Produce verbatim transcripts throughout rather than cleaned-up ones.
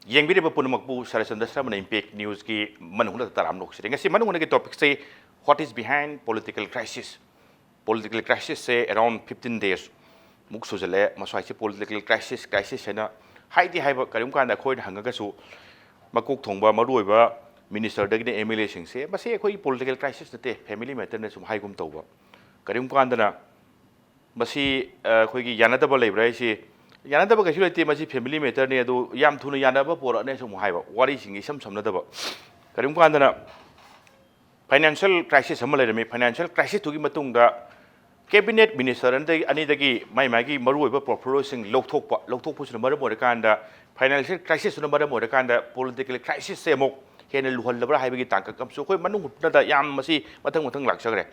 ꯌꯦꯡꯕꯤꯔꯤꯕ ꯄꯨꯝꯅꯃꯛꯄꯨ ꯁꯔꯆꯟꯗ꯭ꯔ ꯁꯔꯃꯅ Impact Newsꯀꯤ ꯃꯅꯨꯡꯗ ꯇꯔꯥꯝꯅ ꯑꯣꯛꯆꯔꯤ꯫ ꯉꯁꯤ ꯃꯅꯨꯡꯗꯒꯤ topicꯁꯦ, what is behind political crisis? Political crisisꯁꯦ around fifteen days ꯃꯨꯛ ꯁꯨꯖꯜꯂꯛꯑꯦ꯫ ꯃꯁ꯭ꯋꯥꯏꯁꯦ political crisis, crisis ꯍꯥꯏꯅ ꯍꯥꯏꯗꯤ ꯍꯥꯏꯕ, ꯀꯔꯤꯒꯨꯝꯕ ꯀꯥꯟꯗ ꯑꯩꯈꯣꯏꯅ ꯍꯪꯉꯒꯁꯨ ꯃꯀꯣꯛ ꯊꯣꯡꯕ ꯃꯔꯨꯑꯣꯏꯕ ministerꯗꯒꯤꯅ MLAꯁꯤꯡꯁꯦ, "ꯃꯁꯤ ꯑꯩꯈꯣꯏꯒꯤ political crisis ꯅꯠꯇꯦ, family matterꯅ" ꯁꯨꯝ ꯍꯥꯏꯒꯨꯝ ꯇꯧꯕ꯫ ꯀꯔꯤꯒꯨꯝꯕ ꯀꯥꯟꯗꯅ ꯃꯁꯤ, ꯑ, ꯑꯩꯈꯣꯏꯒꯤ ꯌꯥꯅꯗꯕ ꯂꯩꯕ꯭ꯔꯥ ꯍꯥꯏꯁꯤ, ꯌꯥꯅꯗꯕ ꯀꯩꯁꯨ ꯂꯩꯇꯦ, ꯃꯁꯤ family matterꯅꯤ, ꯑꯗꯨ ꯌꯥꯝ ꯊꯨꯅ ꯌꯥꯅꯕ ꯄꯣꯔꯛꯑꯅꯤ ꯁꯨꯝ ꯍꯥꯏꯕ, ꯋꯥꯔꯤꯁꯤꯡꯒ ꯏꯁꯝ ꯁꯝꯅꯗꯕ꯫ ꯀꯔꯤꯒꯨꯝꯕ ꯀꯥꯟꯗꯅ financial crisis ꯑꯃ ꯂꯩꯔꯝꯃꯤ, financial crisisꯇꯨꯒꯤ ꯃꯇꯨꯡꯗ cabinet minister ꯑꯅꯤꯗꯒꯤ, ꯑꯅꯤꯗꯒꯤ ꯃꯥꯏ ꯃꯥꯏꯒꯤ ꯃꯔꯨꯑꯣꯏꯕ portfolioꯁꯤꯡ ꯂꯧꯊꯣꯛꯄ, ꯂꯧꯊꯣꯛꯄꯁꯤꯅ ꯃꯔꯝ ꯑꯣꯏꯔꯀꯥꯟꯗ, financial crisisꯇꯨꯅ ꯃꯔꯝ ꯑꯣꯏꯔꯀꯥꯟꯗ political crisisꯁꯦ ꯑꯃꯨꯛ ꯍꯦꯟꯅ ꯂꯨꯍꯜꯂꯕ꯭ꯔꯥ ꯍꯥꯏꯕꯒꯤ ꯇꯥꯡꯀꯛ ꯑꯃꯁꯨ ꯑꯩꯈꯣꯏ ꯃꯅꯨꯡ ꯍꯨꯠꯅꯗ ꯌꯥꯝ ꯃꯁꯤ ꯃꯊꯪ ꯃꯊꯪ ꯂꯥꯛꯆꯈ꯭ꯔꯦ꯫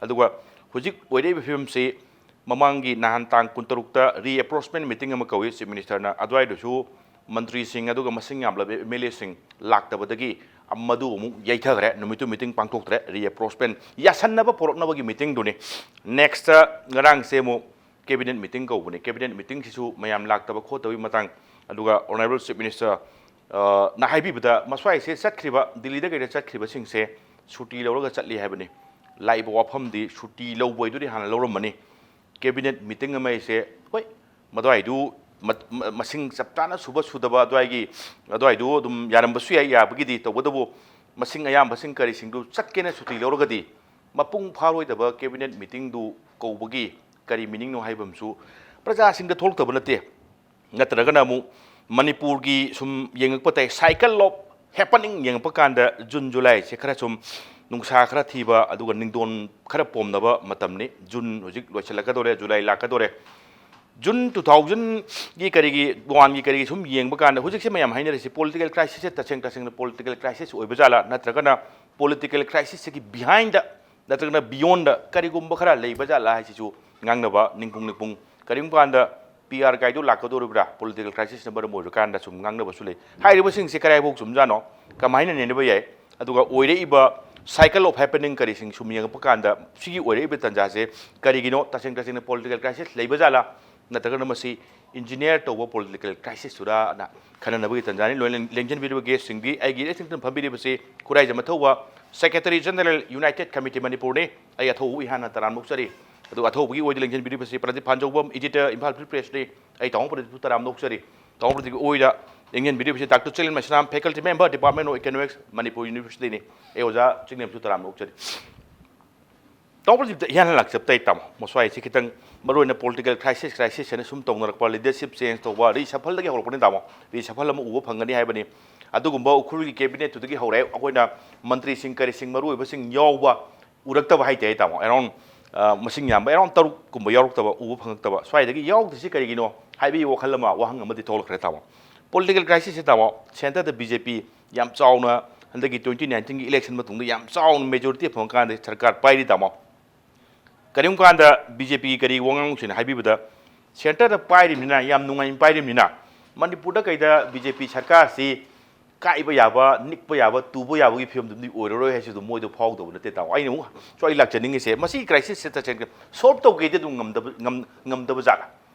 ꯑꯗꯨꯒ ꯍꯧꯖꯤꯛ ꯑꯣꯏꯔꯛꯏꯕ ꯐꯤꯕꯝꯁꯤ, ꯃꯃꯥꯡꯒꯤ ꯅꯍꯥꯟ ꯇꯥꯡ ꯀꯨꯟꯇꯔꯨꯛꯇ reapportionment meeting ꯑꯃ ꯀꯧꯏ Chief Ministerꯅ, ꯑꯗꯨꯋꯥꯏꯗꯨꯁꯨ ꯃꯟꯇ꯭ꯔꯤꯁꯤꯡ ꯑꯗꯨꯒ ꯃꯁꯤꯡ ꯌꯥꯝꯂꯕ MLAꯁꯤꯡ ꯂꯥꯛꯇꯕꯗꯒꯤ ꯃꯗꯨ ꯑꯃꯨꯛ ꯌꯩꯊꯈ꯭ꯔꯦ, ꯅꯨꯃꯤꯠꯇꯨ meeting ꯄꯥꯡꯊꯣꯛꯇ꯭ꯔꯦ, reapportionment ꯌꯥꯁꯟꯅꯕ ꯄꯣꯔꯛꯅꯕꯒꯤ meetingꯗꯨꯅꯤ꯫ Nextꯇ ꯉꯔꯥꯡꯁꯦ ꯑꯃꯨꯛ cabinet meeting ꯀꯧꯕꯅꯤ꯫ Cabinet meetingꯁꯤꯁꯨ ꯃꯌꯥꯝ ꯂꯥꯛꯇꯕ ꯈꯣꯠꯇꯕꯒꯤ ꯃꯇꯥꯡ, ꯑꯗꯨꯒ Honourable Chief Minister, ꯑ, ꯅ ꯍꯥꯏꯕꯤꯕꯗ, ꯃꯁ꯭ꯋꯥꯏꯁꯦ ꯆꯠꯈ꯭ꯔꯤꯕ, ꯗꯤꯜꯂꯤꯗ ꯀꯩꯗ ꯆꯠꯈ꯭ꯔꯤꯕꯁꯤꯡꯁꯦ ꯁꯨꯇꯤ ꯂꯧꯔꯒ ꯆꯠꯂꯤ ꯍꯥꯏꯕꯅꯤ꯫ ꯂꯥꯛꯏꯕ ꯋꯥꯐꯝꯗꯤ ꯁꯨꯇꯤ ꯂꯧꯕ ꯍꯥꯏꯗꯨꯗꯤ ꯍꯥꯟꯅ ꯂꯧꯔꯝꯃꯅꯤ꯫ Cabinet meeting ꯑꯃ ꯍꯥꯏꯁꯦ, ꯍꯣꯏ, ꯃꯗꯨꯋꯥꯏꯗꯨ ꯃ-, ꯃ-, ꯃꯁꯤꯡ ꯆꯞ ꯆꯥꯅ ꯁꯨꯕ ꯁꯨꯗꯕ ꯑꯗꯨꯋꯥꯏꯒꯤ, ꯑꯗꯨꯋꯥꯏꯗꯨ ꯑꯗꯨꯝ ꯌꯥꯔꯝꯕꯁꯨ ꯌꯥꯏ, ꯌꯥꯕꯒꯤꯗꯤ꯫ ꯇꯧꯕꯇꯕꯨ ꯃꯁꯤꯡ ꯑꯌꯥꯝꯕꯁꯤꯡ ꯀꯔꯤꯁꯤꯡꯗꯨ ꯆꯠꯀꯦꯅ ꯁꯨꯇꯤ ꯂꯧꯔꯒꯗꯤ ꯃꯄꯨꯡ ꯐꯥꯔꯣꯏꯗꯕ cabinet meetingꯗꯨ ꯀꯧꯕꯒꯤ ꯀꯔꯤ meaningꯅꯣ ꯍꯥꯏꯕ ꯑꯃꯁꯨ ꯄ꯭ꯔꯖꯥꯁꯤꯡꯗ ꯊꯣꯛꯂꯛꯇꯕ ꯅꯠꯇꯦ꯫ ꯅꯠꯇ꯭ꯔꯒꯅ ꯑꯃꯨꯛ ꯃꯅꯤꯄꯨꯔꯒꯤ ꯁꯨꯝ ꯌꯦꯡꯉꯛꯄ ꯇꯥꯏ, cycle of happening ꯌꯦꯡꯉꯛꯄ ꯀꯥꯟꯗ ꯖꯨꯟ ꯖꯨꯂꯥꯏꯁꯦ ꯈꯔ ꯁꯨꯝ ꯅꯨꯡꯁꯥ ꯈꯔ ꯊꯤꯕ, ꯑꯗꯨꯒ ꯅꯤꯡꯗꯣꯟ ꯈꯔ ꯄꯣꯝꯅꯕ ꯃꯇꯝꯅꯤ꯫ ꯖꯨꯟ ꯍꯧꯖꯤꯛ ꯂꯣꯏꯁꯤꯜꯂꯛꯀꯗꯧꯔꯦ, ꯖꯨꯂꯥꯏ ꯂꯥꯛꯀꯗꯧꯔꯦ꯫ ꯖꯨꯟ two thousandꯒꯤ ꯀꯔꯤꯒꯤ, ꯋꯥꯟꯒꯤ ꯀꯔꯤꯒꯤ ꯁꯨꯝ ꯌꯦꯡꯕ ꯀꯥꯟꯗ ꯍꯧꯖꯤꯛꯁꯦ ꯃꯌꯥꯝ ꯍꯥꯏꯅꯔꯤꯁꯤ political crisisꯁꯦ ꯇꯁꯦꯡ ꯇꯁꯦꯡꯅ political crisis ꯑꯣꯏꯕ ꯖꯥꯠꯂꯥ, ꯅꯠꯇ꯭ꯔꯒꯅ political crisisꯁꯤꯒꯤ behindꯗ ꯅꯠꯇ꯭ꯔꯒꯅ beyondꯗ ꯀꯔꯤꯒꯨꯝꯕ ꯈꯔ ꯂꯩꯕ ꯖꯥꯠꯂꯥ ꯍꯥꯏꯁꯤꯁꯨ ꯉꯥꯡꯅꯕ ꯅꯤꯡꯄꯨꯡ ꯅꯤꯡꯄꯨꯡ꯫ ꯀꯔꯤꯒꯨꯝꯕ ꯀꯥꯟꯗ PR guideꯗꯨ ꯂꯥꯛꯀꯗꯧꯔꯤꯕ꯭ꯔꯥ, political crisisꯅ ꯃꯔꯝ ꯑꯣꯏꯔꯀꯥꯟꯗ ꯁꯨꯝ ꯉꯥꯡꯅꯕꯁꯨ ꯂꯩ꯫ ꯍꯥꯏꯔꯤꯕꯁꯤꯡꯁꯦ ꯀꯗꯥꯏꯐꯥꯎ ꯆꯨꯝꯖꯥꯠꯅꯣ, ꯀꯃꯥꯏꯅ ꯅꯩꯅꯕ ꯌꯥꯏ? ꯑꯗꯨꯒ ꯑꯣꯏꯔꯛꯏꯕ cycle of happening ꯀꯔꯤꯁꯤꯡ ꯁꯨꯝ ꯌꯦꯡꯉꯛꯄ ꯀꯥꯟꯗ ꯁꯤꯒꯤ ꯑꯣꯏꯔꯛꯏꯕ ꯇꯥꯟꯖꯥꯁꯦ ꯀꯔꯤꯒꯤꯅꯣ? ꯇꯁꯦꯡ ꯇꯁꯦꯡꯅ political crisis ꯂꯩꯕ ꯖꯥꯠꯂꯥ? ꯅꯠꯇ꯭ꯔꯒꯅ ꯃꯁꯤ ꯏꯟꯖꯤꯅꯤꯌꯥꯔ ꯇꯧꯕ ꯄꯣꯂꯤꯇꯤꯀꯦꯜ ꯀ꯭ꯔꯥꯏꯁꯤꯁ ꯇꯨꯔꯥꯅ ꯈꯟꯅꯅꯕꯒꯤ ꯇꯟꯖꯥꯅꯤ꯫ ꯂꯣꯏꯅ ꯂꯦꯡꯖꯟꯕꯤꯔꯤꯕ ꯒꯦꯁꯁꯤꯡꯗꯤ ꯑꯩꯒꯤ ꯏꯔꯦꯛ ꯊꯪꯅ ꯐꯝꯕꯤꯔꯤꯕꯁꯤ ꯈꯨꯔꯥꯏ ꯖꯃꯊꯧꯕ, ꯁꯦꯀ꯭ꯔꯦꯇꯔꯤ ꯖꯦꯅꯔꯦꯜ, ꯌꯨꯅꯥꯏꯇꯦꯗ ꯀꯃꯤꯇꯤ ꯃꯅꯤꯄꯨꯔꯅꯤ꯫ ꯑꯩ ꯑꯊꯧꯕꯒꯤ ꯏꯍꯥꯟ ꯍꯥꯟꯅ ꯇꯔꯥꯝꯅ ꯑꯣꯛꯆꯔꯤ꯫ ꯑꯗꯨꯒ ꯑꯊꯧꯕꯒꯤ ꯑꯣꯏꯗ ꯂꯦꯡꯖꯟꯕꯤꯔꯤꯕꯁꯤ ꯄ꯭ꯔꯗꯤꯞ ꯐꯥꯟꯖꯧꯕꯝ, ꯏꯗꯤꯇꯔ, ꯏꯝꯐꯥꯜ ꯐ꯭ꯔꯤ ꯄ꯭ꯔꯦꯁꯅꯤ꯫ ꯑꯩ ꯇꯥꯃꯣ ꯄ꯭ꯔꯗꯤꯞꯄꯨ ꯇꯔꯥꯝꯅ ꯑꯣꯛꯆꯔꯤ꯫ ꯇꯥꯃꯣ ꯄ꯭ꯔꯗꯤꯞꯀꯤ ꯑꯣꯏꯗ ꯂꯦꯡꯖꯟꯕꯤꯔꯤꯕꯁꯤ doctor Chilen Masiram, faculty member, Department of Economics, Manipur Universityꯅꯤ꯫ ꯑꯩ ꯑꯣꯖꯥ ꯆꯤꯡꯂꯦꯝꯁꯨ ꯇꯔꯥꯝꯅ ꯑꯣꯛꯆꯔꯤ꯫ ꯇꯥꯃꯣ ꯄ꯭ꯔꯗꯤꯞꯇ ꯏꯍꯥꯟ ꯍꯥꯟꯅ ꯂꯥꯛꯆꯕ ꯇꯥꯏ ꯇꯥꯃꯣ꯫ ꯃꯁ꯭ꯋꯥꯏꯁꯤ ꯈꯤꯇꯪ ꯃꯔꯨ ꯑꯣꯏꯅ ꯄꯣꯂꯤꯇꯤꯀꯦꯜ ꯀ꯭ꯔꯥꯏꯁꯤꯁ, ꯀ꯭ꯔꯥꯏꯁꯤꯁ ꯍꯥꯏꯅ ꯁꯨꯝ ꯇꯧꯅꯔꯛꯄ, ꯂꯤꯗꯔꯁꯤꯞ ꯆꯦꯟꯖ ꯇꯧꯕ, ꯔꯤꯁꯐꯜꯗꯒꯤ ꯍꯧꯔꯛꯄꯅꯤ ꯇꯥꯃꯣ꯫ ꯔꯤꯁꯐꯜ ꯑꯃ ꯎꯕ ꯐꯪꯒꯅꯤ ꯍꯥꯏꯕꯅꯤ꯫ ꯑꯗꯨꯒꯨꯝꯕ ꯎꯈ꯭ꯔꯨꯜꯒꯤ ꯀꯦꯕꯤꯅꯦꯠꯇꯨꯗꯒꯤ ꯍꯧꯔꯦ꯫ ꯑꯩꯈꯣꯏꯅ ꯃꯟꯇ꯭ꯔꯤꯁꯤꯡ ꯀꯔꯤꯁꯤꯡ ꯃꯔꯨ ꯑꯣꯏꯕꯁꯤꯡ ꯌꯥꯎꯕ ꯎꯔꯛꯇꯕ ꯍꯥꯏꯇꯥꯔꯦ ꯇꯥꯃꯣ꯫ ꯑꯦꯔꯥꯎꯟ, ꯑ, ꯃꯁꯤꯡ ꯌꯥꯝꯕ ꯑꯦꯔꯥꯎꯟ ꯇꯔꯨꯛ ꯀꯨꯝꯕ ꯌꯥꯎꯔꯛꯇꯕ, ꯎꯕ ꯐꯪꯉꯛꯇꯕ꯫ ꯁ꯭ꯋꯥꯏꯗꯒꯤ ꯌꯥꯎꯔꯛꯇ꯭ꯔꯤꯁꯤ ꯀꯔꯤꯒꯤꯅꯣ ꯍꯥꯏꯕꯒꯤ ꯋꯥꯈꯜ ꯑꯃ, ꯋꯥꯍꯪ ꯑꯃꯗꯤ ꯊꯣꯛꯂꯛꯈ꯭ꯔꯦ ꯇꯥꯃꯣ꯫ ꯄꯣꯂꯤꯇꯤꯀꯦꯜ ꯀ꯭ꯔꯥꯏꯁꯤꯁꯁꯦ ꯇꯥꯃꯣ, ꯁꯦꯟꯇꯔꯗ ꯕꯤ ꯖꯦ ꯄꯤ ꯌꯥꯝ ꯆꯥꯎꯅ ꯍꯟꯗꯛꯀꯤ ꯇ꯭ꯋꯦꯟꯇꯤ ꯅꯥꯏꯟꯇꯤꯟꯒꯤ ꯏꯂꯦꯛꯁꯟ ꯃꯇꯨꯡꯗ ꯌꯥꯝ ꯆꯥꯎꯅ ꯃꯦꯖꯣꯔꯤꯇꯤ ꯐꯪꯉꯀꯥꯟꯗ ꯁꯔꯀꯥꯔ ꯄꯥꯏꯔꯤ ꯇꯥꯃꯣ꯫ ꯀꯔꯤꯒꯨꯝꯕ ꯀꯥꯟꯗ ꯕꯤ ꯖꯦ ꯄꯤꯒꯤ ꯀꯔꯤ ꯋꯥꯉꯥꯡꯂꯣꯏꯁꯤꯡꯅ ꯍꯥꯏꯕꯤꯕꯗ, ꯁꯦꯟꯇꯔꯗ ꯄꯥꯏꯔꯤꯕꯅꯤꯅ, ꯌꯥꯝ ꯅꯨꯡꯉꯥꯏꯅ ꯄꯥꯏꯔꯤꯕꯅꯤꯅ, ꯃꯅꯤꯄꯨꯔꯗ ꯀꯩꯗ ꯕꯤ ꯖꯦ ꯄꯤ ꯁꯔꯀꯥꯔꯁꯤ ꯀꯥꯏꯕ ꯌꯥꯕ, ꯅꯤꯛꯄ ꯌꯥꯕ, ꯇꯨꯕ ꯌꯥꯕꯒꯤ ꯐꯤꯕꯝꯗꯨꯗꯤ ꯑꯣꯏꯔꯔꯣꯏ ꯍꯥꯏꯁꯤ ꯑꯗꯨꯝ ꯃꯣꯏꯗ ꯐꯥꯎꯗꯕ ꯅꯠꯇꯦ ꯇꯥꯃꯣ꯫ ꯑꯩꯅ ꯑꯃꯨꯛꯁꯨ ꯑꯩ ꯂꯥꯛꯆꯅꯤꯡꯉꯤꯁꯦ, ꯃꯁꯤꯒꯤ ꯀ꯭ꯔꯥꯏꯁꯤꯁꯁꯦ ꯇꯁꯦꯡꯅ ꯁꯣꯜꯕ ꯇꯧꯒꯦꯗꯤ ꯑꯗꯨꯝ ꯉꯝꯗꯕ, ꯉꯝ-, ꯉꯝꯗꯕ ꯖꯥꯠꯂ?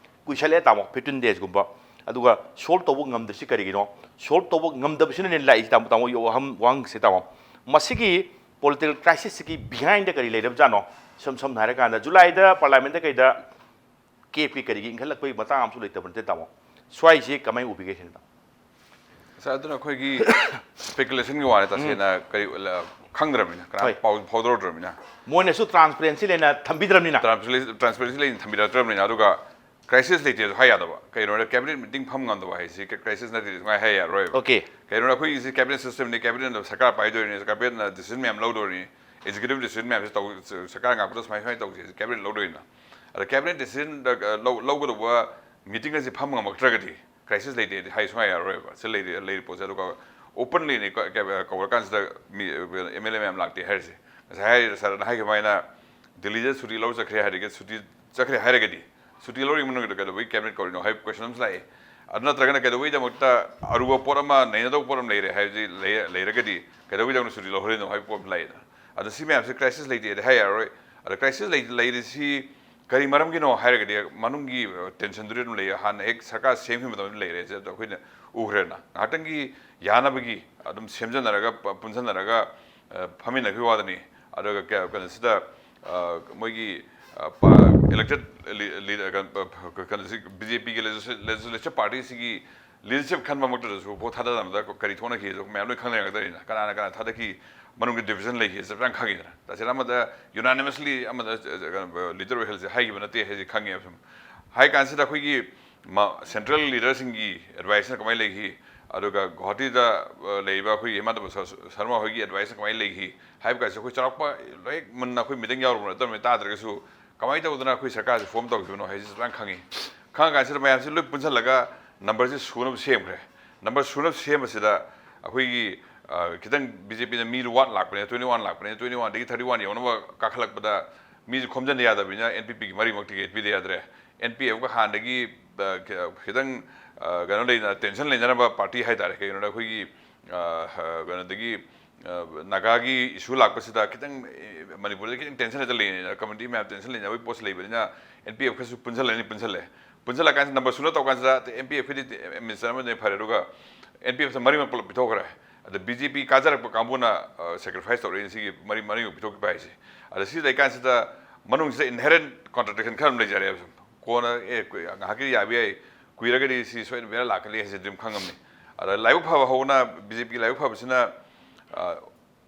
ꯀꯨꯏꯁꯜꯂꯛꯑꯦ ꯇꯥꯃꯣ, ꯐꯤꯐꯇꯤꯟ ꯗꯦꯖꯀꯨꯝꯕ꯫ ꯑꯗꯨꯒ ꯁꯣꯜꯕ ꯇꯧꯕ ꯉꯝꯗ꯭ꯔꯤꯁꯤ ꯀꯔꯤꯒꯤꯅꯣ? ꯁꯣꯜꯕ ꯇꯧꯕ ꯉꯝꯗꯕꯁꯤꯅꯅꯦ ꯂꯥꯛꯏꯁꯤ ꯇꯥꯃꯣ, ꯇꯥꯃꯣ, ꯋꯥꯍꯪ, ꯋꯥꯍꯪꯁꯦ ꯇꯥꯃꯣ꯫ ꯃꯁꯤꯒꯤ ꯄꯣꯂꯤꯇꯤꯀꯦꯜ ꯀ꯭ꯔꯥꯏꯁꯤꯁꯁꯤꯒꯤ ꯕꯤꯍꯥꯏꯟꯗ ꯀꯔꯤ ꯂꯩꯔꯕꯖꯥꯠꯅꯣ? ꯏꯁꯝ ꯁꯝꯅ ꯍꯥꯏꯔꯀꯥꯟꯗ, ꯖꯨꯂꯥꯏꯗ ꯄꯥꯔꯂꯥꯃꯦꯟꯗ ꯀꯩꯗ ꯀꯦ ꯄꯤ ꯀꯔꯤꯒꯤ ꯏꯟꯈꯠꯂꯛꯄꯒꯤ ꯃꯇꯥꯡ ꯑꯃꯁꯨ ꯂꯩꯇꯕ ꯅꯠꯇꯦ ꯇꯥꯃꯣ? ꯁ꯭ꯋꯥꯏꯁꯤ ꯀꯃꯥꯏꯅ ꯎꯕꯤꯒꯦ ꯁꯤꯅꯤ ꯇꯥꯃꯣ? ꯁꯥꯔ, ꯑꯗꯨꯅ ꯑꯩꯈꯣꯏꯒꯤ ꯏꯁꯄꯦꯀꯨꯂꯦꯁꯟꯒꯤ ꯋꯥꯅꯤ, ꯎꯝ꯫ ꯇꯁꯦꯡꯅ ꯀꯔꯤ, ꯈꯪꯗ꯭ꯔꯕꯅꯤꯅ, ꯀꯅꯥ ꯍꯣꯏ꯫ ꯄꯥꯎ ꯐꯥꯎꯗꯣꯔꯛꯇ꯭ꯔꯕꯅꯤꯅ꯫ ꯃꯣꯏꯅꯁꯨ ꯇ꯭ꯔꯥꯟꯁꯄꯔꯦꯟꯁꯤ ꯂꯩꯅ ꯊꯝꯕꯤꯗ꯭ꯔꯕꯅꯤꯅ꯫ ꯇ꯭ꯔꯥꯟꯁꯄꯔꯦꯟꯁꯤ, ꯇ꯭ꯔꯥꯟꯁꯄꯔꯦꯟꯁꯤ ꯂꯩꯅ ꯊꯝꯕꯤꯔꯛꯇ꯭ꯔꯕꯅꯤꯅ, ꯑꯗꯨꯒ ꯀ꯭ꯔꯥꯏꯁꯤꯁ ꯂꯩꯇꯦꯁꯨ ꯍꯥꯏ ꯌꯥꯗꯕ꯫ ꯀꯩꯅꯣꯗ ꯀꯦꯕꯤꯅꯦꯠ ꯃꯤꯇꯤꯡ ꯐꯝ ꯉꯝꯗꯕ ꯍꯥꯏꯁꯤ ꯀ-, ꯀ꯭ꯔꯥꯏꯁꯤꯁ ꯅꯠꯇꯦ ꯁꯨꯡꯍꯥꯏ ꯍꯥꯏ ꯌꯥꯔꯣꯏꯕ꯫ ꯑꯣꯀꯦ꯫ ꯀꯩꯅꯣꯗ ꯑꯩꯈꯣꯏꯒꯤꯁꯤ ꯀꯦꯕꯤꯅꯦꯠ ꯁꯤꯁꯇꯦꯝꯅꯤ, ꯀꯦꯕꯤꯅꯦꯠꯅ ꯁꯔꯀꯥꯔ ꯄꯥꯏꯗꯣꯏꯅꯤ, ꯀꯦꯕꯤꯅꯦꯠꯅ ꯗꯤꯁꯤꯖꯟ ꯃꯌꯥꯝ ꯂꯧꯗꯣꯏꯅꯤ, ꯑꯦꯛꯖꯤꯀ꯭ꯌꯨꯇꯤꯚ ꯗꯤꯁꯤꯖꯟ ꯃꯌꯥꯝꯁꯤ ꯇꯧ-, ꯁꯔꯀꯥꯔ ꯉꯥꯛꯄꯗ ꯁꯨꯃꯥꯏ ꯁꯨꯃꯥꯏꯅ ꯇꯧꯁꯦ ꯀꯦꯕꯤꯅꯦꯠ ꯂꯧꯗꯣꯏꯅꯤꯅ꯫ ꯑꯗ ꯀꯦꯕꯤꯅꯦꯠ ꯗꯤꯁꯤꯖꯟꯗ, ꯑ, ꯂꯧ-, ꯂꯧꯒꯗꯧꯕ ꯃꯤꯇꯤꯡ ꯑꯁꯤ ꯐꯝ ꯉꯝꯃꯛꯇ꯭ꯔꯒꯗꯤ ꯀ꯭ꯔꯥꯏꯁꯤꯁ ꯂꯩꯇꯦꯗꯤ ꯍꯥꯏ ꯁꯨꯡꯌꯥ ꯌꯥꯔꯔꯣꯏꯕ꯫ ꯁꯤ ꯂꯩꯔꯤ, ꯂꯩꯔꯤ ꯄꯣꯠꯁꯦ꯫ ꯑꯗꯨꯒ ꯑꯣꯄꯟꯂꯤꯅꯤ ꯀ-, ꯀ-, ꯀꯧꯔꯀꯥꯟꯁꯤꯗ ꯃꯤ, ꯑꯦꯝ ꯑꯦꯜ ꯑꯦ ꯃꯌꯥꯝ ꯂꯥꯛꯇꯦ ꯍꯥꯏꯔꯤꯁꯦ꯫ ꯉꯁꯥꯏ ꯍꯥꯏꯔꯤꯕ ꯁꯥꯔꯅ ꯍꯥꯏꯈꯤꯕ ꯍꯥꯏꯅ ꯗꯤꯜꯂꯤꯗ ꯁꯨꯇꯤ ꯂꯧꯔ ꯆꯠꯈ꯭ꯔꯦ ꯍꯥꯏꯔꯒ, ꯁꯨꯇꯤ ꯆꯠꯈ꯭ꯔꯦ ꯍꯥꯏꯔꯒꯗꯤ, ꯁꯨꯇꯤ ꯂꯧꯔꯤꯉꯩ ꯃꯅꯨꯡꯗ ꯀꯩꯗꯧꯕꯩ ꯀꯦꯕꯤꯅꯦꯠ ꯀꯧꯔꯤꯅꯣ ꯍꯥꯏꯕ ꯀꯣꯏꯁꯟ ꯑꯃꯁꯨ ꯂꯥꯛꯑꯦ꯫ ꯑꯗꯨ ꯅꯠꯇ꯭ꯔꯒꯅ ꯀꯩꯗꯧꯕꯩꯗꯃꯛꯇ ꯑꯔꯨꯕ ꯄꯣꯠ ꯑꯃ, ꯅꯩꯅꯗꯧꯕ ꯄꯣꯠ ꯑꯃ ꯂꯩꯔꯦ ꯍꯥꯏꯕꯁꯤ ꯂꯩ-, ꯂꯩꯔꯒꯗꯤ ꯀꯩꯗꯧꯕꯩꯗꯃꯛꯇ ꯁꯨꯇꯤ ꯂꯧꯍꯜꯂꯤꯅꯣ ꯍꯥꯏꯕ ꯄꯣꯠ ꯑꯃ ꯂꯥꯛꯑꯦꯗꯅ꯫ ꯑꯗꯣ ꯁꯤ ꯃꯌꯥꯝꯁꯦ ꯀ꯭ꯔꯥꯏꯁꯤꯁ ꯂꯩꯇꯦꯗꯤ ꯍꯥꯏ ꯌꯥꯔꯔꯣꯏ꯫ ꯑꯗꯣ ꯀ꯭ꯔꯥꯏꯁꯤꯁ ꯂꯩ-, ꯂꯩꯔꯤꯁꯤ ꯀꯔꯤ ꯃꯔꯝꯒꯤꯅꯣ ꯍꯥꯏꯔꯒꯗꯤ ꯃꯅꯨꯡꯒꯤ ꯇꯦꯟꯁꯟꯗꯨꯗꯤ ꯑꯗꯨꯝ ꯂꯩꯌꯦ꯫ ꯍꯥꯟꯅ ꯍꯦꯛ ꯁꯔꯀꯥꯔ ꯁꯦꯝꯈꯤꯕ ꯃꯇꯝꯗ ꯂꯩꯔꯦ, ꯑꯗꯣ ꯑꯩꯈꯣꯏꯅ ꯎꯈ꯭ꯔꯦꯅ꯫ ꯉꯥꯏꯍꯥꯛꯇꯪꯒꯤ ꯌꯥꯅꯕꯒꯤ ꯑꯗꯨꯝ ꯁꯦꯝꯖꯟꯅꯔꯒ, ꯄ- ꯄꯨꯟꯁꯟꯅꯔꯒ, ꯑ, ꯐꯝꯃꯤꯟꯅꯈꯤꯕ ꯋꯥꯗꯅꯤ꯫ ꯑꯗꯨꯒ ꯀ- ꯀꯩꯅꯣꯁꯤꯗ, ꯑ, ꯃꯣꯏꯒꯤ, ꯑ, ꯄ- elected ꯂꯤ- ꯂꯤ- ꯀꯩꯅꯣ, ꯄ- ꯀꯩꯅꯣꯁꯤ, ꯕꯤ ꯖꯦ ꯄꯤꯒꯤ legisla- legislature party ꯁꯤꯒꯤ leadership ꯈꯟꯕꯃꯛꯇꯗꯁꯨ ꯚꯣꯠ ꯊꯥꯗꯅꯕꯗ ꯀꯔꯤ ꯊꯣꯛꯅꯈꯤ ꯑꯗꯨ ꯃꯌꯥꯝ ꯂꯣꯏ ꯈꯪꯅꯔꯦ ꯉꯥꯛꯇꯅꯤꯅ꯫ ꯀꯅꯥꯅ ꯀꯅꯥ ꯊꯥꯗꯈꯤ, ꯃꯅꯨꯡꯒꯤ division ꯂꯩꯈꯤ ꯆꯞ ꯆꯥꯅ ꯈꯪꯉꯤꯗꯅ꯫ ꯇꯁꯦꯡꯅ ꯑꯃꯗ unanimously ꯑꯃꯗ, ꯑ, ꯀꯩꯅꯣ, leader ꯑꯣꯏꯍꯜꯂꯁꯦ ꯍꯥꯏꯈꯤꯕ ꯅꯠꯇꯦ ꯍꯥꯏꯁꯦ ꯈꯪꯉꯦ꯫ ꯁꯨꯝ ꯍꯥꯏ ꯀꯥꯟꯁꯤꯗ ꯑꯩꯈꯣꯏꯒꯤ ꯃ- central leaderꯁꯤꯡꯒꯤ adviceꯅ ꯀꯃꯥꯏꯅ ꯂꯩꯈꯤ, ꯑꯗꯨꯒ ꯒꯨꯋꯥꯍꯥꯇꯤꯗ, ꯑ, ꯂꯩꯔꯤꯕ ꯑꯩꯈꯣꯏꯒꯤ ꯍꯤꯃꯟꯇ ꯕꯤꯁ꯭ꯋ ꯁꯔꯃ ꯍꯣꯏꯒꯤ adviceꯅ ꯀꯃꯥꯏꯅ ꯂꯩꯈꯤ ꯍꯥꯏꯕ ꯀꯥꯟꯁꯤ ꯑꯩꯈꯣꯏ ꯆꯥꯎꯔꯥꯛꯄ ꯂꯣꯏ ꯃꯨꯟꯅ ꯑꯩꯈꯣꯏ meeting ꯌꯥꯎꯔꯨꯕ ꯅꯠꯇꯕꯅꯤꯅ ꯇꯥꯗ꯭ꯔꯒꯁꯨ ꯀꯃꯥꯏꯅ ꯇꯧꯗꯅ ꯑꯩꯈꯣꯏ ꯁꯔꯀꯥꯔꯁꯤ form ꯇꯧꯈꯤꯕꯅꯣ ꯍꯥꯏꯁꯤ ꯆꯞ ꯆꯥꯅ ꯈꯪꯉꯤ꯫ ꯈꯪꯉ ꯀꯥꯟꯁꯤꯗ ꯃꯌꯥꯝꯁꯤ ꯂꯣꯏ ꯄꯨꯟꯁꯤꯜꯂꯒ numberꯁꯤ ꯁꯨꯅꯕ ꯁꯦꯝꯈ꯭ꯔꯦ꯫ Number ꯁꯨꯅꯕ ꯁꯦꯝꯕꯁꯤꯗ ꯑꯩꯈꯣꯏꯒꯤ, ꯑ, ꯈꯤꯇꯪ ꯕꯤ ꯖꯦ ꯄꯤꯅ ꯃꯤꯗꯨ one ꯂꯥꯛꯄꯅꯦ, twenty one ꯂꯥꯛꯄꯅꯦ, twenty oneꯗꯒꯤ thirty one ꯌꯧꯅꯕ ꯀꯥꯈꯠꯂꯛꯄꯗ ꯃꯤꯁꯦ ꯈꯣꯝꯖꯤꯟ ꯌꯥꯗꯕꯅꯤꯅ ꯑꯦꯟ ꯄꯤ ꯄꯤꯒꯤ ꯃꯔꯤꯃꯛ ticket ꯄꯤꯗ ꯌꯥꯗ꯭ꯔꯦ꯫ ꯑꯦꯟ ꯄꯤ ꯑꯦꯐꯀ ꯍꯥꯟꯅꯗꯒꯤ, ꯑ, ꯈ- ꯈꯤꯇꯪ, ꯑ, ꯀꯩꯅꯣ ꯂꯩꯅ, tension ꯂꯩꯅꯔꯝꯕ party ꯍꯥꯏꯇꯥꯔꯦ꯫ ꯀꯩꯒꯤꯅꯣꯗ ꯑꯩꯈꯣꯏꯒꯤ, ꯑ, ꯍ- ꯀꯩꯅꯣꯗꯒꯤ, ꯑ, ꯅꯥꯒꯥꯒꯤ issue ꯂꯥꯛꯄꯁꯤꯗ ꯈꯤꯇꯪ, ꯑꯦ, ꯃꯅꯤꯄꯨꯔꯗ ꯈꯤꯇꯪ tension ꯍꯦꯛꯇ ꯂꯩꯅꯩꯅ, community ꯃꯌꯥꯝ tension ꯂꯩꯅꯕꯒꯤ ꯄꯣꯠꯁꯤ ꯂꯩꯕꯅꯤꯅ ꯑꯦꯟ ꯄꯤ ꯑꯦꯐ ꯈꯔꯁꯨ ꯄꯨꯟꯁꯤꯜꯂꯅꯤ, ꯄꯨꯟꯁꯤꯜꯂꯦ꯫ ꯄꯨꯟꯁꯤꯜꯂꯀꯥꯟꯁꯤꯗ number ꯁꯨꯅ ꯇꯧꯀꯥꯟꯁꯤꯗ ꯑꯦꯟ ꯄꯤ ꯑꯦꯐ ꯈꯣꯏꯗꯤ minister ꯑꯃꯅꯦ ꯐꯔꯦ, ꯑꯗꯨꯒ ꯑꯦꯟ ꯄꯤ ꯑꯦꯐꯇ ꯃꯔꯤꯃꯛ ꯄꯨꯂꯞ ꯄꯤꯊꯣꯛꯈ꯭ꯔꯦ꯫ ꯑꯗ ꯕꯤ ꯖꯦ ꯄꯤ ꯀꯥꯖꯔꯛꯄ ꯀꯥꯡꯕꯨꯅ, ꯑ, sacrifice ꯇꯧꯔꯛꯏ ꯁꯤꯒꯤ ꯃꯔꯤ, ꯃꯔꯤꯃꯛ ꯄꯤꯊꯣꯛꯈꯤꯕ ꯍꯥꯏꯁꯦ꯫ ꯑꯗ ꯁꯤ ꯂꯩꯀꯥꯟꯁꯤꯗ ꯃꯅꯨꯡꯁꯤꯗ inherent contradiction ꯈꯔ ꯑꯗꯨꯝ ꯂꯩꯖꯔꯦꯕ꯫ ꯁꯨꯝ ꯀꯣꯟꯅ, ꯑꯦ, ꯀꯨꯏ- ꯉꯥꯏꯍꯥꯛꯀꯤ ꯌꯥꯕ ꯌꯥꯏ, ꯀꯨꯏꯔꯒꯗꯤ ꯁꯤ ꯁꯣꯏꯗꯅ ꯕꯦꯔꯥ ꯂꯥꯛꯀꯅꯤ ꯍꯥꯏꯁꯦ ꯑꯗꯨꯝ ꯈꯪꯉꯝꯅꯤ꯫ ꯑꯗ ꯂꯥꯏꯕꯛ ꯐꯕ ꯍꯧꯅ ꯕꯤ ꯖꯦ ꯄꯤꯒꯤ ꯂꯥꯏꯕꯛ ꯐꯕꯁꯤꯅ, ꯑ,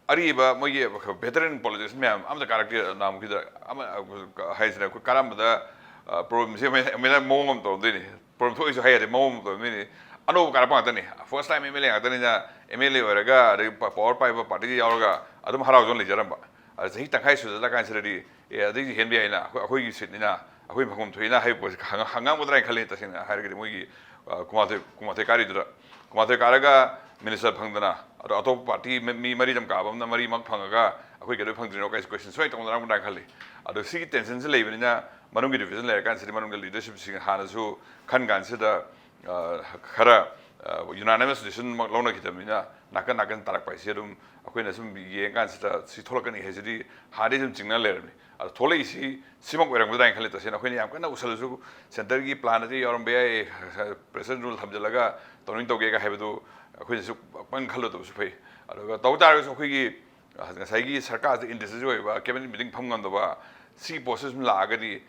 ꯑꯔꯤꯕ ꯃꯣꯏꯒꯤ veteran politician ꯃꯌꯥꯝ ꯑꯃꯇ ꯀꯥꯔꯛꯇꯦ꯫ ꯅꯍꯥꯟꯃꯨꯛꯀꯤꯗ ꯑꯃ, ꯑ, ꯍꯥꯏꯁꯤꯅ ꯑꯩꯈꯣꯏ ꯀꯥꯔꯝꯕꯗ, ꯑ, problemꯁꯦ ꯑꯃ, ꯑꯃ ꯃꯑꯣꯡ ꯑꯃ ꯇꯧꯔꯝꯗꯣꯏꯅꯤ, problem ꯊꯣꯛꯏꯁꯨ ꯍꯥꯏ ꯌꯥꯗꯦ, ꯃꯑꯣꯡ ꯑꯃ ꯇꯧꯔꯝꯗꯣꯏꯅꯤ꯫ ꯑꯅꯧꯕ ꯀꯥꯔꯛꯄ ꯉꯥꯛꯇꯅꯤ, first time M L A ꯉꯥꯛꯇꯅꯤꯅ, ꯑꯦꯝ ꯑꯦꯜ ꯑꯦ ꯑꯣꯏꯔꯒ ꯑꯗꯒꯤ ꯄ- power ꯄꯥꯏꯕ partyꯗ ꯌꯥꯎꯔꯒ ꯑꯗꯨꯝ ꯍꯔꯥꯎꯖꯅ ꯂꯩꯖꯔꯝꯕ꯫ ꯑꯗ ꯆꯍꯤ ꯇꯪꯈꯥꯏ ꯁꯨꯖꯜꯂꯀꯥꯟꯁꯤꯗꯗꯤ, ꯑꯦ, ꯑꯗꯩꯗꯤ ꯍꯦꯟꯕ ꯌꯥꯏꯅ, ꯑꯩꯈꯣꯏ, ꯑꯩꯈꯣꯏꯒꯤ seatꯅꯤꯅ, ꯑꯩꯈꯣꯏ ꯐꯪꯐꯝ ꯊꯣꯛꯏꯅ ꯍꯥꯏꯕ ꯄꯣꯠꯁꯦ ꯍꯪ- ꯍꯪꯉꯝꯒꯗ꯭ꯔꯥ ꯍꯥꯏꯅ ꯈꯜꯂꯤ꯫ ꯇꯁꯦꯡꯅ ꯍꯥꯏꯔꯒꯗꯤ ꯃꯣꯏꯒꯤ, ꯑ, ꯀꯨꯟꯃꯥꯊꯣꯏ, ꯀꯨꯟꯃꯥꯊꯣꯏ ꯀꯥꯔꯤꯗꯨꯗ, ꯀꯨꯟꯃꯥꯊꯣꯏ ꯀꯥꯔꯒ minister ꯐꯪꯗꯅ, ꯑꯗꯣ ꯑꯇꯣꯞꯄ party ꯃꯤ, ꯃꯤ ꯃꯔꯤ ꯑꯗꯨꯝ ꯀꯥꯕ ꯑꯃꯅ ꯃꯔꯤꯃꯛ ꯐꯪꯉꯒ ꯑꯩꯈꯣꯏ ꯀꯩꯗꯧꯕꯩ ꯐꯪꯗ꯭ꯔꯤꯅꯣ ꯀꯥꯏꯁꯦ question ꯁꯣꯏ ꯇꯧꯅꯔꯝꯒꯗ꯭ꯔꯥ ꯈꯜꯂꯤ꯫ ꯑꯗꯣ ꯁꯤꯒꯤ tensionꯁꯦ ꯂꯩꯕꯅꯤꯅ ꯃꯅꯨꯡꯒꯤ division ꯂꯩꯔꯀꯥꯟꯁꯤꯗꯤ ꯃꯅꯨꯡꯗ leadershipꯁꯤꯡ ꯍꯥꯟꯅꯁꯨ ꯈꯟ ꯀꯥꯟꯁꯤꯗ, ꯑ, ꯈꯔ ꯌꯨꯅꯥꯅꯤꯃꯁ ꯗꯤꯁꯤꯖꯟꯃꯛ ꯂꯧꯅꯈꯤꯗꯕꯅꯤꯅ ꯅꯥꯀꯟ ꯅꯥꯀꯟ ꯇꯥꯔꯛꯄ ꯍꯥꯏꯁꯦ ꯑꯗꯨꯝ ꯑꯩꯈꯣꯏꯅ ꯁꯨꯝ ꯌꯦꯡꯀꯥꯟꯁꯤꯗ ꯁꯤ ꯊꯣꯛꯂꯛꯀꯅꯤ ꯍꯥꯏꯁꯤꯗꯤ ꯍꯥꯟꯅꯗꯩ ꯁꯨꯝ ꯆꯤꯡꯅ ꯂꯩꯔꯕꯅꯤ꯫ ꯑꯗꯣ ꯊꯣꯛꯂꯛꯏꯁꯤ ꯁꯤꯃꯛ ꯑꯣꯏꯔꯝꯒꯗ꯭ꯔꯥ ꯍꯥꯏꯅ ꯈꯜꯂꯤ꯫ ꯇꯁꯦꯡꯅ ꯑꯩꯈꯣꯏꯅ ꯌꯥꯝ ꯀꯟꯅ ꯎꯁꯜꯂꯁꯨ ꯁꯦꯟꯇꯔꯒꯤ ꯄ꯭ꯂꯥꯟ ꯑꯗꯨ ꯌꯥꯎꯔꯝꯕ ꯌꯥꯏ, ꯄ꯭ꯔꯦꯁꯤꯗꯦꯟ ꯔꯨꯜ ꯊꯝꯖꯤꯜꯂꯒ ꯇꯧꯅꯤꯡ ꯇꯧꯒꯦꯒ ꯍꯥꯏꯕꯗꯨ ꯑꯩꯈꯣꯏꯅꯁꯨ ꯄꯪ ꯈꯜꯂꯨꯗꯕꯁꯨ ꯐꯩ꯫ ꯑꯗꯨꯒ ꯇꯧ ꯇꯥꯔꯒꯁꯨ ꯑꯩꯈꯣꯏꯒꯤ ꯉꯁꯥꯏꯒꯤ ꯁꯔꯀꯥꯔꯁꯤꯗ ꯏꯟꯗꯤꯁꯤꯖꯟ ꯑꯣꯏꯕ, ꯀꯦꯕꯤꯅꯦꯠ ꯃꯤꯇꯤꯡ ꯐꯝ ꯉꯝꯗꯕ, ꯁꯤ ꯄꯣꯁꯁꯦ ꯁꯨꯝ ꯂꯥꯛꯑꯒꯗꯤ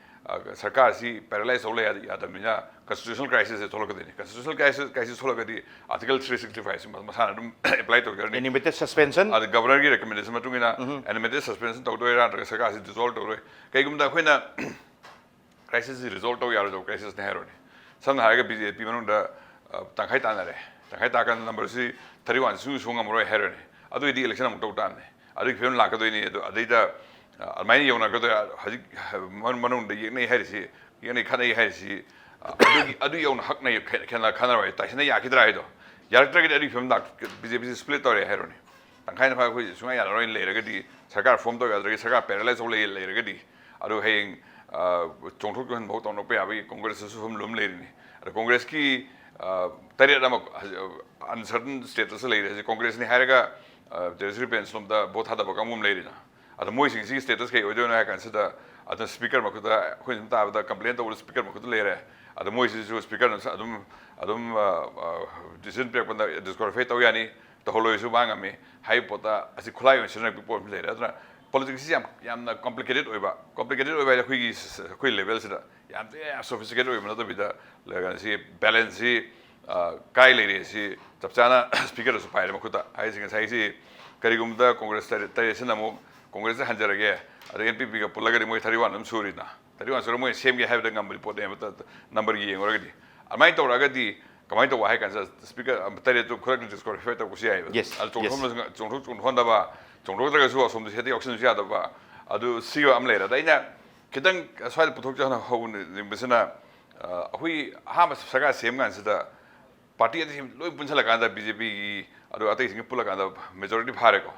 ꯁꯔꯀꯥꯔꯁꯤ ꯄꯦꯔꯥꯂꯥꯏꯁ ꯇꯧ ꯂꯩ ꯌꯥꯗꯕꯅꯤꯅ ꯀꯟꯁꯇꯤꯇ꯭ꯌꯨꯁꯅꯦꯜ ꯀ꯭ꯔꯥꯏꯁꯤꯁꯁꯦ ꯊꯣꯛꯂꯛꯀꯗꯣꯏꯅꯤ꯫ ꯀꯟꯁꯇꯤꯇ꯭ꯌꯨꯁꯅꯦꯜ ꯀ꯭ꯔꯥꯏꯁꯤꯁ ꯀ꯭ꯔꯥꯏꯁꯤꯁ ꯊꯣꯛꯂꯛꯀꯗꯤ ꯑꯥꯔꯇꯤꯀꯜ ꯊ꯭ꯔꯤ ꯁꯤꯛꯁꯇꯤ ꯐꯥꯏꯚꯁꯤ ꯃꯁꯥꯅ ꯑꯗꯨꯝ ꯑꯦꯄ꯭ꯂꯥꯏ ꯇꯧꯖꯔꯅꯤ꯫ Animated suspension. ꯑꯗ ꯒꯕꯔꯅꯔꯒꯤ ꯔꯦꯀꯃꯦꯟꯗꯦꯁꯟ ꯃꯇꯨꯡ ꯏꯟꯅ ꯑꯦꯅꯤꯃꯦꯇꯦꯠ ꯁꯁꯄꯦꯟꯁꯟ ꯇꯧꯗꯣꯏꯔꯥ ꯅꯠꯇ꯭ꯔꯒ ꯁꯔꯀꯥꯔꯁꯤ ꯗꯤꯖꯣꯜꯕ ꯇꯧꯗꯣꯏ? ꯀꯩꯒꯨꯝꯕꯗ ꯑꯩꯈꯣꯏꯅ ꯀ꯭ꯔꯥꯏꯁꯤꯁꯁꯤ ꯔꯤꯖꯣꯜꯕ ꯇꯧ ꯌꯥꯔꯣꯏꯗꯧꯕ ꯀ꯭ꯔꯥꯏꯁꯤꯁꯅꯦ ꯍꯥꯏꯔꯣꯅꯦ꯫ ꯁꯝꯅ ꯍꯥꯏꯔꯒ ꯕꯤ ꯖꯦ ꯄꯤ ꯃꯅꯨꯡꯗ ꯇꯪꯈꯥꯏ ꯇꯥꯅꯔꯦ, ꯇꯪꯈꯥꯏ ꯇꯥꯀꯥꯟꯗ ꯅꯝꯕꯔꯁꯤ ꯊꯥꯔꯇꯤ ꯋꯥꯟ ꯁꯨꯡ ꯁꯨꯡ ꯉꯝꯃꯔꯣꯏ ꯍꯥꯏꯔꯣꯅꯦ꯫ ꯑꯗꯨꯑꯣꯏꯗꯤ ꯏꯂꯦꯛꯁꯟ ꯑꯃꯨꯛ ꯇꯧ ꯇꯥꯕꯅꯦ꯫ ꯑꯗꯨꯒꯤ ꯐꯤꯕꯝ ꯂꯥꯛꯀꯗꯣꯏꯅꯤ꯫ ꯑꯗꯨ ꯑꯗꯩꯗ ꯑꯗꯨꯃꯥꯏꯅ ꯌꯧꯅꯔꯛꯀꯗꯣꯏ꯫ ꯍꯧꯖꯤꯛ ꯃꯅꯨꯡꯗ ꯌꯦꯛꯅꯩ ꯍꯥꯏꯔꯤꯁꯤ, ꯌꯦꯛꯅꯩ ꯈꯠꯅꯩ ꯍꯥꯏꯔꯤꯁꯤ ꯑꯗꯨꯒꯤ ꯑꯗꯨ ꯌꯧꯅ ꯍꯛꯅꯩ ꯈꯦꯠꯅꯔꯣꯏ꯫ ꯇꯥꯏꯁꯤꯟꯅ ꯌꯥꯈꯤꯗ꯭ꯔꯥ ꯍꯥꯏꯗꯣ꯫ ꯌꯥꯔꯛꯇ꯭ꯔꯒꯗꯤ ꯑꯗꯨꯒꯤ ꯐꯤꯕꯝ ꯂꯥꯛ ꯕꯤ ꯖꯦ ꯄꯤꯁꯤ ꯁ꯭ꯄ꯭ꯂꯤꯠ ꯇꯧꯔꯦ ꯍꯥꯏꯔꯣꯅꯦ꯫ ꯇꯪꯈꯥꯏ ꯇꯪꯈꯥꯏ ꯑꯩꯈꯣꯏ ꯁꯨꯡꯌꯥ ꯌꯥꯔꯔꯣꯏꯅ ꯂꯩꯔꯒꯗꯤ, ꯁꯔꯀꯥꯔ ꯐꯣꯝ ꯇꯧ ꯌꯥꯗ꯭ꯔꯒꯗꯤ, ꯁꯔꯀꯥꯔ ꯄꯦꯔꯥꯂꯥꯏꯁ ꯇꯧ ꯂꯩ ꯂꯩꯔꯒꯗꯤ, ꯑꯗꯨ ꯍꯌꯦꯡ ꯆꯣꯡꯊꯣꯛ ꯆꯣꯡꯁꯤꯟ ꯐꯥꯎ ꯇꯧꯅꯔꯛꯄ ꯌꯥꯕꯒꯤ ꯀꯣꯡꯒ꯭ꯔꯦꯁꯇꯁꯨ ꯁꯨꯝ ꯂꯨꯝ ꯂꯩꯔꯤꯅꯤ꯫ ꯑꯗ ꯀꯣꯡꯒ꯭ꯔꯦꯁꯀꯤ ꯇꯔꯦꯠ ꯑꯃ ꯑꯟꯁꯔꯇꯟ ꯁ꯭ꯇꯦꯇꯁꯇ ꯂꯩꯔꯦ꯫ ꯍꯧꯖꯤꯛ ꯀꯣꯡꯒ꯭ꯔꯦꯁꯅꯤ ꯍꯥꯏꯔꯒ ꯇꯦꯖꯁ꯭ꯔꯤ ꯄ꯭ꯔꯦꯝ ꯁꯣꯝꯗ ꯚꯣꯠ ꯊꯥꯗꯕ ꯀꯥꯡꯕꯨ ꯑꯃ ꯂꯩꯔꯤꯅ꯫ ꯑꯗ ꯃꯣꯏꯁꯤꯡꯁꯤꯒꯤ ꯁ꯭ꯇꯦꯇꯁ ꯀꯩ ꯑꯣꯏꯗꯣꯏꯅꯣ ꯍꯥꯏ ꯀꯥꯟꯁꯤꯗ, ꯑꯗꯨꯝ ꯁ꯭ꯄꯤꯀꯔ ꯃꯈꯨꯠꯇ, ꯑꯩꯈꯣꯏꯅ ꯁꯨꯝ ꯇꯥꯕꯗ ꯀꯝꯄ꯭ꯂꯦꯟ ꯇꯧꯕꯗ ꯁ꯭ꯄꯤꯀꯔ ꯃꯈꯨꯠꯇ ꯂꯩꯔꯦ꯫ ꯑꯗ ꯃꯣꯏꯁꯤꯁꯨ ꯁ꯭ꯄꯤꯀꯔꯅ ꯑꯗꯨꯝ ꯑꯗꯨꯝ ꯗꯤꯁꯤꯖꯟ ꯄꯤꯔꯛꯄꯗ ꯗꯤꯁꯀ꯭ꯋꯥꯂꯤꯐꯥꯏ ꯇꯧ ꯌꯥꯅꯤ, ꯇꯧꯍꯜꯂꯣꯏꯁꯨ ꯃꯥ ꯉꯝꯃꯤ ꯍꯥꯏꯕ ꯄꯣꯠꯇ ꯑꯁꯤ ꯈꯨꯠꯂꯥꯏ ꯑꯣꯏꯅ ꯁꯤꯖꯤꯟꯅꯔꯛꯄ ꯄꯣꯠ ꯑꯃ ꯂꯩꯔꯦ꯫ ꯑꯗꯨꯅ ꯄꯣꯂꯤꯇꯤꯛꯁꯁꯤ ꯌꯥꯝ ꯌꯥꯝꯅ ꯀꯣꯝꯄ꯭ꯂꯤꯀꯦꯇꯦꯠ ꯑꯣꯏꯕ, ꯀꯣꯝꯄ꯭ꯂꯤꯀꯦꯇꯦꯠ ꯑꯣꯏꯕ ꯍꯥꯏꯗꯤ ꯑꯩꯈꯣꯏꯒꯤ ꯑꯩꯈꯣꯏ ꯂꯦꯚꯦꯜꯁꯤꯗ ꯌꯥꯝ ꯁꯣꯐꯤꯁꯇꯤꯀꯦꯇꯦꯠ ꯑꯣꯏꯕ ꯅꯠꯇꯕꯤꯗ ꯂꯩꯔꯒ ꯁꯤ ꯕꯦꯂꯦꯟꯁꯁꯤ ꯀꯥꯏ ꯂꯩꯔꯦ ꯁꯤ ꯆꯞ ꯆꯥꯅ ꯁ꯭ꯄꯤꯀꯔꯗꯁꯨ ꯄꯥꯏꯔꯦ ꯃꯈꯨꯠꯇ꯫ ꯍꯥꯏꯁꯦ ꯉꯁꯥꯏꯁꯤ ꯀꯔꯤꯒꯨꯝꯕꯗ ꯀꯣꯡꯒ꯭ꯔꯦꯁ ꯇꯔꯦꯠ ꯇꯔꯦꯠꯁꯤꯅ ꯑꯃꯨꯛ ꯀꯣꯡꯒ꯭ꯔꯦꯁꯇ ꯍꯟꯖꯔꯒꯦ, ꯑꯗꯩ ꯑꯦꯟ ꯄꯤ ꯄꯤꯒ ꯄꯨꯜꯂꯒꯗꯤ ꯃꯣꯏ ꯊꯥꯔꯇꯤ ꯋꯥꯟ ꯑꯗꯨꯝ ꯁꯨꯔꯤꯅ, ꯊꯥꯔꯇꯤ ꯋꯥꯟ ꯁꯨꯔ ꯃꯣꯏ ꯁꯦꯝꯒꯦ ꯍꯥꯏꯕꯗ ꯉꯝꯕ ꯔꯤꯄꯣꯔꯠꯅꯦꯕ ꯅꯝꯕꯔꯒꯤ ꯌꯦꯡꯉꯨꯔꯒꯗꯤ꯫ ꯑꯗꯨꯃꯥꯏꯅ ꯇꯧꯔꯛꯑꯒꯗꯤ ꯀꯃꯥꯏꯅ ꯇꯧꯕ ꯍꯥꯏ ꯀꯥꯟꯗ ꯁ꯭ꯄꯤꯀꯔ ꯇꯔꯦꯠꯇꯨ ꯈꯨꯗꯛꯇ ꯗꯤꯁꯀ꯭ꯋꯥꯂꯤꯐꯥꯏ ꯇꯧꯕꯁꯨ ꯌꯥꯏꯑꯕ꯫ Yes, ꯑꯗꯨ yes. ꯆꯣꯡꯊꯣꯛ ꯆꯣꯡꯊꯣꯛ ꯆꯣꯡꯊꯣꯛꯍꯟꯗꯕ, ꯆꯣꯡꯊꯣꯛꯇ꯭ꯔꯒꯁꯨ ꯑꯁꯣꯝꯗ ꯁꯦꯠꯇ ꯌꯥꯎꯁꯤꯟꯕꯁꯨ ꯌꯥꯗꯕ, ꯑꯗꯨ ꯁꯤꯒ ꯑꯃ ꯂꯩꯔꯦ꯫ ꯑꯗ ꯑꯩꯅ ꯈꯤꯇꯪ ꯁ꯭ꯋꯥꯏꯗ ꯄꯨꯊꯣꯛꯆꯍꯧꯅꯤꯡꯕꯁꯤꯅ, ꯑꯩꯈꯣꯏ ꯑꯍꯥꯟꯕ ꯁꯔꯀꯥꯔ ꯁꯦꯝ ꯀꯥꯟꯁꯤꯗ ꯄꯥꯔꯇꯤ ꯑꯇꯩꯁꯤꯡ ꯂꯣꯏ ꯄꯨꯟꯁꯤꯜꯂꯀꯥꯟꯗ ꯕꯤ ꯖꯦ ꯄꯤꯒꯤ ꯑꯗꯨꯒ ꯑꯇꯩꯁꯤꯡꯒ ꯄꯨꯜꯂꯀꯥꯟꯗ ꯃꯦꯖꯣꯔꯤꯇꯤ ꯐꯥꯔꯦꯀꯣ꯫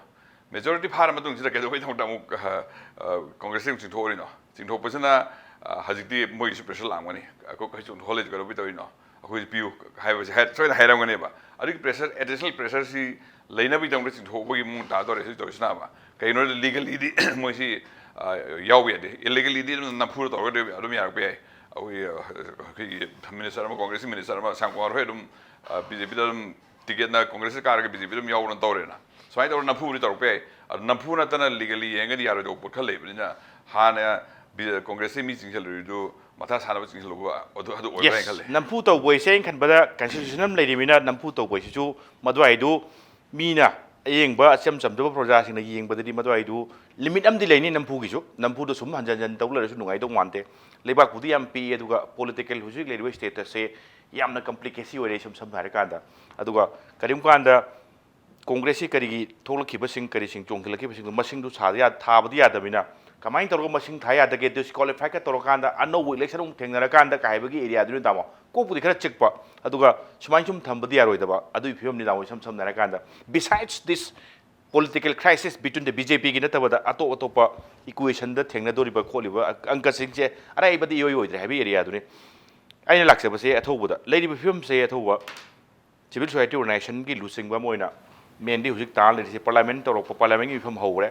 ꯃꯦꯖꯣꯔꯤꯇꯤ ꯐꯥꯔ ꯃꯇꯨꯡꯁꯤꯗ ꯀꯩꯗꯧꯕꯩꯗꯃꯛꯇ ꯑꯃꯨꯛ ꯀꯣꯡꯒ꯭ꯔꯦꯁꯇ ꯑꯃꯨꯛ ꯆꯤꯡꯊꯣꯛꯎꯔꯤꯅꯣ? ꯆꯤꯡꯊꯣꯛꯄꯁꯤꯅ ꯍꯧꯖꯤꯛꯇꯤ ꯃꯣꯏꯒꯤꯁꯨ ꯄ꯭ꯔꯦꯁꯔ ꯂꯥꯛꯑꯝꯒꯅꯤ, ꯑꯩꯈꯣꯏ ꯆꯤꯡꯊꯣꯛꯍꯜꯂꯤꯁꯦ ꯀꯩꯗꯧꯕꯩ ꯇꯧꯔꯤꯅꯣ? ꯑꯩꯈꯣꯏꯗ ꯄꯤꯌꯨ ꯍꯥꯏꯕꯁꯦ ꯍꯥꯏ-, ꯁꯣꯏꯗꯅ ꯍꯥꯏꯔꯝꯒꯅꯦꯕ꯫ ꯑꯗꯨꯒꯤ pressure, additional pressure ꯁꯤ ꯂꯩꯅꯕꯒꯤꯗꯃꯛꯇ ꯆꯤꯡꯊꯣꯛꯄꯒꯤ ꯃꯑꯣꯡ ꯇꯥꯗꯧꯔꯦ ꯁꯤ ꯇꯧꯔꯤꯁꯤꯅ ꯑꯃ꯫ ꯀꯩꯒꯤꯅꯣꯗ legally ꯗꯤ ꯃꯣꯏꯁꯤ, ꯑ, ꯌꯥꯎꯕ ꯌꯥꯗꯦ꯫ Illegally ꯗꯤ ꯑꯗꯨꯝ ꯅꯝꯐꯨꯗ ꯇꯧꯔꯒꯗꯤ ꯑꯗꯨꯝ ꯌꯥꯔꯛꯄ ꯌꯥꯏ꯫ ꯑꯩꯈꯣꯏꯒꯤ, ꯑ, ꯑꯩꯈꯣꯏꯒꯤ minister ꯑꯃ, Congress ꯀꯤ minister ꯑꯃ, ꯁ꯭ꯌꯥꯝ ꯀꯨꯃꯥꯔ ꯍꯣꯏ ꯑꯗꯨꯝ, ꯑ, BJP ꯗ ꯑꯗꯨꯝ ticket ꯅ Congress ꯀꯥꯔꯒ BJP ꯑꯗꯨꯝ ꯌꯥꯎꯕꯅ ꯇꯧꯔꯦꯅ꯫ ꯁꯨꯃꯥꯏꯅ ꯇꯧꯔꯒ ꯅꯝꯐꯨꯕꯨꯗꯤ ꯇꯧꯔꯛꯄ ꯌꯥꯏ꯫ ꯑꯗꯨ ꯅꯝꯐꯨ ꯅꯠꯇꯅ legally ꯌꯦꯡꯉꯒꯗꯤ ꯌꯥꯔꯣꯏꯗꯧꯕ ꯄꯣꯠ ꯈꯔ ꯂꯩꯕꯅꯤꯅ ꯍꯥꯟꯅ ꯕꯤ-, Congress ꯀꯤ ꯃꯤ ꯆꯤꯡꯁꯤꯜꯂꯨꯔꯤꯗꯨ ꯃꯊꯥ ꯁꯥꯅꯕ ꯆꯤꯡꯁꯤꯜꯂꯨꯕ ꯑꯗꯨ, ꯑꯗꯨ ꯑꯣꯏꯕ꯭ꯔꯥ ꯍꯥꯏꯅ Yes, ꯈꯜꯂꯦ꯫ ꯅꯝꯐꯨ ꯇꯧꯕ ꯍꯥꯏꯁꯦ ꯑꯩꯅ ꯈꯟꯕꯗ constitution ꯑꯃ ꯂꯩꯔꯤꯃꯤꯅ ꯅꯝꯐꯨ ꯇꯧꯕ ꯍꯥꯏꯁꯤꯁꯨ ꯃꯗꯨꯋꯥꯏꯗꯨ ꯃꯤꯅ ꯑꯌꯦꯡꯕ ꯑꯆꯝ ꯆꯝꯖꯕ ꯄ꯭ꯔꯖꯥꯁꯤꯡꯅ ꯌꯦꯡꯕꯗꯗꯤ ꯃꯗꯨꯋꯥꯏꯗꯨ limit ꯑꯃꯗꯤ ꯂꯩꯅꯤ꯫ ꯅꯝꯐꯨꯒꯤꯁꯨ, ꯅꯝꯐꯨꯗ ꯁꯨꯝ ꯍꯟꯖꯟ ꯍꯟꯖꯟ ꯇꯧ ꯂꯩꯔꯁꯨ ꯅꯨꯡꯉꯥꯏꯗꯧ ꯃꯥꯟꯗꯦ꯫ ꯂꯩꯕꯥꯛꯄꯨꯗꯤ ꯌꯥꯝ ꯄꯤꯛꯏ, ꯑꯗꯨꯒ political ꯍꯧꯖꯤꯛ ꯂꯩꯔꯤꯕ status ꯁꯦ ꯌꯥꯝꯅ complicated ꯑꯣꯏꯔꯦ ꯏꯁꯝ ꯁꯝꯅ ꯍꯥꯏꯔꯀꯥꯟꯗ꯫ ꯑꯗꯨꯒ ꯀꯔꯤꯒꯨꯝꯕ ꯀꯥꯟꯗ Congress ꯀꯤ ꯀꯔꯤꯒꯤ ꯊꯣꯛꯂꯛꯈꯤꯕꯁꯤꯡ, ꯀꯔꯤꯁꯤꯡ ꯆꯣꯡꯁꯤꯜꯂꯛꯈꯤꯕꯁꯤꯡꯗꯣ ꯃꯁꯤꯡꯗꯨ ꯊꯥꯗ ꯌꯥ-, ꯊꯥꯕꯗꯤ ꯌꯥꯗꯕꯅꯤꯅ ꯀꯃꯥꯏꯅ ꯇꯧꯔꯒ ꯃꯁꯤꯡ ꯊꯥ ꯌꯥꯗꯒꯦ? Disqualify ꯀ ꯇꯧꯔꯀꯥꯟꯗ ꯑꯅꯧꯕ election ꯑꯃꯨꯛ ꯊꯦꯡꯅꯔꯀꯥꯟꯗ ꯀꯥ ꯍꯥꯏꯕꯒꯤ area ꯗꯨꯅꯤ ꯇꯥꯃꯣ꯫ ꯀꯣꯛꯄꯨꯗꯤ ꯈꯔ ꯆꯤꯛꯄ, ꯑꯗꯨꯒ ꯁꯨꯃꯥꯏꯅ ꯁꯨꯝ ꯊꯝꯕꯗꯤ ꯌꯥꯔꯣꯏꯗꯕ ꯑꯗꯨꯒꯤ ꯐꯤꯕꯝꯅꯤ ꯇꯥꯃꯣ꯫ ꯏꯁꯝ ꯁꯝꯅ ꯍꯥꯏꯔꯀꯥꯟꯗ, besides this political crisis between the BJP ꯒꯤ ꯅꯠꯇꯕꯗ ꯑꯇꯣꯞ ꯑꯇꯣꯞꯄ equation ꯗ ꯊꯦꯡꯅꯗꯧꯔꯤꯕ ꯈꯣꯠꯂꯤꯕ ꯑꯪꯀꯁꯤꯡꯁꯦ ꯑꯔꯥꯏꯕꯗꯤ ꯏꯑꯣꯏ ꯑꯣꯏꯗ꯭ꯔꯦ ꯍꯥꯏꯕꯒꯤ area ꯗꯨꯅꯤ꯫ ꯑꯩꯅ ꯂꯥꯛꯆꯕꯁꯦ ꯑꯊꯧꯕꯗ ꯂꯩꯔꯤꯕ ꯐꯤꯕꯝꯁꯦ ꯑꯊꯧꯕ civil society organization ꯒꯤ ꯂꯨꯆꯤꯡꯕ ꯑꯃ ꯑꯣꯏꯅ ꯃꯦꯟꯗꯤ ꯍꯧꯖꯤꯛ ꯇꯥꯔ ꯂꯩꯔꯤꯁꯦ꯫ Parliament ꯇꯧꯔꯛꯄ, Parliament ꯀꯤ ꯃꯤꯐꯝ ꯍꯧꯈ꯭ꯔꯦ꯫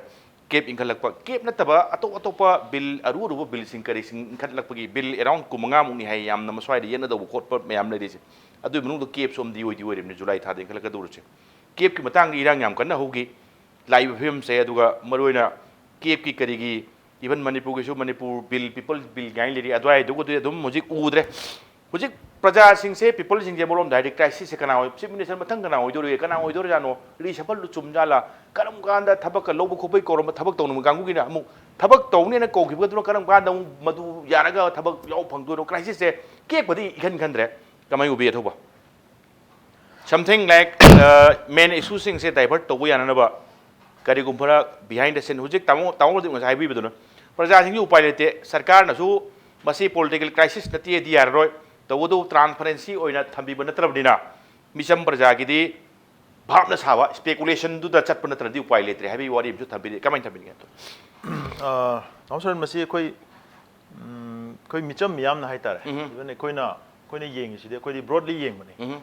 CAB ꯏꯟꯈꯠꯂꯛꯄ, CAB ꯅꯠꯇꯕ ꯑꯇꯣꯞ ꯑꯇꯣꯞꯄ bill, ꯑꯔꯨ ꯑꯔꯨꯕ bill ꯁꯤꯡ ꯀꯔꯤꯁꯤꯡ ꯏꯟꯈꯠꯂꯛꯄꯒꯤ bill around ꯀꯨꯟꯃꯉꯥ ꯃꯨꯛꯅꯤ ꯍꯥꯏ, ꯌꯥꯝꯅ ꯃꯁ꯭ꯋꯥꯏꯗ ꯌꯦꯠꯅꯗꯧꯕ ꯈꯣꯠꯄ ꯃꯌꯥꯝ ꯂꯩꯔꯤꯁꯦ꯫ ꯑꯗꯨꯒꯤ ꯃꯅꯨꯡꯗ CAB ꯁꯨ ꯑꯃꯗꯤ ꯑꯣꯏꯗꯤ ꯑꯣꯏꯔꯤꯕꯅꯤ, July ꯊꯥꯗ ꯏꯟꯈꯠꯂꯛꯀꯗꯧꯔꯤꯁꯦ꯫ CAB ꯀꯤ ꯃꯇꯥꯡꯗ ꯏꯔꯥꯡ ꯌꯥꯝ ꯀꯟꯅ ꯍꯧꯈꯤ꯫ ꯂꯥꯛꯏꯕ ꯐꯤꯕꯝꯁꯦ, ꯑꯗꯨꯒ ꯃꯔꯨꯑꯣꯏꯅ CAB ꯀꯤ ꯀꯔꯤꯒꯤ, even ꯃꯅꯤꯄꯨꯔꯒꯤꯁꯨ Manipur bill, People's Bill ꯀꯥꯏꯅ ꯂꯩꯔꯤ, ꯑꯗꯨꯋꯥꯏꯗꯨꯒꯗꯨꯗꯤ ꯑꯗꯨꯝ ꯍꯧꯖꯤꯛ ꯎꯗ꯭ꯔꯦ꯫ ꯍꯧꯖꯤꯛ ꯄ꯭ꯔꯖꯥꯁꯤꯡꯁꯦ, people ꯁꯤꯡꯁꯦ ꯑꯃꯔꯣꯝꯗ ꯍꯥꯏꯔꯗꯤ crisis ꯁꯦ ꯀꯅꯥ ꯑꯣꯏ-, Chief Minister ꯃꯊꯪ ꯀꯅꯥ ꯑꯣꯏꯗꯣꯔꯤꯒꯦ, ꯀꯅꯥ ꯑꯣꯏꯗꯣꯔꯤꯖꯥꯠꯅꯣ, reshuffle ꯗꯨ ꯆꯨꯝꯖꯥꯠꯂꯥ, ꯀꯔꯝ ꯀꯥꯟꯗ ꯊꯕꯛꯀ ꯂꯧꯕ ꯈꯣꯠꯄꯒꯤ ꯀꯧꯔꯝꯕ ꯊꯕꯛ ꯇꯧꯅꯤꯡꯕ ꯀꯥꯡꯕꯨꯒꯤꯅ ꯑꯃꯨꯛ ꯊꯕꯛ ꯇꯧꯅꯦꯅ ꯀꯧꯈꯤꯕꯗꯨꯅ ꯀꯔꯝ ꯀꯥꯟꯗ ꯑꯃꯨꯛ ꯃꯗꯨ ꯌꯥꯔꯒ ꯊꯕꯛ ꯌꯥꯎꯕ ꯐꯪꯗꯣꯏꯅꯣ? Crisis ꯁꯦ CAB ꯀꯗꯤ ꯏꯈꯟ ꯈꯟꯗ꯭ꯔꯦ꯫ ꯀꯃꯥꯏꯅ ꯎꯕꯤ ꯑꯊꯧꯕ? Something like, uh, main issue ꯁꯤꯡꯁꯦ divert ꯇꯧꯕ ꯌꯥꯅꯅꯕ ꯀꯔꯤꯒꯨꯝꯕ ꯈꯔ behind the scene, ꯍꯧꯖꯤꯛ ꯇꯥꯃꯣ, ꯇꯥꯃꯣ ꯍꯧꯖꯤꯛ ꯉꯁꯥꯏ ꯍꯥꯏꯕꯤꯕꯗꯨꯅ, ꯄ꯭ꯔꯖꯥꯁꯤꯡꯒꯤ ꯎꯄꯥꯏ ꯂꯩꯇꯦ, ꯁꯔꯀꯥꯔꯅꯁꯨ ꯃꯁꯤ political crisis ꯅꯠꯇꯦꯗꯤ ꯌꯥꯔꯔꯣꯏ, ꯇꯧꯕꯇꯕꯨ transparency ꯑꯣꯏꯅ ꯊꯝꯕꯤꯕ ꯅꯠꯇ꯭ꯔꯕꯅꯤꯅ ꯃꯤꯆꯝ ꯄ꯭ꯔꯖꯥꯒꯤꯗꯤ ꯚꯥꯞꯅ ꯁꯥꯕ speculation ꯗꯨꯗ ꯆꯠꯄ ꯅꯠꯇ꯭ꯔꯗꯤ ꯎꯄꯥꯏ ꯂꯩꯇ꯭ꯔꯦ ꯍꯥꯏꯕꯒꯤ ꯋꯥꯔꯤ ꯑꯃꯁꯨ ꯊꯝꯕꯤꯔꯤ꯫ ꯀꯃꯥꯏꯅ ꯊꯝꯕꯤꯅꯤꯡꯉꯤ? ꯑ, ꯗꯥ ꯁꯔꯟ, ꯃꯁꯤ ꯑꯩꯈꯣꯏ, ꯎꯝ, ꯑꯩꯈꯣꯏ ꯃꯤꯆꯝ ꯃꯤꯌꯥꯝꯅ ꯍꯥꯏꯇꯥꯔꯦ, ꯎꯝ꯫ Even ꯑꯩꯈꯣꯏꯅ ꯑꯩꯈꯣꯏꯅ ꯌꯦꯡꯉꯤꯁꯤꯗꯤ ꯑꯩꯈꯣꯏꯗꯤ broadly ꯌꯦꯡꯕꯅꯤ꯫ ꯎꯝ꯫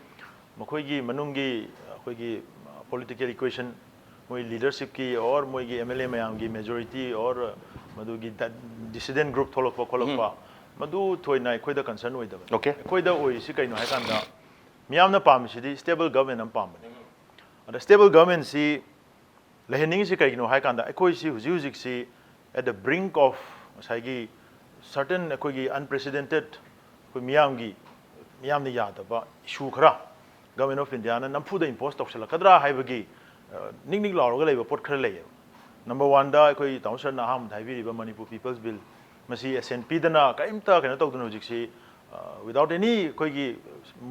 ꯃꯈꯣꯏꯒꯤ ꯃꯅꯨꯡꯒꯤ ꯑꯩꯈꯣꯏꯒꯤ political equation, ꯃꯣꯏ leadership ꯀꯤ or ꯃꯣꯏꯒꯤ M L A ꯃꯌꯥꯝꯒꯤ majority or ꯃꯗꯨꯒꯤ ꯗ- dissident group ꯊꯣꯛꯂꯛꯄ ꯈꯣꯠꯂꯛꯄ, ꯃꯗꯨ ꯊꯣꯏꯅ ꯑꯩꯈꯣꯏꯗ concern ꯑꯣꯏꯗꯕꯅꯤ꯫ Okay. ꯑꯩꯈꯣꯏꯗ ꯑꯣꯏꯔꯤꯁꯤ ꯀꯩꯅꯣ ꯍꯥꯏꯀꯥꯟꯗ, ꯃꯤꯌꯥꯝꯅ ꯄꯥꯝꯃꯤꯁꯤꯗꯤ stable government ꯑꯃ ꯄꯥꯝꯕꯅꯤ꯫ ꯑꯗ stable government ꯁꯤ ꯂꯩꯍꯟꯅꯤꯡꯉꯤꯁꯤ ꯀꯩꯒꯤꯅꯣ ꯍꯥꯏꯀꯥꯟꯗ, ꯑꯩꯈꯣꯏꯁꯤ ꯍꯧꯖꯤꯛ ꯍꯧꯖꯤꯛꯁꯤ at the brink of ꯉꯁꯥꯏꯒꯤ certain ꯑꯩꯈꯣꯏꯒꯤ unprecedented, ꯑꯩꯈꯣꯏ ꯃꯤꯌꯥꯝꯒꯤ, ꯃꯤꯌꯥꯝꯅ ꯌꯥꯗꯕ issue ꯈꯔ Government of India ꯅ ꯅꯝꯐꯨꯗ impose ꯇꯧꯁꯜꯂꯛꯀꯗ꯭ꯔꯥ ꯍꯥꯏꯕꯒꯤ, ꯑ, ꯅꯤꯛ ꯅꯤꯛ ꯂꯥꯎꯔꯒ ꯂꯩꯕ ꯄꯣꯠ ꯈꯔ ꯂꯩꯌꯦꯕ꯫ Number one ꯗ ꯑꯩꯈꯣꯏ ꯇꯥꯃꯣ sir ꯅ ꯑꯍꯥꯟꯕꯗ ꯍꯥꯏꯕꯤꯔꯤꯕ Manipur People's Bill, ꯃꯁꯤ assent ꯄꯤꯗꯅ ꯀꯔꯤꯝꯇ ꯀꯩꯅꯣ ꯇꯧꯗꯅ ꯍꯧꯖꯤꯛꯁꯤ, ꯑ, without any ꯑꯩꯈꯣꯏꯒꯤ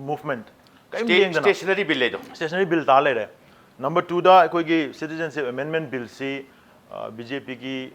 movement, ꯀꯔꯤꯝ State- ꯂꯦꯡꯗꯅ stationary bill ꯍꯥꯏꯗꯣ꯫ stationary bill ꯇꯥ ꯂꯩꯔꯦ꯫ Number two ꯗ ꯑꯩꯈꯣꯏꯒꯤ Citizenship Amendment Bill ꯁꯤ, ꯑ, B J P ꯒꯤ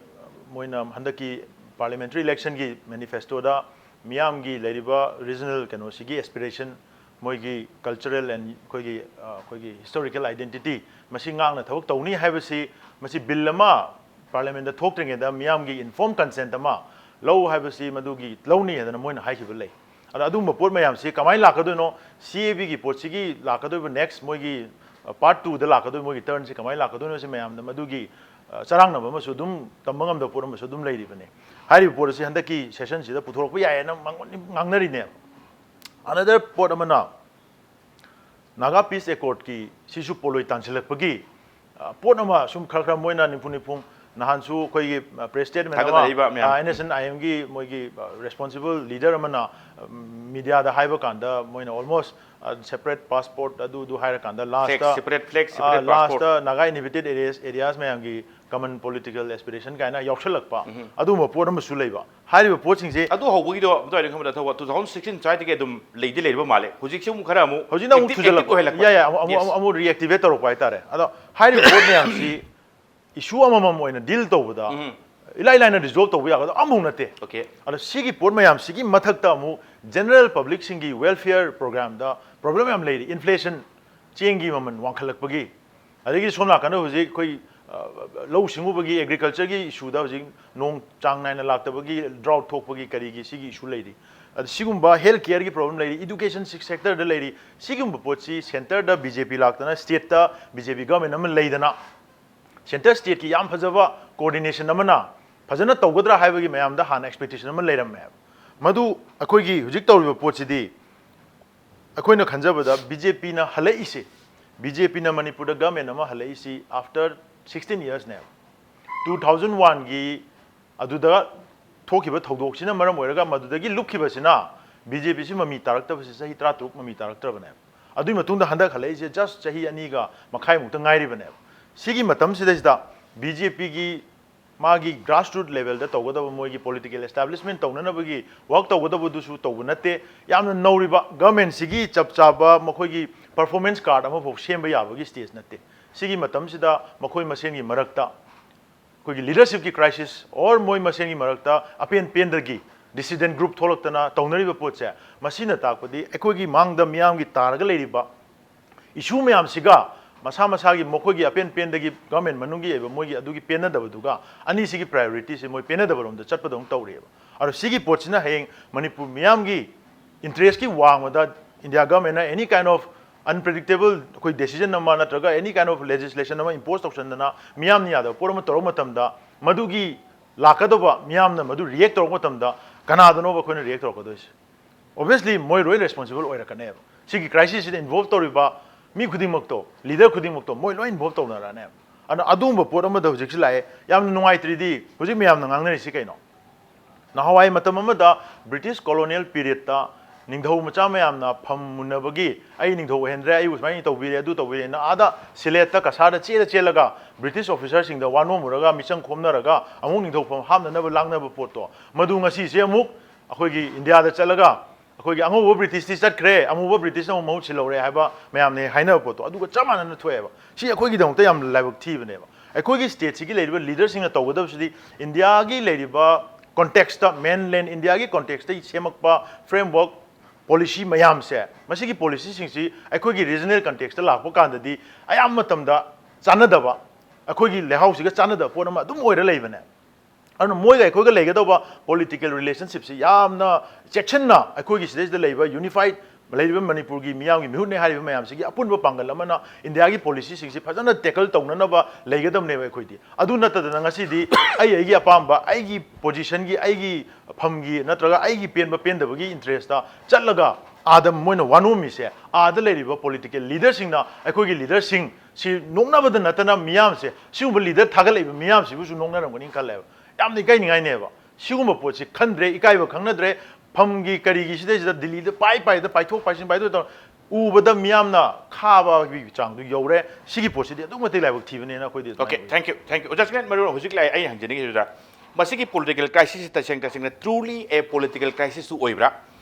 ꯃꯣꯏꯅ ꯍꯟꯗꯛꯀꯤ parliamentary election ꯒꯤ manifesto ꯗ ꯃꯤꯌꯥꯝꯒꯤ ꯂꯩꯔꯤꯕ regional ꯀꯩꯅꯣꯁꯤꯒꯤ aspiration, ꯃꯣꯏꯒꯤ cultural and ꯑꯩꯈꯣꯏꯒꯤ, ꯑ, ꯑꯩꯈꯣꯏꯒꯤ historical identity ꯃꯁꯤ ꯉꯥꯛꯅ ꯊꯕꯛ ꯇꯧꯅꯤ ꯍꯥꯏꯕꯁꯤ, ꯃꯁꯤ bill ꯑꯃ parliament ꯇ ꯊꯣꯛꯇ꯭ꯔꯤꯉꯩꯗ ꯃꯤꯌꯥꯝꯒꯤ informed consent ꯑꯃ ꯂꯧ ꯍꯥꯏꯕꯁꯤ ꯃꯗꯨꯒꯤ ꯂꯧꯅꯤ ꯍꯥꯏꯗꯅ ꯃꯣꯏꯅ ꯍꯥꯏꯈꯤꯕ ꯂꯩ꯫ ꯑꯗ ꯑꯗꯨꯒꯨꯝꯕ ꯄꯣꯠ ꯃꯌꯥꯝꯁꯤ ꯀꯃꯥꯏꯅ ꯂꯥꯛꯀꯗꯣꯏꯅꯣ, C A B ꯒꯤ ꯄꯣꯠꯁꯤꯒꯤ ꯂꯥꯛꯀꯗꯣꯏꯕ next ꯃꯣꯏꯒꯤ, ꯑ, part two ꯗ ꯂꯥꯛꯀꯗꯣꯏꯕ ꯃꯣꯏꯒꯤ turn ꯁꯤ ꯀꯃꯥꯏꯅ ꯂꯥꯛꯀꯗꯣꯏꯅꯣ ꯁꯤ ꯃꯌꯥꯝꯗ ꯃꯗꯨꯒꯤ, ꯑ, ꯆꯔꯥꯡꯅꯕ ꯑꯃꯁꯨ ꯑꯗꯨꯝ ꯇꯝꯕ ꯉꯝꯗꯕ ꯄꯣꯠ ꯑꯃꯁꯨ ꯑꯗꯨꯝ ꯂꯩꯔꯤꯕꯅꯤ꯫ ꯍꯥꯏꯔꯤꯕ ꯄꯣꯠ ꯑꯁꯤ ꯍꯟꯗꯛꯀꯤ session ꯁꯤꯗ ꯄꯨꯊꯣꯔꯛꯄ ꯌꯥꯏꯌꯦꯅ ꯃꯉꯣꯟ-, ꯉꯥꯡꯅꯔꯤꯅꯦꯕ꯫ Another ꯄꯣꯠ ꯑꯃꯅ Naga Peace Accord ꯀꯤ ꯁꯤꯁꯨ ꯄꯣꯠꯂꯣꯏ ꯇꯥꯟꯁꯤꯜꯂꯛꯄꯒꯤ, ꯑ, ꯄꯣꯠ ꯑꯃ ꯁꯨꯝ ꯈꯔ ꯈꯔ ꯃꯣꯏꯅ ꯅꯤꯝꯐꯨ ꯅꯤꯝꯐꯨ ꯅꯍꯥꯟꯁꯨ ꯑꯩꯈꯣꯏꯒꯤ, ꯑ, press statement ꯑꯃ, ꯊꯥꯒꯠꯅꯔꯛꯏꯕ ꯃꯌꯥꯝ꯫ ꯑ, N S N I M ꯒꯤ ꯃꯣꯏꯒꯤ, ꯑ, responsible leader ꯑꯃꯅ, ꯑ, media ꯗ ꯍꯥꯏꯕ ꯀꯥꯟꯗ ꯃꯣꯏꯅ almost, ꯑ, separate passport ꯑꯗꯨ ꯑꯗꯨ ꯍꯥꯏꯔꯀꯥꯟꯗ last Flag, ꯇ, separate flag, ꯑ, separate last passport꯫ ꯇ Naga Inhabited Areas, areas ꯃꯌꯥꯝꯒꯤ common political aspiration ꯀꯥꯏꯅ ꯌꯥꯎꯁꯜꯂꯛꯄ ꯑꯗꯨꯒꯨꯝꯕ ꯄꯣꯠ ꯑꯃꯁꯨ ꯂꯩꯕ꯫ ꯍꯥꯏꯔꯤꯕ ꯄꯣꯠꯁꯤꯡꯁꯦ ꯑꯗꯨ ꯍꯧꯕꯒꯤꯗꯣ ꯑꯗꯨꯋꯥꯏꯗ ꯈꯪꯕꯗ ꯊꯧꯕ two thousand sixteen ꯁ꯭ꯋꯥꯏꯗꯒꯤ ꯑꯗꯨꯝ ꯂꯩꯗꯤ ꯂꯩꯔꯕ ꯃꯥꯜꯂꯦ꯫ ꯍꯧꯖꯤꯛꯁꯦ ꯑꯃꯨꯛ ꯈꯔ ꯑꯃꯨꯛ ꯍꯧꯖꯤꯛꯅ ꯑꯃꯨꯛ active- ꯊꯨꯖꯜꯂꯛꯄ꯫ active ꯑꯣꯏꯍꯜꯂꯛꯄ꯫ ꯌꯥꯏ, ꯌꯥꯏ, ꯑꯃꯨꯛ, ꯑꯃꯨꯛ, Yes. ꯑꯃꯨꯛ reactivate ꯇꯧꯔꯛꯄ ꯍꯥꯏꯇꯥꯔꯦ꯫ ꯑꯗꯣ ꯍꯥꯏꯔꯤꯕ ꯄꯣꯠ ꯃꯌꯥꯝꯁꯤ issue ꯑꯃꯃꯝ ꯑꯣꯏꯅ deal ꯇꯧꯕꯗ ꯎꯝ꯫ ꯏꯂꯥꯏ ꯂꯥꯏꯅ resolve ꯇꯧꯕ ꯌꯥꯒꯗꯕ ꯑꯃꯐꯥꯎ ꯅꯠꯇꯦ꯫ Okay꯫ ꯑꯗꯣ ꯁꯤꯒꯤ ꯄꯣꯠ ꯃꯌꯥꯝꯁꯤꯒꯤ ꯃꯊꯛꯇ ꯑꯃꯨꯛ general public ꯁꯤꯡꯒꯤ welfare program ꯗ problem ꯌꯥꯝ ꯂꯩꯔꯤ꯫ Inflation, ꯆꯦꯡꯒꯤ ꯃꯃꯜ ꯋꯥꯡꯈꯠꯂꯛꯄꯒꯤ, ꯑꯗꯒꯤ ꯁꯣꯝ ꯅꯥꯀꯟꯗ ꯍꯧꯖꯤꯛ ꯑꯩꯈꯣꯏ, ꯑ, ꯂꯧꯎ ꯁꯤꯡꯎꯕꯒꯤ, agriculture ꯒꯤ issue ꯗ ꯍꯧꯖꯤꯛ ꯅꯣꯡ ꯆꯥꯡ ꯅꯥꯏꯅ ꯂꯥꯛꯇꯕꯒꯤ, drought ꯊꯣꯛꯄꯒꯤ ꯀꯔꯤꯒꯤ ꯁꯤꯒꯤ issue ꯂꯩꯔꯤ꯫ ꯑꯗ ꯁꯤꯒꯨꯝꯕ health careꯒꯤ problem ꯂꯩꯔꯤ, education sectorꯗ ꯂꯩꯔꯤ꯫ ꯁꯤꯒꯨꯝꯕ ꯄꯣꯠꯁꯤ centreꯗ BJP ꯂꯥꯛꯇꯅ stateꯇ BJP government ꯑꯃ ꯂꯩꯗꯅ centre stateꯀꯤ ꯌꯥꯝ ꯐꯖꯕ coordination ꯑꯃꯅ ꯐꯖꯅ ꯇꯧꯒꯗ꯭ꯔꯥ ꯍꯥꯏꯕꯒꯤ ꯃꯌꯥꯝꯗ ꯍꯥꯟꯅ expectation ꯑꯃ ꯂꯩꯔꯝꯃꯦꯕ꯫ ꯃꯗꯨ ꯑꯩꯈꯣꯏꯒꯤ ꯍꯧꯖꯤꯛ ꯇꯧꯔꯤꯕ ꯄꯣꯠꯁꯤꯗꯤ ꯑꯩꯈꯣꯏꯅ ꯈꯟꯖꯕꯗ BJPꯅ ꯍꯜꯂꯛꯏꯁꯤ, BJPꯅ ꯃꯅꯤꯄꯨꯔꯗ government ꯑꯃ ꯍꯜꯂꯛꯏꯁꯤ after sixteen yearsꯅꯦꯕ꯫ Two thousand oneꯒꯤ ꯑꯗꯨꯗ ꯊꯣꯛꯈꯤꯕ ꯊꯧꯗꯣꯛꯁꯤꯅ ꯃꯔꯝ ꯑꯣꯏꯔꯒ ꯃꯗꯨꯗꯒꯤ ꯂꯨꯞꯈꯤꯕꯁꯤꯅ BJPꯁꯤ ꯃꯃꯤ ꯇꯥꯔꯛꯇꯕꯁꯤ ꯆꯍꯤ ꯇꯔꯥꯇꯔꯨꯛ ꯃꯃꯤ ꯇꯥꯔꯛꯇ꯭ꯔꯕꯅꯦꯕ꯫ ꯑꯗꯨꯒꯤ ꯃꯇꯨꯡꯗ ꯍꯟꯗꯛ ꯍꯜꯂꯛꯏꯁꯦ just ꯆꯍꯤ ꯑꯅꯤꯒ ꯃꯈꯥꯏꯃꯨꯛꯇ ꯉꯥꯏꯔꯤꯕꯅꯦꯕ꯫ ꯁꯤꯒꯤ ꯃꯇꯝꯁꯤꯗꯩꯁꯤꯗ BJPꯒꯤ ꯃꯥꯒꯤ grassroot levelꯗ ꯇꯧꯒꯗꯕ ꯃꯣꯏꯒꯤ political establishment ꯇꯧꯅꯅꯕꯒꯤ work ꯇꯧꯒꯗꯕꯗꯨꯁꯨ ꯇꯧꯕ ꯅꯠꯇꯦ꯫ ꯌꯥꯝꯅ ꯅꯧꯔꯤꯕ governmentꯁꯤꯒꯤ ꯆꯞ ꯆꯥꯕ ꯃꯈꯣꯏꯒꯤ performance card ꯑꯃꯐꯥꯎ ꯁꯦꯝꯕ ꯌꯥꯕꯒꯤ stage ꯅꯠꯇꯦ꯫ ꯁꯤꯒꯤ ꯃꯇꯝꯁꯤꯗ ꯃꯈꯣꯏ ꯃꯁꯦꯟꯒꯤ ꯃꯔꯛꯇ ꯑꯩꯈꯣꯏꯒꯤ leadershipꯀꯤ crisis or ꯃꯣꯏ ꯃꯁꯦꯟꯒꯤ ꯃꯔꯛꯇ ꯑꯄꯦꯟ ꯄꯦꯟꯗꯒꯤ dissident group ꯊꯣꯛꯂꯛꯇꯅ ꯇꯧꯅꯔꯤꯕ ꯄꯣꯠꯁꯦ, ꯃꯁꯤꯅ ꯇꯥꯛꯄꯗꯤ ꯑꯩꯈꯣꯏꯒꯤ ꯃꯥꯡꯗ ꯃꯤꯌꯥꯝꯒꯤ ꯇꯥꯔꯒ ꯂꯩꯔꯤꯕ issue ꯃꯌꯥꯝꯁꯤꯒ ꯃꯁꯥ ꯃꯁꯥꯒꯤ ꯃꯈꯣꯏꯒꯤ ꯑꯄꯦꯟ ꯄꯦꯟꯗꯒꯤ government ꯃꯅꯨꯡꯒꯤ ꯑꯣꯏꯕ ꯃꯣꯏꯒꯤ ꯑꯗꯨꯒꯤ ꯄꯦꯟꯅꯗꯕꯗꯨꯒ ꯑꯅꯤꯁꯤꯒꯤ priorityꯁꯦ ꯃꯣꯏ ꯄꯦꯟꯅꯗꯕꯔꯣꯝꯗ ꯆꯠꯄꯗꯧꯅ ꯇꯧꯔꯤꯑꯕ꯫ ꯑꯗꯣ ꯁꯤꯒꯤ ꯄꯣꯠꯁꯤꯅ ꯍꯌꯦꯡ ꯃꯅꯤꯄꯨꯔ ꯃꯤꯌꯥꯝꯒꯤ interestꯀꯤ ꯋꯥꯡꯃꯗ India governmentꯅ any kind of unpredictable ꯑꯩꯈꯣꯏ decision ꯑꯃ ꯅꯠꯇ꯭ꯔꯒ any kind of legislation ꯑꯃ impose ꯇꯧꯁꯟꯗꯅ ꯃꯤꯌꯥꯝꯅ ꯌꯥꯗꯕ ꯄꯣꯠ ꯑꯃ ꯇꯧꯔꯛꯄ ꯃꯇꯝꯗ ꯃꯗꯨꯒꯤ ꯂꯥꯛꯀꯗꯧꯕ ꯃꯤꯌꯥꯝꯅ ꯃꯗꯨ react ꯇꯧꯔꯛꯄ ꯃꯇꯝꯗ ꯀꯅꯥꯗꯅꯣꯕ ꯑꯩꯈꯣꯏꯅ react ꯇꯧꯔꯛꯀꯗꯣꯏꯁꯦ? Obviously ꯃꯣꯏ ꯂꯣꯏ responsible ꯑꯣꯏꯔꯛꯀꯅꯦꯕ꯫ ꯁꯤꯒꯤ crisisꯁꯤꯗ involve ꯇꯧꯔꯤꯕ ꯃꯤ ꯈꯨꯗꯤꯡꯃꯛꯇꯣ, leader ꯈꯨꯗꯤꯡꯃꯛꯇꯣ ꯃꯣꯏ ꯂꯣꯏ involve ꯇꯧꯅꯔꯛꯑꯅꯦꯕ꯫ ꯑꯗꯨꯅ ꯑꯗꯨꯒꯨꯝꯕ ꯄꯣꯠ ꯑꯃꯗ ꯍꯧꯖꯤꯛꯁꯤ ꯂꯥꯛꯑꯦ꯫ ꯌꯥꯝꯅ ꯅꯨꯡꯉꯥꯏꯇ꯭ꯔꯤꯗꯤ ꯍꯧꯖꯤꯛ ꯃꯌꯥꯝꯅ ꯉꯥꯡꯅꯔꯤꯁꯤ ꯀꯩꯅꯣ? ꯅꯍꯥꯟꯋꯥꯏ ꯃꯇꯝ ꯑꯃꯗ British colonial periodꯇ ꯅꯤꯡꯊꯧ ꯃꯆꯥ ꯃꯌꯥꯝꯅ ꯐꯝ ꯃꯨꯟꯅꯕꯒꯤ "ꯑꯩ ꯅꯤꯡꯊꯧ ꯑꯣꯏꯍꯟꯗ꯭ꯔꯦ, ꯑꯩꯕꯨ ꯁꯨꯃꯥꯏꯅ ꯇꯧꯕꯤꯔꯦ, ꯑꯗꯨ ꯇꯧꯕꯤꯔꯦꯅ" ꯑꯥꯗ ꯁꯤꯂꯦꯠꯇ ꯀꯁꯥꯔꯗ ꯆꯦꯜꯂ ꯆꯦꯜꯂꯒ British officerꯁꯤꯡꯗ ꯋꯥ ꯅꯣꯝꯃꯨꯔꯒ ꯃꯤꯆꯪ ꯈꯣꯝꯅꯔꯒ ꯑꯃꯨꯛ ꯅꯤꯡꯊꯧ ꯐꯝ ꯍꯥꯞꯅꯅꯕ ꯂꯥꯡꯅꯕ ꯄꯣꯠꯇꯣ, ꯃꯗꯨ ꯉꯁꯤꯁꯦ ꯑꯃꯨꯛ ꯑꯩꯈꯣꯏꯒꯤ ꯏꯟꯗꯤꯌꯥꯗ ꯆꯠꯂꯒ ꯑꯩꯈꯣꯏꯒꯤ ꯑꯉꯧꯕ Britishꯇꯤ ꯆꯠꯈ꯭ꯔꯦ, ꯑꯃꯨꯕ Britishꯅ ꯑꯃꯨꯛ ꯃꯍꯨꯠ ꯁꯤꯜꯍꯧꯔꯦ ꯍꯥꯏꯕ ꯃꯌꯥꯝꯅ ꯍꯦꯛ ꯍꯥꯏꯅꯕ ꯄꯣꯠꯇꯣ ꯑꯗꯨꯒ ꯆꯞ ꯃꯥꯟꯅꯅ ꯊꯣꯛꯑꯦꯕ꯫ ꯁꯤ ꯑꯩꯈꯣꯏꯒꯤꯗꯃꯛꯇ ꯌꯥꯝꯅ ꯂꯥꯏꯕꯛ ꯊꯤꯕꯅꯦꯕ꯫ ꯑꯩꯈꯣꯏꯒꯤ stateꯁꯤꯒꯤ ꯂꯩꯔꯤꯕ leaderꯁꯤꯡꯅ ꯇꯧꯒꯗꯕꯁꯤꯗꯤ ꯏꯟꯗꯤꯌꯥꯒꯤ ꯂꯩꯔꯤꯕ contextꯇ, mainland ꯏꯟꯗꯤꯌꯥꯒꯤ contextꯇ ꯁꯦꯝꯃꯛꯄ framework policy ꯃꯌꯥꯝꯁꯦ, ꯃꯁꯤꯒꯤ policyꯁꯤꯡꯁꯤ ꯑꯩꯈꯣꯏꯒꯤ regional contextꯇ ꯂꯥꯛꯄ ꯀꯥꯟꯗꯗꯤ ꯑꯌꯥꯝꯕ ꯃꯇꯝꯗ ꯆꯥꯟꯅꯗꯕ, ꯑꯩꯈꯣꯏꯒꯤ ꯂꯩꯍꯥꯎꯁꯤꯒ ꯆꯥꯟꯅꯗꯕ ꯄꯣꯠ ꯑꯃ ꯑꯗꯨꯝ ꯑꯣꯏꯔ ꯂꯩꯕꯅꯦ꯫ ꯑꯗꯨꯅ ꯃꯣꯏꯒ ꯑꯩꯈꯣꯏꯒ ꯂꯩꯒꯗꯧꯕ ꯄꯣꯂꯤꯇꯤꯀꯦꯜ ꯔꯤꯂꯦꯁꯟꯁꯤꯞꯁꯤ ꯌꯥꯝꯅ ꯆꯦꯛꯁꯤꯟꯅ ꯑꯩꯈꯣꯏꯒꯤ ꯁꯤꯗꯩꯁꯤꯗ ꯂꯩꯕ ꯌꯨꯅꯤꯐꯥꯏꯠ ꯂꯩꯔꯤꯕ ꯃꯅꯤꯄꯨꯔꯒꯤ ꯃꯤꯌꯥꯝꯒꯤ ꯃꯤꯍꯨꯠꯅꯦ ꯍꯥꯏꯔꯤꯕ ꯃꯌꯥꯝꯁꯤꯒꯤ ꯑꯄꯨꯟꯕ ꯄꯥꯡꯒꯜ ꯑꯃꯅ ꯏꯟꯗꯤꯌꯥꯒꯤ ꯄꯣꯂꯤꯁꯤꯁꯤꯡꯁꯤ ꯐꯖꯅ ꯇꯦꯀꯜ ꯇꯧꯅꯅꯕ ꯂꯩꯒꯗꯕꯅꯦꯕ ꯑꯩꯈꯣꯏꯗꯤ꯫ ꯑꯗꯨ ꯅꯠꯇꯗꯅ ꯉꯁꯤꯗꯤ ꯑꯩ ꯑꯩꯒꯤ ꯑꯄꯥꯝꯕ, ꯑꯩꯒꯤ ꯄꯣꯖꯤꯁꯟꯒꯤ, ꯑꯩꯒꯤ ꯐꯝꯒꯤ ꯅꯠꯇ꯭ꯔꯒ ꯑꯩꯒꯤ ꯄꯦꯟꯕ ꯄꯦꯟꯗꯕꯒꯤ ꯏꯟꯇꯔꯦꯁꯇ ꯆꯠꯂꯒ ꯑꯥꯗ ꯃꯣꯏꯅ ꯋꯥꯅꯣꯝꯃꯤꯁꯦ, ꯑꯥꯗ ꯂꯩꯔꯤꯕ ꯄꯣꯂꯤꯇꯤꯀꯦꯜ ꯂꯤꯗꯔꯁꯤꯡꯅ ꯑꯩꯈꯣꯏꯒꯤ ꯂꯤꯗꯔꯁꯤꯡ ꯁꯤ ꯅꯣꯛꯅꯕꯗ ꯅꯠꯇꯅ ꯃꯤꯌꯥꯝꯁꯦ, ꯁꯤꯒꯨꯝꯕ ꯂꯤꯗꯔ ꯊꯥꯒꯠꯂꯛꯏꯕ ꯃꯤꯌꯥꯝꯁꯤꯕꯨꯁꯨ ꯅꯣꯛꯅꯔꯝꯒꯅꯤ ꯈꯜꯂꯦꯕ꯫ ꯌꯥꯝꯅ ꯏꯀꯥꯏꯅꯤꯡꯉꯥꯏꯅꯦꯕ꯫ ꯁꯤꯒꯨꯝꯕ ꯄꯣꯠꯁꯤ ꯈꯟꯗ꯭ꯔꯦ, ꯏꯀꯥꯏꯕ ꯈꯪꯅꯗ꯭ꯔꯦ꯫ ꯐꯝꯒꯤ ꯀꯔꯤꯒꯤ ꯁꯤꯗꯩꯁꯤꯗ ꯗꯤꯜꯂꯤꯗ ꯄꯥꯏ ꯄꯥꯏꯗ ꯄꯥꯏꯊꯣꯛ ꯄꯥꯏꯁꯤꯟ ꯄꯥꯏꯊꯣꯛ ꯇꯧꯔ ꯎꯕꯗ ꯃꯤꯌꯥꯝꯅ ꯈꯥꯕꯒꯤ ꯆꯥꯡꯗꯨ ꯌꯧꯔꯦ꯫ ꯁꯤꯒꯤ ꯄꯣꯠꯁꯤꯗꯤ ꯑꯗꯨꯛ ꯃꯇꯤꯛ ꯂꯥꯏꯕꯛ ꯊꯤꯕꯅꯦꯅ ꯑꯩꯈꯣꯏꯗꯤ ꯑꯗꯨꯃꯥꯏꯅ Okay, ꯎꯏ꯫ thank you, thank you. ꯑꯣꯖꯥ ꯆꯤꯡꯂꯦꯟ, ꯃꯔꯨ ꯑꯣꯏꯅ ꯍꯧꯖꯤꯛ ꯂꯥꯛꯑꯦ ꯑꯩ ꯍꯪꯖꯅꯤꯡꯉꯤꯁꯤꯗ, ꯃꯁꯤꯒꯤ ꯄꯣꯂꯤꯇꯤꯀꯦꯜ ꯀ꯭ꯔꯥꯏꯁꯤꯁꯁꯤ ꯇꯁꯦꯡ ꯇꯁꯦꯡꯅ truly a political crisis ꯑꯣꯏꯕ꯭ꯔꯥ,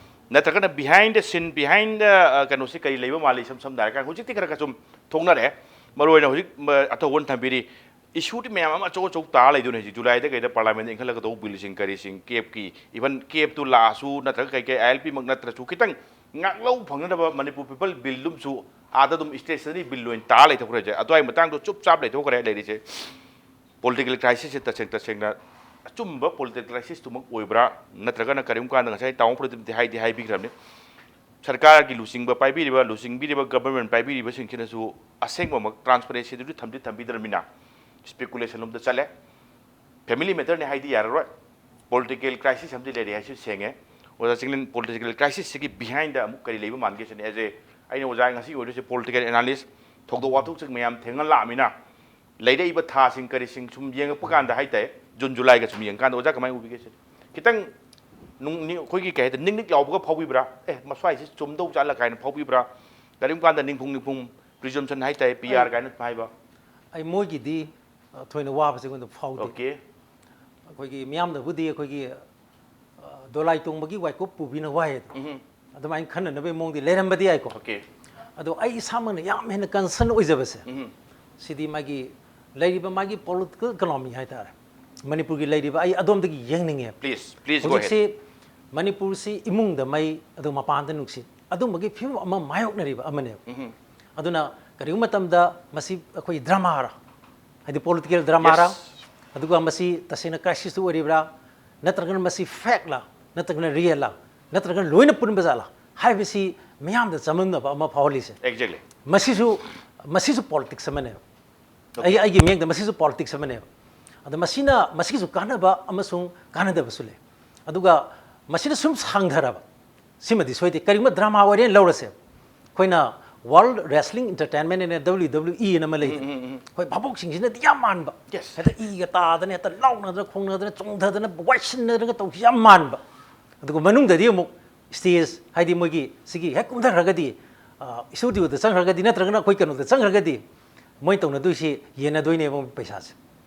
ꯅꯠꯇ꯭ꯔꯒꯅ behind the scene, behind the, ꯑ, ꯀꯩꯅꯣꯁꯤ ꯀꯔꯤ ꯂꯩꯕ ꯃꯥꯜꯂꯤ? ꯏꯁꯝ ꯁꯝꯅ ꯍꯥꯏꯔꯀꯥꯟꯗ ꯍꯧꯖꯤꯛꯇꯤ ꯈꯔ ꯈꯔ ꯁꯨꯝ ꯊꯣꯛꯅꯔꯦ꯫ ꯃꯔꯨ ꯑꯣꯏꯅ ꯍꯧꯖꯤꯛ, ꯃ, ꯑꯊꯧꯕꯅ ꯊꯝꯕꯤꯔꯤ, ꯏꯁꯨꯗꯤ ꯃꯌꯥꯝ ꯑꯃ ꯑꯆꯧ ꯑꯆꯧ ꯇꯥ ꯂꯩꯗꯣꯏꯅꯦ ꯍꯧꯖꯤꯛ꯫ ꯖꯨꯂꯥꯏꯗ ꯀꯩꯗ ꯄꯥꯔꯂꯥꯃꯦꯟꯗ ꯏꯟꯈꯠꯂꯛꯀꯗꯧꯕ ꯕꯤꯜꯁꯤꯡ ꯀꯔꯤꯁꯤꯡ, ꯀꯦꯞꯀꯤ, even ꯀꯦꯞꯇꯨ ꯂꯥꯛꯑꯁꯨ ꯅꯠꯇ꯭ꯔꯒ ꯀꯩ ꯀꯩ ILP ꯃꯛ ꯅꯠꯇ꯭ꯔꯁꯨ ꯈꯤꯇꯪ ꯉꯥꯛꯂꯧ ꯐꯪꯅꯅꯕ ꯃꯅꯤꯄꯨꯔ ꯄꯤꯄꯜ ꯕꯤꯜꯗꯨꯝꯁꯨ ꯑꯥꯗ ꯑꯗꯨꯝ ꯏꯁꯇꯦꯁꯅꯔꯤ ꯕꯤꯜ ꯑꯣꯏꯅ ꯇꯥ ꯂꯩꯊꯣꯛꯈ꯭ꯔꯦ꯫ ꯑꯗꯨꯋꯥꯏ ꯃꯇꯥꯡꯗꯣ ꯆꯨꯞ ꯆꯥꯞ ꯂꯩꯊꯣꯛꯈ꯭ꯔꯦ ꯂꯩꯔꯤꯁꯦ꯫ ꯄꯣꯂꯤꯇꯤꯀꯦꯜ ꯀ꯭ꯔꯥꯏꯁꯤꯁꯁꯦ ꯇꯁꯦꯡ ꯇꯁꯦꯡꯅ ꯑꯆꯨꯝꯕ ꯄꯣꯂꯤꯇꯤꯀꯦꯜ ꯀ꯭ꯔꯥꯏꯁꯤꯁꯇꯨꯃꯛ ꯑꯣꯏꯕ꯭ꯔꯥ, ꯅꯠꯇ꯭ꯔꯒꯅ ꯀꯔꯤꯒꯨꯝꯕ ꯀꯥꯟꯗ ꯉꯁꯥꯏ ꯇꯥꯃꯣ ꯄ꯭ꯔꯗꯤꯞꯇꯤ ꯍꯥꯏꯗꯤ ꯍꯥꯏꯕꯤꯈ꯭ꯔꯕꯅꯤ, ꯁꯔꯀꯥꯔꯒꯤ ꯂꯨꯆꯤꯡꯕ ꯄꯥꯏꯕꯤꯔꯤꯕ, ꯂꯨꯆꯤꯡꯕꯤꯔꯤꯕ ꯒꯕꯔꯟꯃꯦꯟ ꯄꯥꯏꯕꯤꯔꯤꯕꯁꯤꯡꯁꯤꯅꯁꯨ ꯑꯁꯦꯡꯕꯃꯛ ꯇ꯭ꯔꯥꯟꯁꯄꯔꯦꯟꯁꯤꯗꯨꯗꯤ ꯊꯝꯗꯤ ꯊꯝꯕꯤꯗ꯭ꯔꯕꯅꯤꯅ ꯁ꯭ꯄꯦꯀꯨꯂꯦꯁꯟ ꯂꯣꯝꯗ ꯆꯠꯂꯦ꯫ ꯐꯦꯃꯤꯂꯤ ꯃꯦꯇꯔꯅꯤ ꯍꯥꯏꯗꯤ ꯌꯥꯔꯔꯣꯏ꯫ ꯄꯣꯂꯤꯇꯤꯀꯦꯜ ꯀ꯭ꯔꯥꯏꯁꯤꯁ ꯑꯃꯗꯤ ꯂꯩꯔꯦ ꯍꯥꯏꯁꯤ ꯁꯦꯡꯉꯦ꯫ ꯑꯣꯖꯥ ꯆꯤꯡꯂꯦꯟ, ꯄꯣꯂꯤꯇꯤꯀꯦꯜ ꯀ꯭ꯔꯥꯏꯁꯤꯁꯁꯤꯒꯤ ꯕꯤꯍꯥꯏꯟꯗ ꯑꯃꯨꯛ ꯀꯔꯤ ꯂꯩꯕ ꯃꯥꯟꯒꯦ ꯁꯤꯅꯤ꯫ ꯑꯦꯖ ꯑꯦ ꯑꯩꯅ ꯑꯣꯖꯥ ꯉꯁꯤ ꯑꯣꯏꯗꯣꯏꯁꯦ ꯄꯣꯂꯤꯇꯤꯀꯦꯜ ꯑꯦꯅꯥꯂꯤꯁ, ꯊꯧꯗꯣꯛ ꯋꯥꯊꯣꯛꯁꯤꯡ ꯃꯌꯥꯝ ꯊꯦꯡꯅ ꯂꯥꯛꯑꯃꯤꯅ ꯂꯩꯔꯛꯏꯕ ꯊꯥꯁꯤꯡ ꯀꯔꯤꯁꯤꯡ ꯁꯨꯝ ꯌꯦꯡꯉꯛꯄ ꯀꯥꯟꯗ ꯍꯥꯏꯇꯥꯔꯦ, ꯖꯨꯟ ꯖꯨꯂꯥꯏꯒ ꯁꯨꯝ ꯌꯦꯡꯀꯥꯟꯗ ꯑꯣꯖꯥ ꯀꯃꯥꯏꯅ ꯎꯕꯤꯒꯦ ꯁꯤꯅꯤ? ꯈꯤꯇꯪ ꯅꯨꯡ-, ꯅꯤꯡ-, ꯑꯩꯈꯣꯏꯒꯤ ꯀꯩ ꯍꯥꯏꯇꯥꯔꯦ, ꯅꯤꯛ ꯅꯤꯛ ꯂꯥꯎꯕꯒ ꯐꯥꯎꯕꯤꯕ꯭ꯔꯥ? ꯑꯦ, ꯃꯁ꯭ꯋꯥꯏꯁꯤ ꯆꯨꯝꯗꯧ ꯖꯥꯠꯂ ꯀꯥꯏꯅ ꯐꯥꯎꯕꯤꯕ꯭ꯔꯥ? ꯀꯔꯤꯒꯨꯝꯕ ꯀꯥꯟꯗ ꯅꯤꯡꯐꯨꯡ ꯅꯤꯡꯐꯨꯡ ꯄ꯭ꯔꯤꯖꯝꯁꯟ ꯍꯥꯏꯇꯥꯔꯦ, ꯄꯤ ꯑꯥꯔ ꯀꯥꯏꯅ ꯍꯥꯏꯕ? ꯑꯩ ꯃꯣꯏꯒꯤꯗꯤ ꯑ, ꯊꯣꯏꯅ ꯋꯥꯕꯁꯦ ꯑꯩꯉꯣꯟꯗ ꯐꯥꯎꯗꯦ꯫ ꯑꯣꯀꯦ꯫ ꯑꯩꯈꯣꯏꯒꯤ ꯃꯤꯌꯥꯝꯅꯕꯨꯗꯤ ꯑꯩꯈꯣꯏꯒꯤ ꯑ, ꯗꯣꯂꯥꯏ ꯇꯣꯡꯕꯒꯤ ꯋꯥꯏꯀꯨꯞ ꯄꯨꯕꯤꯅ ꯋꯥꯏ ꯑꯗꯣ, ꯎꯝ꯫ ꯑꯗꯨꯃꯥꯏꯅ ꯈꯟꯅꯅꯕꯒꯤ ꯃꯑꯣꯡꯗꯤ ꯂꯩꯔꯝꯕꯗꯤ ꯌꯥꯏꯀꯣ꯫ ꯑꯣꯀꯦ꯫ ꯑꯗꯣ ꯑꯩ ꯏꯁꯥꯃꯛꯅ ꯌꯥꯝ ꯍꯦꯟꯅ ꯀꯟꯁꯔꯟ ꯑꯣꯏꯖꯕꯁꯦ ꯎꯝ꯫ ꯁꯤꯗꯤ ꯃꯥꯒꯤ ꯂꯩꯔꯤꯕ ꯃꯥꯒꯤ ꯄꯣꯂꯤꯇꯤꯀꯦꯜ ꯏꯀꯣꯅꯣꯃꯤ ꯍꯥꯏꯇꯥꯔꯦ, ꯃꯅꯤꯄꯨꯔꯒꯤ ꯂꯩꯔꯤꯕ, ꯑꯩ ꯑꯗꯣꯝꯗꯒꯤ ꯌꯦꯡꯅꯤꯡꯉꯦ꯫ Please, please go ahead. ꯍꯧꯖꯤꯛꯁꯤ ꯃꯅꯤꯄꯨꯔꯁꯤ ꯏꯃꯨꯡꯗ ꯃꯩ, ꯑꯗꯨꯒ ꯃꯄꯥꯟꯗ ꯅꯨꯡꯁꯤꯠ, ꯑꯗꯨꯝꯕꯒꯤ ꯐꯤꯕꯝ ꯑꯃ ꯃꯥꯌꯣꯛꯅꯔꯤꯕ ꯑꯃꯅꯦꯕ꯫ ꯎꯝ꯫ ꯑꯗꯨꯅ ꯀꯔꯤꯒꯨꯝꯕ ꯃꯇꯝꯗ ꯃꯁꯤ ꯑꯩꯈꯣꯏ ꯗ꯭ꯔꯃꯥꯔ, ꯍꯥꯏꯗꯤ ꯄꯣꯂꯤꯇꯤꯀꯦꯜ ꯗ꯭ꯔꯃꯥꯔ, Yes. ꯑꯗꯨꯒ ꯃꯁꯤ ꯇꯁꯦꯡꯅ crisis ꯇꯨ ꯑꯣꯏꯔꯤꯕ꯭ꯔꯥ, ꯅꯠꯇ꯭ꯔꯒꯅ ꯃꯁꯤ fact ꯂꯥ, ꯅꯠꯇ꯭ꯔꯒꯅ real ꯂꯥ, ꯅꯠꯇ꯭ꯔꯒꯅ ꯂꯣꯏꯅ ꯄꯨꯟꯕ ꯖꯥꯠꯂꯥ ꯍꯥꯏꯕꯁꯤ ꯃꯤꯌꯥꯝꯗ ꯆꯃꯝꯅꯕ ꯑꯃ ꯐꯥꯎꯍꯜꯂꯤꯁꯦ꯫ Exactly. ꯃꯁꯤꯁꯨ ꯃꯁꯤꯁꯨ politics ꯑꯃꯅꯦꯕ꯫ ꯑꯩ ꯑꯩꯒꯤ ꯃꯤꯠꯌꯦꯡꯗ ꯃꯁꯤꯁꯨ politics ꯑꯃꯅꯦꯕ꯫ ꯑꯗ ꯃꯁꯤꯅ ꯃꯁꯤꯒꯤꯁꯨ ꯀꯥꯟꯅꯕ ꯑꯃꯁꯨꯡ ꯀꯥꯟꯅꯗꯕꯁꯨ ꯂꯩ꯫ ꯑꯗꯨꯒ ꯃꯁꯤꯅ ꯁꯨꯝ ꯁꯥꯡꯊꯔꯕ, ꯁꯤꯃꯗꯤ ꯁꯣꯏꯗꯦ꯫ ꯀꯔꯤꯒꯨꯝꯕ drama ꯑꯣꯏꯔꯦꯅ ꯂꯧꯔꯁꯦ, ꯑꯩꯈꯣꯏꯅ World Wrestling Entertainment ꯑꯅ W W E ꯑꯅ ꯑꯃ ꯂꯩꯗꯅ, ꯑꯩꯈꯣꯏ ꯚꯥꯕꯣꯛꯁꯤꯡꯁꯤꯅꯗꯤ ꯌꯥꯝ ꯃꯥꯟꯕ, Yes. ꯍꯦꯛꯇ ꯏꯒ ꯇꯥꯗꯅ, ꯍꯦꯛꯇ ꯂꯥꯎꯅꯗꯅ, ꯈꯣꯡꯅꯗꯅ, ꯆꯣꯡꯊꯗꯅ, ꯋꯥꯏꯁꯤꯟꯅꯗꯅ ꯇꯧꯕꯁꯤ ꯌꯥꯝ ꯃꯥꯟꯕ꯫ ꯑꯗꯨꯒ ꯃꯅꯨꯡꯗꯗꯤ ꯑꯃꯨꯛ stage, ꯍꯥꯏꯗꯤ ꯃꯣꯏꯒꯤ ꯁꯤꯒꯤ ꯍꯦꯛ ꯀꯨꯝꯊꯈ꯭ꯔꯒꯗꯤ, ꯑ, studio ꯗ ꯆꯪꯈ꯭ꯔꯒꯗꯤ, ꯅꯠꯇ꯭ꯔꯒꯅ ꯑꯩꯈꯣꯏ ꯀꯩꯅꯣꯗ ꯆꯪꯈ꯭ꯔꯒꯗꯤ, ꯃꯣꯏ ꯇꯧꯅꯗꯣꯏꯁꯤ ꯌꯦꯟꯅꯗꯣꯏꯅꯦꯕ ꯄꯩꯁꯥꯁꯦ꯫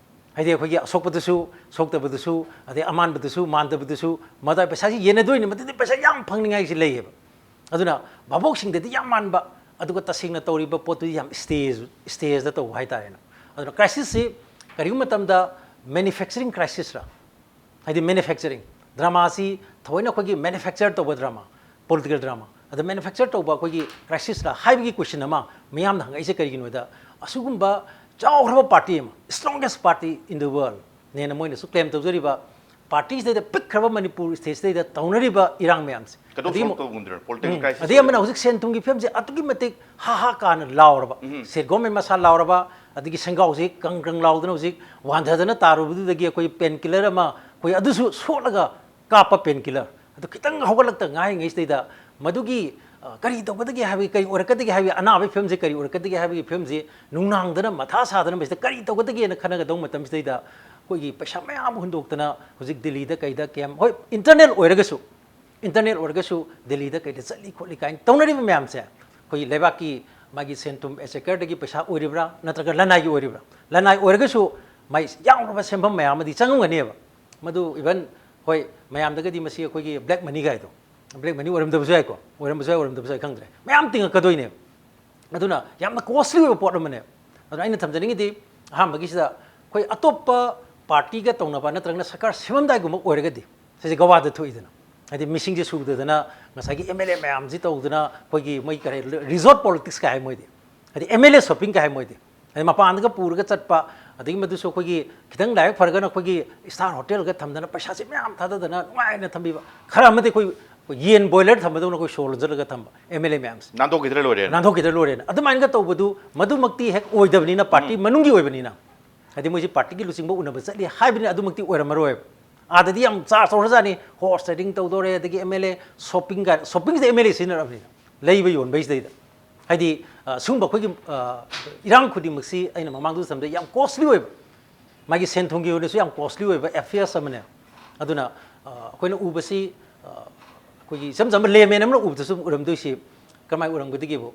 ꯍꯥꯏꯗꯤ ꯑꯩꯈꯣꯏꯒꯤ ꯑꯁꯣꯛꯄꯗꯨꯁꯨ, ꯁꯣꯛꯇꯕꯗꯨꯁꯨ, ꯑꯗꯩ ꯑꯃꯥꯟꯕꯗꯨꯁꯨ, ꯃꯥꯟꯗꯕꯗꯨꯁꯨ, ꯃꯗꯥꯏ ꯄꯩꯁꯥꯁꯤ ꯌꯦꯟꯅꯗꯣꯏꯅꯦ, ꯃꯗꯨꯗꯤ ꯄꯩꯁꯥ ꯌꯥꯝ ꯐꯪꯅꯤꯡꯉꯥꯏꯁꯤ ꯂꯩꯌꯦꯕ꯫ ꯑꯗꯨꯅ ꯚꯥꯕꯣꯛꯁꯤꯡꯗꯗꯤ ꯌꯥꯝ ꯃꯥꯟꯕ, ꯑꯗꯨꯒ ꯇꯁꯦꯡꯅ ꯇꯧꯔꯤꯕ ꯄꯣꯠꯇꯨꯗꯤ ꯌꯥꯝ stage, stage ꯗ ꯇꯧꯕ ꯍꯥꯏꯇꯥꯔꯦꯅꯦ꯫ ꯑꯗꯨꯅ crisis ꯁꯤ ꯀꯔꯤꯒꯨꯝꯕ ꯃꯇꯝꯗ manufacturing crisis ꯔ, ꯍꯥꯏꯗꯤ manufacturing drama ꯁꯤ ꯊꯑꯣꯏꯅ ꯑꯩꯈꯣꯏꯒꯤ manufacture ꯇꯧꯕ drama, political drama, ꯑꯗ manufacture ꯇꯧꯕ ꯑꯩꯈꯣꯏꯒꯤ crisis ꯔ ꯍꯥꯏꯕꯒꯤ question ꯑꯃ ꯃꯤꯌꯥꯝꯅ ꯍꯪꯉꯛꯏꯁꯦ ꯀꯔꯤꯒꯤꯅꯣꯗ, ꯑꯁꯤꯒꯨꯝꯕ ꯆꯥꯎꯈ꯭ꯔꯕ party ꯑꯃ, strongest party in the world ꯅꯦꯅ ꯃꯣꯏꯅꯁꯨ claim ꯇꯧꯖꯔꯤꯕ party ꯁꯤꯗꯩꯗ, ꯄꯤꯛꯈ꯭ꯔꯕ ꯃꯅꯤꯄꯨꯔ state ꯁꯤꯗꯩꯗ ꯇꯧꯅꯔꯤꯕ ꯏꯔꯥꯡ ꯃꯌꯥꯝꯁꯦ꯫ ꯀꯩꯗꯧ ꯑꯗꯒꯤ solve ꯑꯃ- ꯇꯧꯕ ꯉꯝꯗ꯭ꯔꯤꯅꯣ? Political ꯎꯝ, crisis ꯑꯗꯒꯤ ꯑꯃꯅ ꯑꯣꯏꯔꯦ꯫ ꯍꯧꯖꯤꯛ ꯁꯦꯟ ꯊꯨꯝꯒꯤ ꯐꯤꯕꯝꯁꯦ ꯑꯗꯨꯛꯀꯤ ꯃꯇꯤꯛ ꯍꯥ ꯍꯥ ꯀꯥꯅ ꯂꯥꯎꯔꯕ, state government ꯃꯁꯥ ꯂꯥꯎꯔꯕ, ꯑꯗꯒꯤ ꯁꯦꯟꯒꯥꯎꯁꯦ ꯀꯪ ꯀꯪ ꯂꯥꯎꯗꯅ ꯍꯧꯖꯤꯛ ꯋꯥꯟꯊꯗꯅ ꯇꯥꯔꯨꯕꯗꯨꯗꯒꯤ ꯑꯩꯈꯣꯏ pain killer ꯑꯃ, ꯑꯩꯈꯣꯏ ꯑꯗꯨꯁꯨ ꯁꯣꯠꯂꯒ ꯀꯥꯞꯄ pain killer꯫ ꯑꯗꯨ ꯈꯤꯇꯪ ꯍꯧꯒꯠꯂꯛꯇ ꯉꯥꯏꯔꯤꯉꯩꯁꯤꯗꯩꯗ ꯃꯗꯨꯒꯤ, ꯑ, ꯀꯔꯤ ꯇꯧꯒꯗꯒꯦ ꯍꯥꯏꯕꯒꯤ, ꯀꯔꯤ ꯑꯣꯏꯔꯛꯀꯗꯒꯦ ꯍꯥꯏꯕꯒꯤ, ꯑꯅꯥꯕꯒꯤ ꯐꯤꯕꯝꯁꯦ ꯀꯔꯤ ꯑꯣꯏꯔꯛꯀꯗꯒꯦ ꯍꯥꯏꯕꯒꯤ ꯐꯤꯕꯝꯁꯦ ꯅꯨꯡꯅꯥꯡꯗꯅ ꯃꯊꯥ ꯁꯥꯗꯅ ꯃꯁꯤꯗ ꯀꯔꯤ ꯇꯧꯒꯗꯒꯦꯅ ꯈꯟꯅꯒꯗꯧꯕ ꯃꯇꯝꯁꯤꯗꯩꯗ ꯑꯩꯈꯣꯏꯒꯤ ꯄꯩꯁꯥ ꯃꯌꯥꯝ ꯍꯨꯟꯗꯣꯛꯇꯅ ꯍꯧꯖꯤꯛ ꯗꯤꯜꯂꯤꯗ ꯀꯩꯗ camp, ꯍꯣꯏ, internal ꯑꯣꯏꯔꯒꯁꯨ, internal ꯑꯣꯏꯔꯒꯁꯨ ꯗꯤꯜꯂꯤꯗ ꯀꯩꯗ ꯆꯠꯂꯤ ꯈꯣꯠꯂꯤ ꯀꯥꯏꯅ ꯇꯧꯅꯔꯤꯕ ꯃꯌꯥꯝꯁꯦ ꯑꯩꯈꯣꯏꯒꯤ ꯂꯩꯕꯥꯛꯀꯤ ꯃꯥꯒꯤ ꯁꯦꯟ ꯊꯨꯝ exchequer ꯗꯒꯤ ꯄꯩꯁꯥ ꯑꯣꯏꯔꯤꯕ꯭ꯔꯥ, ꯅꯠꯇ꯭ꯔꯒ ꯂꯅꯥꯏꯒꯤ ꯑꯣꯏꯔꯤꯕ꯭ꯔꯥ? ꯂꯅꯥꯏ ꯑꯣꯏꯔꯒꯁꯨ ꯃꯥꯏ ꯌꯥꯎꯔꯕ ꯁꯦꯟꯐꯝ ꯃꯌꯥꯝ ꯑꯃꯗꯤ ꯆꯪꯉꯝꯒꯅꯦꯕ꯫ ꯃꯗꯨ even, ꯍꯣꯏ, ꯃꯌꯥꯝꯗꯒꯗꯤ ꯃꯁꯤ ꯑꯩꯈꯣꯏꯒꯤ black money ꯒꯥꯏꯗꯣ, black money ꯑꯣꯏꯔꯝꯗꯕꯁꯨ ꯌꯥꯏꯀꯣ, ꯑꯣꯏꯔꯝꯕꯁꯨ ꯌꯥꯏ, ꯑꯣꯏꯔꯝꯗꯕꯁꯨ ꯌꯥꯏ, ꯈꯪꯗ꯭ꯔꯦ, ꯃꯌꯥꯝ ꯇꯤꯡꯉꯛꯀꯗꯣꯏꯅꯦꯕ꯫ ꯑꯗꯨꯅ ꯌꯥꯝꯅ costly ꯑꯣꯏꯕ ꯄꯣꯠ ꯑꯃꯅꯦꯕ꯫ ꯑꯗꯨꯅ ꯑꯩꯅ ꯊꯝꯖꯅꯤꯡꯉꯤꯗꯤ, ꯑꯍꯥꯟꯕꯒꯤꯁꯤꯗ ꯑꯩꯈꯣꯏ ꯑꯇꯣꯞꯄ party ꯒ ꯇꯧꯅꯕ ꯅꯠꯇ꯭ꯔꯒꯅ ꯁꯔꯀꯥꯔ ꯁꯦꯝꯃꯝꯗꯥꯏꯒꯨꯝꯕ ꯑꯣꯏꯔꯒꯗꯤ, ꯁꯤꯁꯦ ꯒꯋꯥꯗ ꯊꯣꯛꯏꯗꯅ, ꯍꯥꯏꯗꯤ ꯃꯤꯁꯤꯡꯁꯦ ꯁꯨꯗꯗꯅ, ꯉꯁꯥꯏꯒꯤ M L A ꯃꯌꯥꯝꯁꯤ ꯇꯧꯗꯅ, ꯑꯩꯈꯣꯏꯒꯤ ꯃꯣꯏ ꯀꯔꯤ resort politics ꯀꯥꯏ ꯍꯥꯏ ꯃꯣꯏꯗꯤ, ꯍꯥꯏꯗꯤ M L A shopping ꯀꯥꯏ ꯍꯥꯏ ꯃꯣꯏꯗꯤ, ꯑꯗꯩ ꯃꯄꯥꯟꯗꯒ ꯄꯨꯔꯒ ꯆꯠꯄ, ꯑꯗꯒꯤ ꯃꯗꯨꯁꯨ ꯑꯩꯈꯣꯏꯒꯤ ꯈꯤꯇꯪ ꯂꯥꯏꯕꯛ ꯐꯔꯒꯅ ꯑꯩꯈꯣꯏꯒꯤ star hotel ꯒ ꯊꯝꯗꯅ ꯄꯩꯁꯥꯁꯦ ꯃꯌꯥꯝ ꯊꯥꯗꯗꯅ ꯅꯨꯡꯉꯥꯏꯅ ꯊꯝꯕꯤꯕ꯫ ꯈꯔ ꯑꯃꯗꯤ ꯑꯩꯈꯣꯏ, ꯑꯩꯈꯣꯏ ꯌꯦꯟ boiler ꯊꯝꯕꯗꯧꯅ ꯑꯩꯈꯣꯏ ꯁꯣ ꯂꯣꯟꯁꯤꯜꯂꯒ ꯊꯝꯕ M L A ꯃꯌꯥꯝꯁꯦ꯫ ꯅꯥꯟꯊꯣꯛꯈꯤꯗ꯭ꯔ ꯂꯣꯏꯔꯦꯅ꯫ ꯅꯥꯟꯊꯣꯛꯈꯤꯗ꯭ꯔ ꯂꯣꯏꯔꯦꯅ꯫ ꯑꯗꯨꯃꯥꯏꯅꯒ ꯇꯧꯕꯗꯨ ꯃꯗꯨꯃꯛꯇꯤ ꯍꯦꯛ ꯑꯣꯏꯗꯕꯅꯤꯅ, ꯄꯥꯔꯇꯤ ꯃꯅꯨꯡꯒꯤ ꯑꯣꯏꯕꯅꯤꯅ, ꯍꯥꯏꯗꯤ ꯃꯣꯏꯁꯤ ꯄꯥꯔꯇꯤꯒꯤ ꯂꯨꯆꯤꯡꯕ ꯎꯅꯕ ꯆꯠꯂꯤ ꯍꯥꯏꯕꯅꯤꯅ ꯑꯗꯨꯃꯛꯇꯤ ꯑꯣꯏꯔꯝꯃꯔꯣꯏꯕ꯫ ꯑꯥꯗꯗꯤ ꯌꯥꯝ ꯆꯥꯔꯖ ꯇꯧꯔꯖꯥꯠꯅꯤ, horse trading ꯇꯧꯗꯣꯔꯦ, ꯑꯗꯒꯤ M L A shopping ꯀꯥꯏꯅ꯫ Shopping say M L A ꯁꯤꯖꯤꯟꯅꯔꯕꯅꯤꯅ, ꯂꯩꯕ ꯌꯣꯟꯕꯩꯁꯤꯗꯩꯗ꯫ ꯍꯥꯏꯗꯤ ꯑ, ꯁꯨꯝꯕ ꯑꯩꯈꯣꯏꯒꯤ ꯑ, ꯏꯔꯥꯡ ꯈꯨꯗꯤꯡꯃꯛꯁꯤ ꯑꯩꯅ ꯃꯃꯥꯡꯗꯁꯨ ꯊꯝꯖꯩ, ꯌꯥꯝ costly ꯑꯣꯏꯕ, ꯃꯥꯒꯤ ꯁꯦꯟ ꯊꯨꯝꯒꯤ ꯑꯣꯏꯅꯁꯨ ꯌꯥꯝ costly ꯑꯣꯏꯕ affairs ꯑꯃꯅꯦ꯫ ꯑꯗꯨꯅ ꯑ, ꯑꯩꯈꯣꯏꯅ ꯎꯕꯁꯤ, ꯑ, ꯑꯩꯈꯣꯏꯒꯤ ꯏꯆꯝ ꯆꯝꯕ layman ꯑꯃꯅ ꯎꯕꯗꯁꯨ ꯎꯔꯝꯗꯣꯏꯁꯤ ꯀꯃꯥꯏꯅ ꯎꯔꯝꯒꯗꯒꯦꯕꯨ,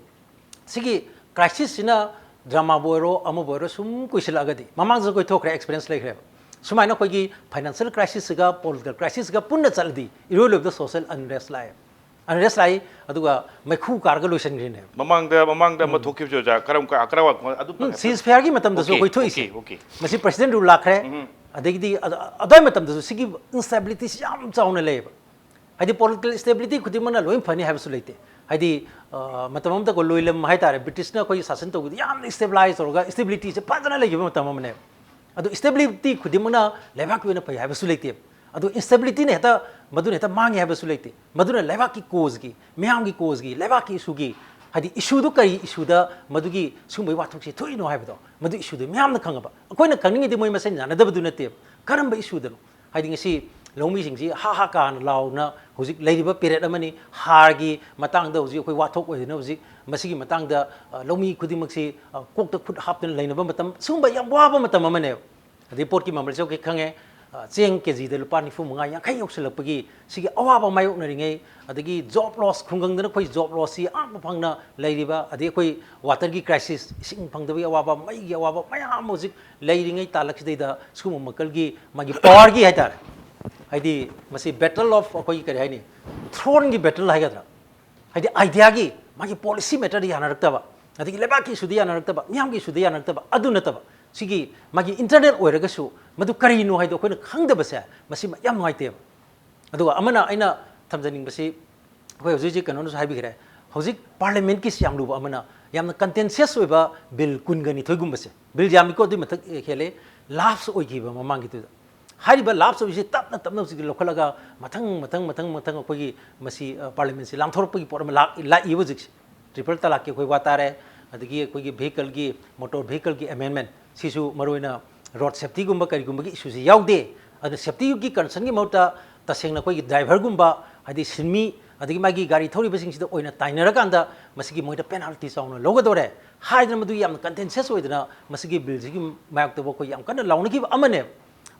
ꯁꯤꯒꯤ crisis ꯁꯤꯅ drama ꯕꯨ ꯑꯣꯏꯔꯣ, ꯑꯃꯕꯨ ꯑꯣꯏꯔꯣ, ꯁꯨꯝ ꯀꯨꯏꯁꯤꯜꯂꯛꯑꯒꯗꯤ, ꯃꯃꯥꯡꯗꯁꯨ ꯑꯩꯈꯣꯏ ꯊꯣꯛꯈ꯭ꯔꯦ, experience ꯂꯩꯈ꯭ꯔꯦꯕ꯫ ꯁꯨꯃꯥꯏꯅ ꯑꯩꯈꯣꯏꯒꯤ financial crisis ꯒ political crisis ꯒ ꯄꯨꯟꯅ ꯆꯠꯂꯗꯤ ꯏꯔꯣꯏ ꯂꯣꯏꯕꯗ social unrest ꯂꯥꯛꯑꯦ꯫ Unrest ꯂꯥꯛꯏ, ꯑꯗꯨꯒ ꯃꯩꯈꯨ ꯀꯥꯔꯒ ꯂꯣꯏꯁꯤꯟꯈ꯭ꯔꯤꯅꯦꯕ꯫ ꯃꯃꯥꯡꯗ ꯃꯃꯥꯡꯗ ꯑꯃ ꯊꯣꯛꯈꯤꯕꯁꯦ ꯑꯣꯖꯥ, ꯀꯔꯝ ꯀ- ꯀꯔꯝ ꯑꯗꯨ ꯎꯝ, ceasefire ꯒꯤ ꯃꯇꯝꯗꯁꯨ Okay, ꯑꯩꯈꯣꯏ ꯊꯣꯛꯏꯁꯦ꯫ okay, okay. ꯃꯁꯤ president rule ꯂꯥꯛꯈ꯭ꯔꯦ꯫ ꯑꯗꯒꯤꯗꯤ ꯑꯗ- ꯑꯗꯨꯋꯥꯏ ꯃꯇꯝꯗꯁꯨ ꯁꯤꯒꯤ instability ꯁꯤ ꯌꯥꯝ ꯆꯥꯎꯅ ꯂꯩꯌꯦꯕ꯫ ꯍꯥꯏꯗꯤ political stability ꯈꯨꯗꯤꯡꯃꯛꯅ ꯂꯣꯏ ꯐꯅꯤ ꯍꯥꯏꯕꯁꯨ ꯂꯩꯇꯦ꯫ ꯍꯥꯏꯗꯤ ꯑ, ꯃꯇꯝ ꯑꯃꯗꯀꯣ ꯂꯣꯏꯂꯝ ꯍꯥꯏꯇꯥꯔꯦ, British ꯅ ꯑꯩꯈꯣꯏꯒꯤ ꯁꯥꯁꯟ ꯇꯧꯕꯗ ꯌꯥꯝꯅ stabilize ꯇꯧꯔꯒ stability ꯁꯦ ꯐꯖꯅ ꯂꯩꯈꯤꯕ ꯃꯇꯝ ꯑꯃꯅꯦꯕ꯫ ꯑꯗꯣ stability ꯈꯨꯗꯤꯡꯃꯛꯅ ꯂꯩꯕꯥꯛꯀꯤ ꯑꯣꯏꯅ ꯐꯩ ꯍꯥꯏꯕꯁꯨ ꯂꯩꯇꯦꯕ꯫ ꯑꯗꯣ instability ꯅ ꯍꯦꯛꯇ, ꯃꯗꯨꯅ ꯍꯦꯛꯇ ꯃꯥꯡꯉꯦ ꯍꯥꯏꯕꯁꯨ ꯂꯩꯇꯦ꯫ ꯃꯗꯨꯅ ꯂꯩꯕꯥꯛꯀꯤ cause ꯒꯤ, ꯃꯤꯌꯥꯝꯒꯤ cause ꯒꯤ, ꯂꯩꯕꯥꯛꯀꯤ issue ꯒꯤ, ꯍꯥꯏꯗꯤ issue ꯗꯨ ꯀꯔꯤ issue ꯗ ꯃꯗꯨꯒꯤ ꯁꯤꯒꯨꯝꯕꯒꯤ ꯋꯥꯊꯣꯛꯁꯤ ꯊꯣꯛꯏꯅꯣ ꯍꯥꯏꯕꯗꯣ, ꯃꯗꯨ issue ꯗꯨ ꯃꯤꯌꯥꯝꯅ ꯈꯪꯉꯕ꯫ ꯑꯩꯈꯣꯏꯅ ꯈꯪꯅꯤꯡꯉꯤꯗꯤ ꯃꯣꯏ ꯃꯁꯦꯟ ꯌꯥꯅꯗꯕꯗꯨ ꯅꯠꯇꯦꯕ, ꯀꯔꯝꯕ issue ꯗꯅꯣ? ꯍꯥꯏꯗꯤ ꯉꯁꯤ ꯂꯧꯃꯤꯁꯤꯡꯁꯤ ꯍꯥ ꯍꯥ ꯀꯥꯅ ꯂꯥꯎꯅ ꯍꯧꯖꯤꯛ ꯂꯩꯔꯤꯕ period ꯑꯃꯅꯤ꯫ ꯍꯥꯔꯒꯤ ꯃꯇꯥꯡꯗ ꯍꯧꯖꯤꯛ ꯑꯩꯈꯣꯏ ꯋꯥꯊꯣꯛ ꯑꯣꯏꯗꯅ ꯍꯧꯖꯤꯛ ꯃꯁꯤꯒꯤ ꯃꯇꯥꯡꯗ, ꯑ, ꯂꯧꯃꯤ ꯈꯨꯗꯤꯡꯃꯛꯁꯤ, ꯑ, ꯀꯣꯛꯇ ꯈꯨꯠ ꯍꯥꯞꯇꯅ ꯂꯩꯅꯕ ꯃꯇꯝ, ꯁꯤꯒꯨꯝꯕ ꯌꯥꯝ ꯋꯥꯕ ꯃꯇꯝ ꯑꯃꯅꯦꯕ꯫ ꯑꯗꯩ ꯄꯣꯠꯀꯤ ꯃꯃꯜꯁꯨ ꯑꯩꯈꯣꯏ ꯈꯪꯉꯦ, ꯑ, ꯆꯦꯡ KG ꯗ ꯂꯨꯄꯥ ꯅꯤꯐꯨ ꯃꯉꯥ, ꯌꯥꯡꯈꯩ ꯌꯧꯁꯤꯜꯂꯛꯄꯒꯤ ꯁꯤꯒꯤ ꯑꯋꯥꯕ ꯃꯥꯌꯣꯛꯅꯔꯤꯉꯩ, ꯑꯗꯒꯤ job loss, ꯈꯨꯡꯒꯪꯗꯅ ꯑꯩꯈꯣꯏ job loss ꯁꯤ ꯑꯥ ꯐꯪꯅ ꯂꯩꯔꯤꯕ, ꯑꯗꯩ ꯑꯩꯈꯣꯏ water ꯒꯤ crisis, ꯏꯁꯤꯡ ꯐꯪꯗꯕꯒꯤ ꯑꯋꯥꯕ, ꯃꯩꯒꯤ ꯑꯋꯥꯕ ꯃꯌꯥꯝ ꯑꯃ ꯍꯧꯖꯤꯛ ꯂꯩꯔꯤꯉꯩ ꯇꯥꯜꯂꯛꯁꯤꯗꯩꯗ ꯁꯤꯒꯨꯝꯕ ꯃꯈꯜꯒꯤ ꯃꯥꯒꯤ power ꯒꯤ ꯍꯥꯏꯇꯥꯔꯦ, ꯍꯥꯏꯗꯤ ꯃꯁꯤ battle of ꯑꯩꯈꯣꯏꯒꯤ ꯀꯔꯤ ꯍꯥꯏꯅꯤ, throne ꯒꯤ battle ꯍꯥꯏꯒꯗ꯭ꯔꯥ, ꯍꯥꯏꯗꯤ idea ꯒꯤ ꯃꯥꯒꯤ policy matter ꯗ ꯌꯥꯅꯔꯛꯇꯕ, ꯑꯗꯒꯤ ꯂꯩꯕꯥꯛꯀꯤ issue ꯗ ꯌꯥꯅꯔꯛꯇꯕ, ꯃꯤꯌꯥꯝꯒꯤ issue ꯗ ꯌꯥꯅꯔꯛꯇꯕ, ꯑꯗꯨ ꯅꯠꯇꯕ ꯁꯤꯒꯤ ꯃꯥꯒꯤ internal ꯑꯣꯏꯔꯒꯁꯨ ꯃꯗꯨ ꯀꯔꯤꯅꯣ ꯍꯥꯏꯗꯣ ꯑꯩꯈꯣꯏꯅ ꯈꯪꯗꯕꯁꯦ ꯃꯁꯤ ꯌꯥꯝ ꯅꯨꯡꯉꯥꯏꯇꯦꯕ꯫ ꯑꯗꯨꯒ ꯑꯃꯅ ꯑꯩꯅ ꯊꯝꯖꯅꯤꯡꯕꯁꯤ, ꯑꯩꯈꯣꯏ ꯍꯧꯖꯤꯛ ꯍꯧꯖꯤꯛ ꯀꯩꯅꯣꯅꯁꯨ ꯍꯥꯏꯕꯤꯈ꯭ꯔꯦ, ꯍꯧꯖꯤꯛ parliament ꯀꯤꯁꯤ ꯌꯥꯝ ꯂꯨꯕ ꯑꯃꯅ, ꯌꯥꯝꯅ ꯀꯟꯇꯦꯟꯁꯤꯌꯁ ꯑꯣꯏꯕ ꯕꯤꯜ ꯀꯨꯟꯒ ꯅꯤꯊꯣꯏꯒꯨꯝꯕꯁꯦ, ꯕꯤꯜ ꯌꯥꯝꯃꯤꯀꯣ, ꯑꯗꯨꯏ ꯃꯊꯛ ꯍꯦꯜꯂꯦ, ꯂꯥꯞꯁ ꯑꯣꯏꯈꯤꯕ ꯃꯃꯥꯡꯒꯤꯗꯨꯗ꯫ ꯍꯥꯏꯔꯤꯕ ꯂꯥꯞꯁ ꯑꯣꯏꯕꯁꯤ ꯇꯞꯅ ꯇꯞꯅ ꯍꯧꯖꯤꯛꯇꯤ ꯂꯧꯈꯠꯂꯒ ꯃꯊꯪ ꯃꯊꯪ ꯃꯊꯪ ꯃꯊꯪ ꯑꯩꯈꯣꯏꯒꯤ ꯃꯁꯤ ꯄꯥꯔꯂꯤꯌꯥꯃꯦꯟꯁꯤ ꯂꯥꯡꯊꯣꯔꯛꯄꯒꯤ ꯄꯣꯠ ꯑꯃ ꯂꯥꯛ- ꯂꯥꯛꯏꯕ ꯍꯧꯖꯤꯛꯁꯦ꯫ ꯇ꯭ꯔꯤꯄꯜ ꯇꯂꯥꯛꯀꯤ ꯑꯩꯈꯣꯏ ꯋꯥ ꯇꯥꯔꯦ, ꯑꯗꯒꯤ ꯑꯩꯈꯣꯏꯒꯤ ꯚꯤꯍꯤꯀꯜꯒꯤ, ꯃꯣꯇꯣꯔ ꯚꯤꯍꯤꯀꯜꯒꯤ ꯑꯦꯃꯦꯟꯃꯦꯟ, ꯁꯤꯁꯨ ꯃꯔꯨꯑꯣꯏꯅ ꯔꯣꯗ ꯁꯦꯐꯇꯤꯒꯨꯝꯕ ꯀꯔꯤꯒꯨꯝꯕꯒꯤ ꯏꯁꯨꯁꯤ ꯌꯥꯎꯗꯦ꯫ ꯑꯗꯨꯅ ꯁꯦꯐꯇꯤꯒꯤ ꯀꯟꯁꯔꯟꯒꯤ ꯃꯍꯨꯠꯇ ꯇꯁꯦꯡꯅ ꯑꯩꯈꯣꯏꯒꯤ ꯗ꯭ꯔꯥꯏꯚꯔꯒꯨꯝꯕ, ꯍꯥꯏꯗꯤ ꯁꯤꯟꯃꯤ, ꯑꯗꯒꯤ ꯃꯥꯒꯤ ꯒꯥꯔꯤ ꯊꯧꯔꯤꯕꯁꯤꯡꯁꯤꯗ ꯑꯣꯏꯅ ꯇꯥꯏꯅꯔꯀꯥꯟꯗ ꯃꯁꯤꯒꯤ ꯃꯣꯏꯗ ꯄꯦꯅꯥꯜꯇꯤ ꯆꯥꯎꯅ ꯂꯧꯒꯗꯧꯔꯦ ꯍꯥꯏꯗꯅ ꯃꯗꯨ ꯌꯥꯝꯅ ꯀꯟꯇꯦꯟꯁꯤꯌꯁ ꯑꯣꯏꯗꯅ ꯃꯁꯤꯒꯤ ꯕꯤꯜꯁꯤꯒꯤ ꯃꯥꯌꯣꯛꯇꯕꯨ ꯑꯩꯈꯣꯏ ꯌꯥꯝ ꯀꯟꯅ ꯂꯥꯎꯅꯈꯤꯕ ꯑꯃꯅꯦꯕ꯫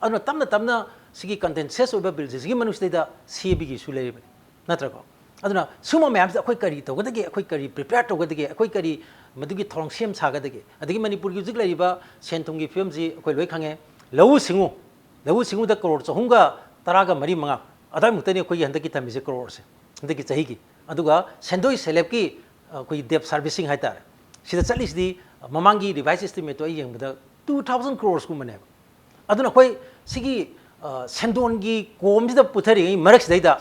ꯑꯗꯨꯅ ꯇꯞꯅ ꯇꯞꯅ ꯁꯤꯒꯤ ꯀꯟꯇꯦꯟꯁꯤꯌꯁ ꯑꯣꯏꯕ ꯕꯤꯜꯁꯤꯡꯁꯤꯒꯤ ꯃꯅꯨꯡꯁꯤꯗꯩꯗ ꯁꯤꯑꯦꯕꯤꯒꯤ ꯏꯁꯨ ꯂꯩꯔꯤꯕꯅꯤ, ꯅꯠꯇ꯭ꯔꯀꯣ? ꯑꯗꯨꯅ ꯁꯤꯒꯨꯝꯕ ꯃꯌꯥꯝꯁꯤꯗ ꯑꯩꯈꯣꯏ ꯀꯔꯤ ꯇꯧꯒꯗꯒꯦ, ꯑꯩꯈꯣꯏ ꯀꯔꯤ ꯄ꯭ꯔꯤꯄꯦꯌꯔ ꯇꯧꯒꯗꯒꯦ, ꯑꯩꯈꯣꯏ ꯀꯔꯤ ꯃꯗꯨꯒꯤ ꯊꯧꯔꯥꯡ ꯁꯦꯝ ꯁꯥꯒꯗꯒꯦ? ꯑꯗꯒꯤ ꯃꯅꯤꯄꯨꯔꯒꯤ ꯍꯧꯖꯤꯛ ꯂꯩꯔꯤꯕ ꯁꯦꯟ ꯊꯨꯝꯒꯤ ꯐꯤꯕꯝꯁꯤ ꯑꯩꯈꯣꯏ ꯂꯣꯏ ꯈꯪꯉꯦ꯫ ꯂꯧꯎ ꯁꯤꯡꯎ, ꯂꯧꯎ ꯁꯤꯡꯎꯗ ꯀꯔꯣꯔ ꯆꯍꯨꯝꯒ ꯇꯔꯥꯒ ꯃꯔꯤ ꯃꯉꯥ ꯑꯗꯨꯋꯥꯏꯃꯨꯛꯇꯅꯤ ꯑꯩꯈꯣꯏꯒꯤ ꯍꯟꯗꯛꯀꯤ ꯊꯝꯃꯤꯁꯦ, ꯀꯔꯣꯔꯁꯦ, ꯍꯟꯗꯛꯀꯤ ꯆꯍꯤꯒꯤ꯫ ꯑꯗꯨꯒ ꯁꯦꯟꯗꯣꯏ ꯁꯦꯂꯦꯞꯀꯤ, ꯑ, ꯑꯩꯈꯣꯏꯒꯤ ꯗꯦꯞ ꯁꯥꯔꯚꯤꯁꯤꯡ ꯍꯥꯏꯇꯥꯔꯦ, ꯁꯤꯗ ꯆꯠꯂꯤꯁꯤꯗꯤ, ꯑ, ꯃꯃꯥꯡꯒꯤ ꯔꯤꯚꯥꯏꯁ ꯑꯦꯁꯇꯤꯃꯦꯠꯇꯣ ꯑꯩ ꯌꯦꯡꯕꯗ ꯇꯨ ꯊꯥꯎꯖꯟ ꯀ꯭ꯔꯣꯔꯁꯀꯨꯝꯕꯅꯦꯕ꯫ ꯑꯗꯨꯅ ꯑꯩꯈꯣꯏ ꯁꯤꯒꯤ, ꯑ, ꯁꯦꯟꯗꯣꯟꯒꯤ ꯀꯣꯝꯁꯤꯗ ꯄꯨꯊꯔꯤꯉꯩ ꯃꯔꯛꯁꯤꯗꯩꯗ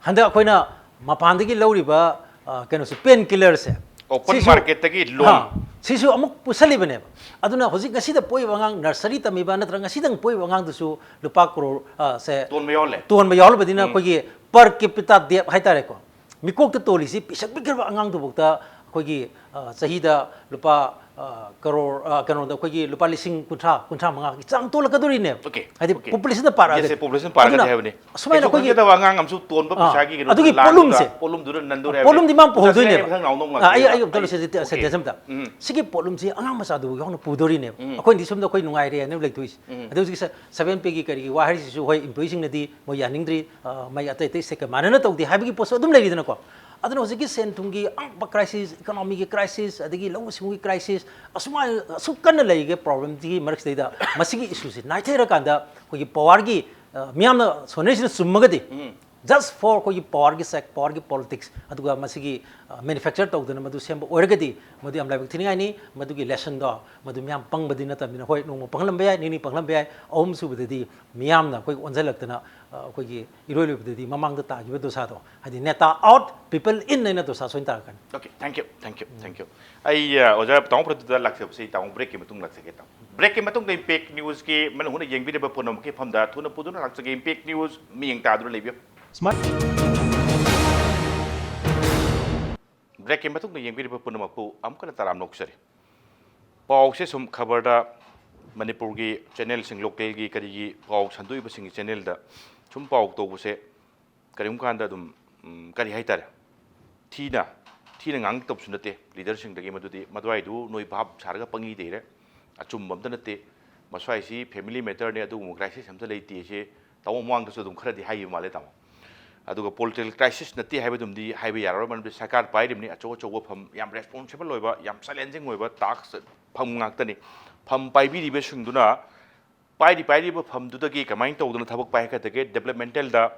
ꯍꯟꯗꯛ ꯑꯩꯈꯣꯏꯅ ꯃꯄꯥꯟꯗꯒꯤ ꯂꯧꯔꯤꯕ, ꯑ, ꯀꯩꯅꯣꯁꯦ, ꯄꯦꯟ ꯀꯤꯂꯔꯁꯦ, ꯑꯣꯄꯟ ꯁꯤꯁꯨ, ꯃꯥꯔꯀꯦꯠꯇꯒꯤ ꯂꯣꯟ꯫ ꯑ, ꯁꯤꯁꯨ ꯑꯃꯨꯛ ꯄꯨꯁꯜꯂꯤꯕꯅꯦꯕ꯫ ꯑꯗꯨꯅ ꯍꯧꯖꯤꯛ ꯉꯁꯤꯗ ꯄꯣꯛꯏꯕ ꯑꯉꯥꯡ, ꯅꯔꯁꯔꯤ ꯇꯝꯃꯤꯕ ꯅꯠꯇ꯭ꯔꯒ ꯉꯁꯤꯗꯪ ꯄꯣꯛꯏꯕ ꯑꯉꯥꯡꯗꯨꯁꯨ ꯂꯨꯄꯥ ꯀ꯭ꯔꯣꯔ, ꯑ, ꯁꯦ ꯇꯣꯟꯕ ꯌꯥꯎꯍꯜꯂꯦ꯫ ꯇꯣꯟꯕ ꯌꯥꯎꯍꯜꯂꯕꯅꯤꯅ ꯎꯝ꯫ ꯑꯩꯈꯣꯏꯒꯤ per capita debt ꯍꯥꯏꯇꯥꯔꯦꯀꯣ, ꯃꯤꯀꯣꯛꯇ ꯇꯣꯜꯂꯤꯁꯤ ꯄꯤꯁꯛ ꯄꯤꯛꯈ꯭ꯔꯕ ꯑꯉꯥꯡꯗꯨꯐꯥꯎꯗ ꯑꯩꯈꯣꯏꯒꯤ, ꯑ, ꯆꯍꯤꯗ ꯂꯨꯄꯥ, ꯑ, ꯀꯔꯣꯔ, ꯑ, ꯀꯩꯅꯣꯗ ꯑꯩꯈꯣꯏꯒꯤ ꯂꯨꯄꯥ ꯂꯤꯁꯤꯡ ꯀꯨꯟꯊ꯭ꯔꯥ, ꯀꯨꯟꯊ꯭ꯔꯥ ꯃꯉꯥꯒꯤ ꯆꯥꯡ ꯇꯣꯜꯂꯛꯀꯗꯣꯔꯤꯅꯦꯕ꯫ ꯑꯣꯀꯦ, ꯍꯥꯏꯗꯤ ꯑꯣꯀꯦ꯫ ꯄꯣꯄꯨꯂꯦꯁꯟꯗ ꯄꯥꯔꯛꯑꯒꯗꯤ꯫ ꯌꯦꯁ, ꯄꯣꯄꯨꯂꯦꯁꯟ ꯄꯥꯔꯛꯑꯒꯗꯤ ꯑꯗꯨꯅ ꯍꯥꯏꯕꯅꯤ꯫ ꯑꯁꯨꯃꯥꯏꯅ ꯀꯩꯁꯨ ꯑꯩꯈꯣꯏꯒꯤ ꯈꯪꯖꯗꯕ ꯑꯉꯥꯡ ꯑꯃꯁꯨ ꯇꯣꯟꯕ ꯑꯥ, ꯄꯩꯁꯥꯒꯤ ꯀꯩꯅꯣ ꯑꯗꯨꯒꯤ ꯂꯥꯟꯗꯨꯗ ꯄꯣꯠꯂꯨꯝꯁꯦ꯫ ꯄꯣꯠꯂꯨꯝꯗꯨꯗ ꯅꯟꯗꯣꯔꯦ ꯍꯥꯏꯕꯅꯤ꯫ ꯄꯣꯠꯂꯨꯝꯗꯤ ꯃꯥ ꯄꯨꯍꯧꯗꯣꯏꯅꯦꯕ꯫ ꯃꯊꯪ ꯉꯥꯎꯅꯧ ꯑꯥ, ꯑꯩ, ꯉꯥꯛꯇꯅꯦꯕ꯫ ꯑꯩ ꯑꯝꯇ ꯑꯩ, ꯂꯣꯏꯁꯤꯟꯖꯒꯦ, ꯑꯣꯀꯦ꯫ ꯁꯦꯟꯇꯦꯟꯁ ꯑꯝꯇ꯫ ꯎꯝ꯫ ꯁꯤꯒꯤ ꯄꯣꯠꯂꯨꯝꯁꯤ ꯑꯉꯥꯡ ꯃꯆꯥꯗꯨꯕꯨ ꯌꯥꯎꯅ ꯄꯨꯗꯣꯔꯤꯅꯦꯕ꯫ ꯎꯝ꯫ ꯑꯩꯈꯣꯏꯅꯗꯤ ꯁꯣꯝꯗ ꯑꯩꯈꯣꯏ ꯅꯨꯡꯉꯥꯏꯔꯦꯅ ꯂꯩꯊꯣꯛꯏꯁꯦ꯫ ꯎꯝ꯫ ꯑꯗꯨ ꯍꯧꯖꯤꯛꯀꯤ ꯁ-, ꯁꯚꯦꯟ ꯄꯦꯒꯤ ꯀꯔꯤꯒꯤ ꯋꯥ ꯍꯥꯏꯔꯤꯁꯤꯁꯨ ꯍꯣꯏ, employeeꯁꯤꯡꯅꯗꯤ ꯃꯣꯏ ꯌꯥꯅꯤꯡꯗ꯭ꯔꯤ, ꯑ, ꯃꯩ ꯑꯇꯩ ꯑꯇꯩ ꯁꯦꯛꯇꯔ ꯃꯥꯟꯅꯅ ꯇꯧꯗꯦ ꯍꯥꯏꯕꯒꯤ ꯄꯣꯠꯁꯨ ꯑꯗꯨꯝ ꯂꯩꯔꯤꯗꯅꯀꯣ꯫ ꯑꯗꯨꯅ ꯍꯧꯖꯤꯛꯀꯤ ꯁꯦꯟ ꯊꯨꯝꯒꯤ ꯑꯉꯛꯄ crisis, economyꯒꯤ crisis, ꯑꯗꯒꯤ ꯂꯧꯎ ꯁꯤꯡꯎꯒꯤ crisis, ꯑꯁꯨꯃꯥꯏꯅ ꯑꯁꯨꯛ ꯀꯟꯅ ꯂꯩꯔꯤꯕ problemꯁꯤꯒꯤ ꯃꯔꯛꯁꯤꯗꯩꯗ ꯃꯁꯤꯒꯤ issueꯁꯤ ꯅꯥꯏꯊꯩꯔꯀꯥꯟꯗ ꯑꯩꯈꯣꯏꯒꯤ powerꯒꯤ, ꯑ, ꯃꯤꯌꯥꯝꯅ ꯁꯣꯟꯅꯔꯤꯁꯤꯅ ꯆꯨꯝꯃꯒꯗꯤ, ꯎꯝ꯫ Just for ꯑꯩꯈꯣꯏꯒꯤ powerꯒꯤ sake, powerꯒꯤ politics, ꯑꯗꯨꯒ ꯃꯁꯤꯒꯤ ꯃꯦꯅꯨꯐꯦꯛꯆꯔ ꯇꯧꯗꯅ ꯃꯗꯨ ꯁꯦꯝꯕ ꯑꯣꯏꯔꯒꯗꯤ ꯃꯗꯨ ꯌꯥꯝ ꯂꯥꯏꯕꯛ ꯊꯤꯅꯤꯡꯉꯥꯏꯅꯤ꯫ ꯃꯗꯨꯒꯤ lessonꯗꯣ ꯃꯗꯨ ꯃꯤꯌꯥꯝ ꯄꯪꯕꯗꯤ ꯅꯠꯇꯕꯅꯤꯅ, ꯍꯣꯏ, ꯅꯣꯡꯃ ꯄꯪꯂꯝꯕ ꯌꯥꯏ, ꯅꯤꯅꯤ ꯄꯪꯂꯝꯕ ꯌꯥꯏ, ꯑꯍꯨꯝ ꯁꯨꯕꯗꯗꯤ ꯃꯤꯌꯥꯝꯅ ꯑꯩꯈꯣꯏ ꯑꯣꯟꯁꯤꯜꯂꯛꯇꯅ, ꯑ, ꯑꯩꯈꯣꯏꯒꯤ ꯏꯔꯣꯏ ꯂꯣꯏꯕꯗꯗꯤ ꯃꯃꯥꯡꯗ ꯇꯥꯈꯤꯕ ꯗꯣꯁꯥꯗꯣ, ꯍꯥꯏꯗꯤ "ꯅꯦꯇꯥ out, people in" ꯍꯥꯏꯅ ꯗꯣꯁꯥ ꯁꯣꯏꯅ ꯇꯥꯔꯛꯀꯅꯤ꯫ Okay, thank you, thank you, thank you. ꯑꯩ, ꯑ, ꯑꯣꯖꯥ ꯇꯥꯃꯣ ꯄ꯭ꯔꯗꯨꯞꯇ ꯂꯥꯛꯆꯕꯁꯤ, ꯇꯥꯃꯣ, breakꯀꯤ ꯃꯇꯨꯡ ꯂꯥꯛꯆꯒꯦ, ꯇꯥꯃꯣ꯫ Breakꯀꯤ ꯃꯇꯨꯡꯗ Impact Newsꯀꯤ ꯃꯅꯨꯡ ꯍꯨꯠꯅ ꯌꯦꯡꯕꯤꯔꯤꯕ ꯄꯨꯝꯅꯃꯛꯀꯤ ꯃꯐꯝꯗ ꯊꯨꯅ ꯄꯨꯗꯨꯅ ꯂꯥꯛꯆꯒꯦ꯫ Impact News ꯃꯤꯠꯌꯦꯡ ꯇꯥꯗꯨꯅ ꯂꯩꯕꯤꯌꯨ꯫ Smart꯫ Breakꯀꯤ ꯃꯇꯨꯡꯗ ꯌꯦꯡꯕꯤꯔꯤꯕ ꯄꯨꯝꯅꯃꯛꯄꯨ ꯑꯃꯨꯛꯀ ꯍꯟꯅ ꯇꯔꯥꯝꯅ ꯑꯣꯛꯆꯔꯤ꯫ ꯄꯥꯎꯁꯦ ꯁꯨꯝ ꯈꯕꯔꯗ, ꯃꯅꯤꯄꯨꯔꯒꯤ channelꯁꯤꯡ, localꯒꯤ ꯀꯔꯤꯒꯤ ꯄꯥꯎ ꯁꯟꯗꯣꯛꯏꯕꯁꯤꯡꯒꯤ channelꯗ ꯁꯨꯝ ꯄꯥꯎ ꯇꯧꯕꯁꯦ, ꯀꯔꯤꯒꯨꯝꯕ ꯀꯥꯟꯗ ꯑꯗꯨꯝ, ꯎꯝ, ꯀꯔꯤ ꯍꯥꯏꯇꯥꯔꯦ, ꯊꯤꯅ, ꯊꯤꯅ ꯉꯥꯡꯇꯧꯕꯁꯨ ꯅꯠꯇꯦ leaderꯁꯤꯡꯗꯒꯤ꯫ ꯃꯗꯨꯗꯤ, "ꯃꯗꯨꯋꯥꯏꯗꯨ ꯅꯣꯏ ꯚꯥꯞ ꯁꯥꯔꯒ ꯄꯪꯏꯗ ꯏꯔꯦ, ꯑꯆꯨꯝꯕ ꯑꯝꯇ ꯅꯠꯇꯦ, ꯃꯁ꯭ꯋꯥꯏꯁꯤ family matterꯅꯦ, ꯑꯗꯨꯒꯨꯝꯕ crisis ꯑꯝꯇ ꯂꯩꯇꯦ" ꯁꯤ ꯇꯥꯃꯣ ꯃꯃꯥꯡꯗꯁꯨ ꯑꯗꯨꯝ ꯈꯔꯗꯤ ꯍꯥꯏꯈꯤꯕ ꯃꯥꯜꯂꯦ, ꯇꯥꯃꯣ꯫ ꯑꯗꯨꯒ political crisis ꯅꯠꯇꯦ ꯍꯥꯏꯕꯗꯨꯝꯗꯤ ꯍꯥꯏꯕ ꯌꯥꯔꯔꯣꯏ, ꯃꯔꯝꯗꯤ ꯁꯔꯀꯥꯔ ꯄꯥꯏꯔꯤꯕꯅꯤ, ꯑꯆꯧ ꯑꯆꯧꯕ ꯐꯝ, ꯌꯥꯝ responsible ꯑꯣꯏꯕ, ꯌꯥꯝ challenging ꯑꯣꯏꯕ task ꯐꯝ ꯉꯥꯛꯇꯅꯤ꯫ ꯐꯝ ꯄꯥꯏꯕꯤꯔꯤꯕꯁꯤꯡꯗꯨꯅ ꯄꯥꯏꯔꯤ ꯄꯥꯏꯔꯤꯕ ꯐꯝꯗꯨꯗꯒꯤ ꯀꯃꯥꯏꯅ ꯇꯧꯗꯅ ꯊꯕꯛ ꯄꯥꯏꯈꯠꯀꯗꯒꯦ, developmentalꯗ,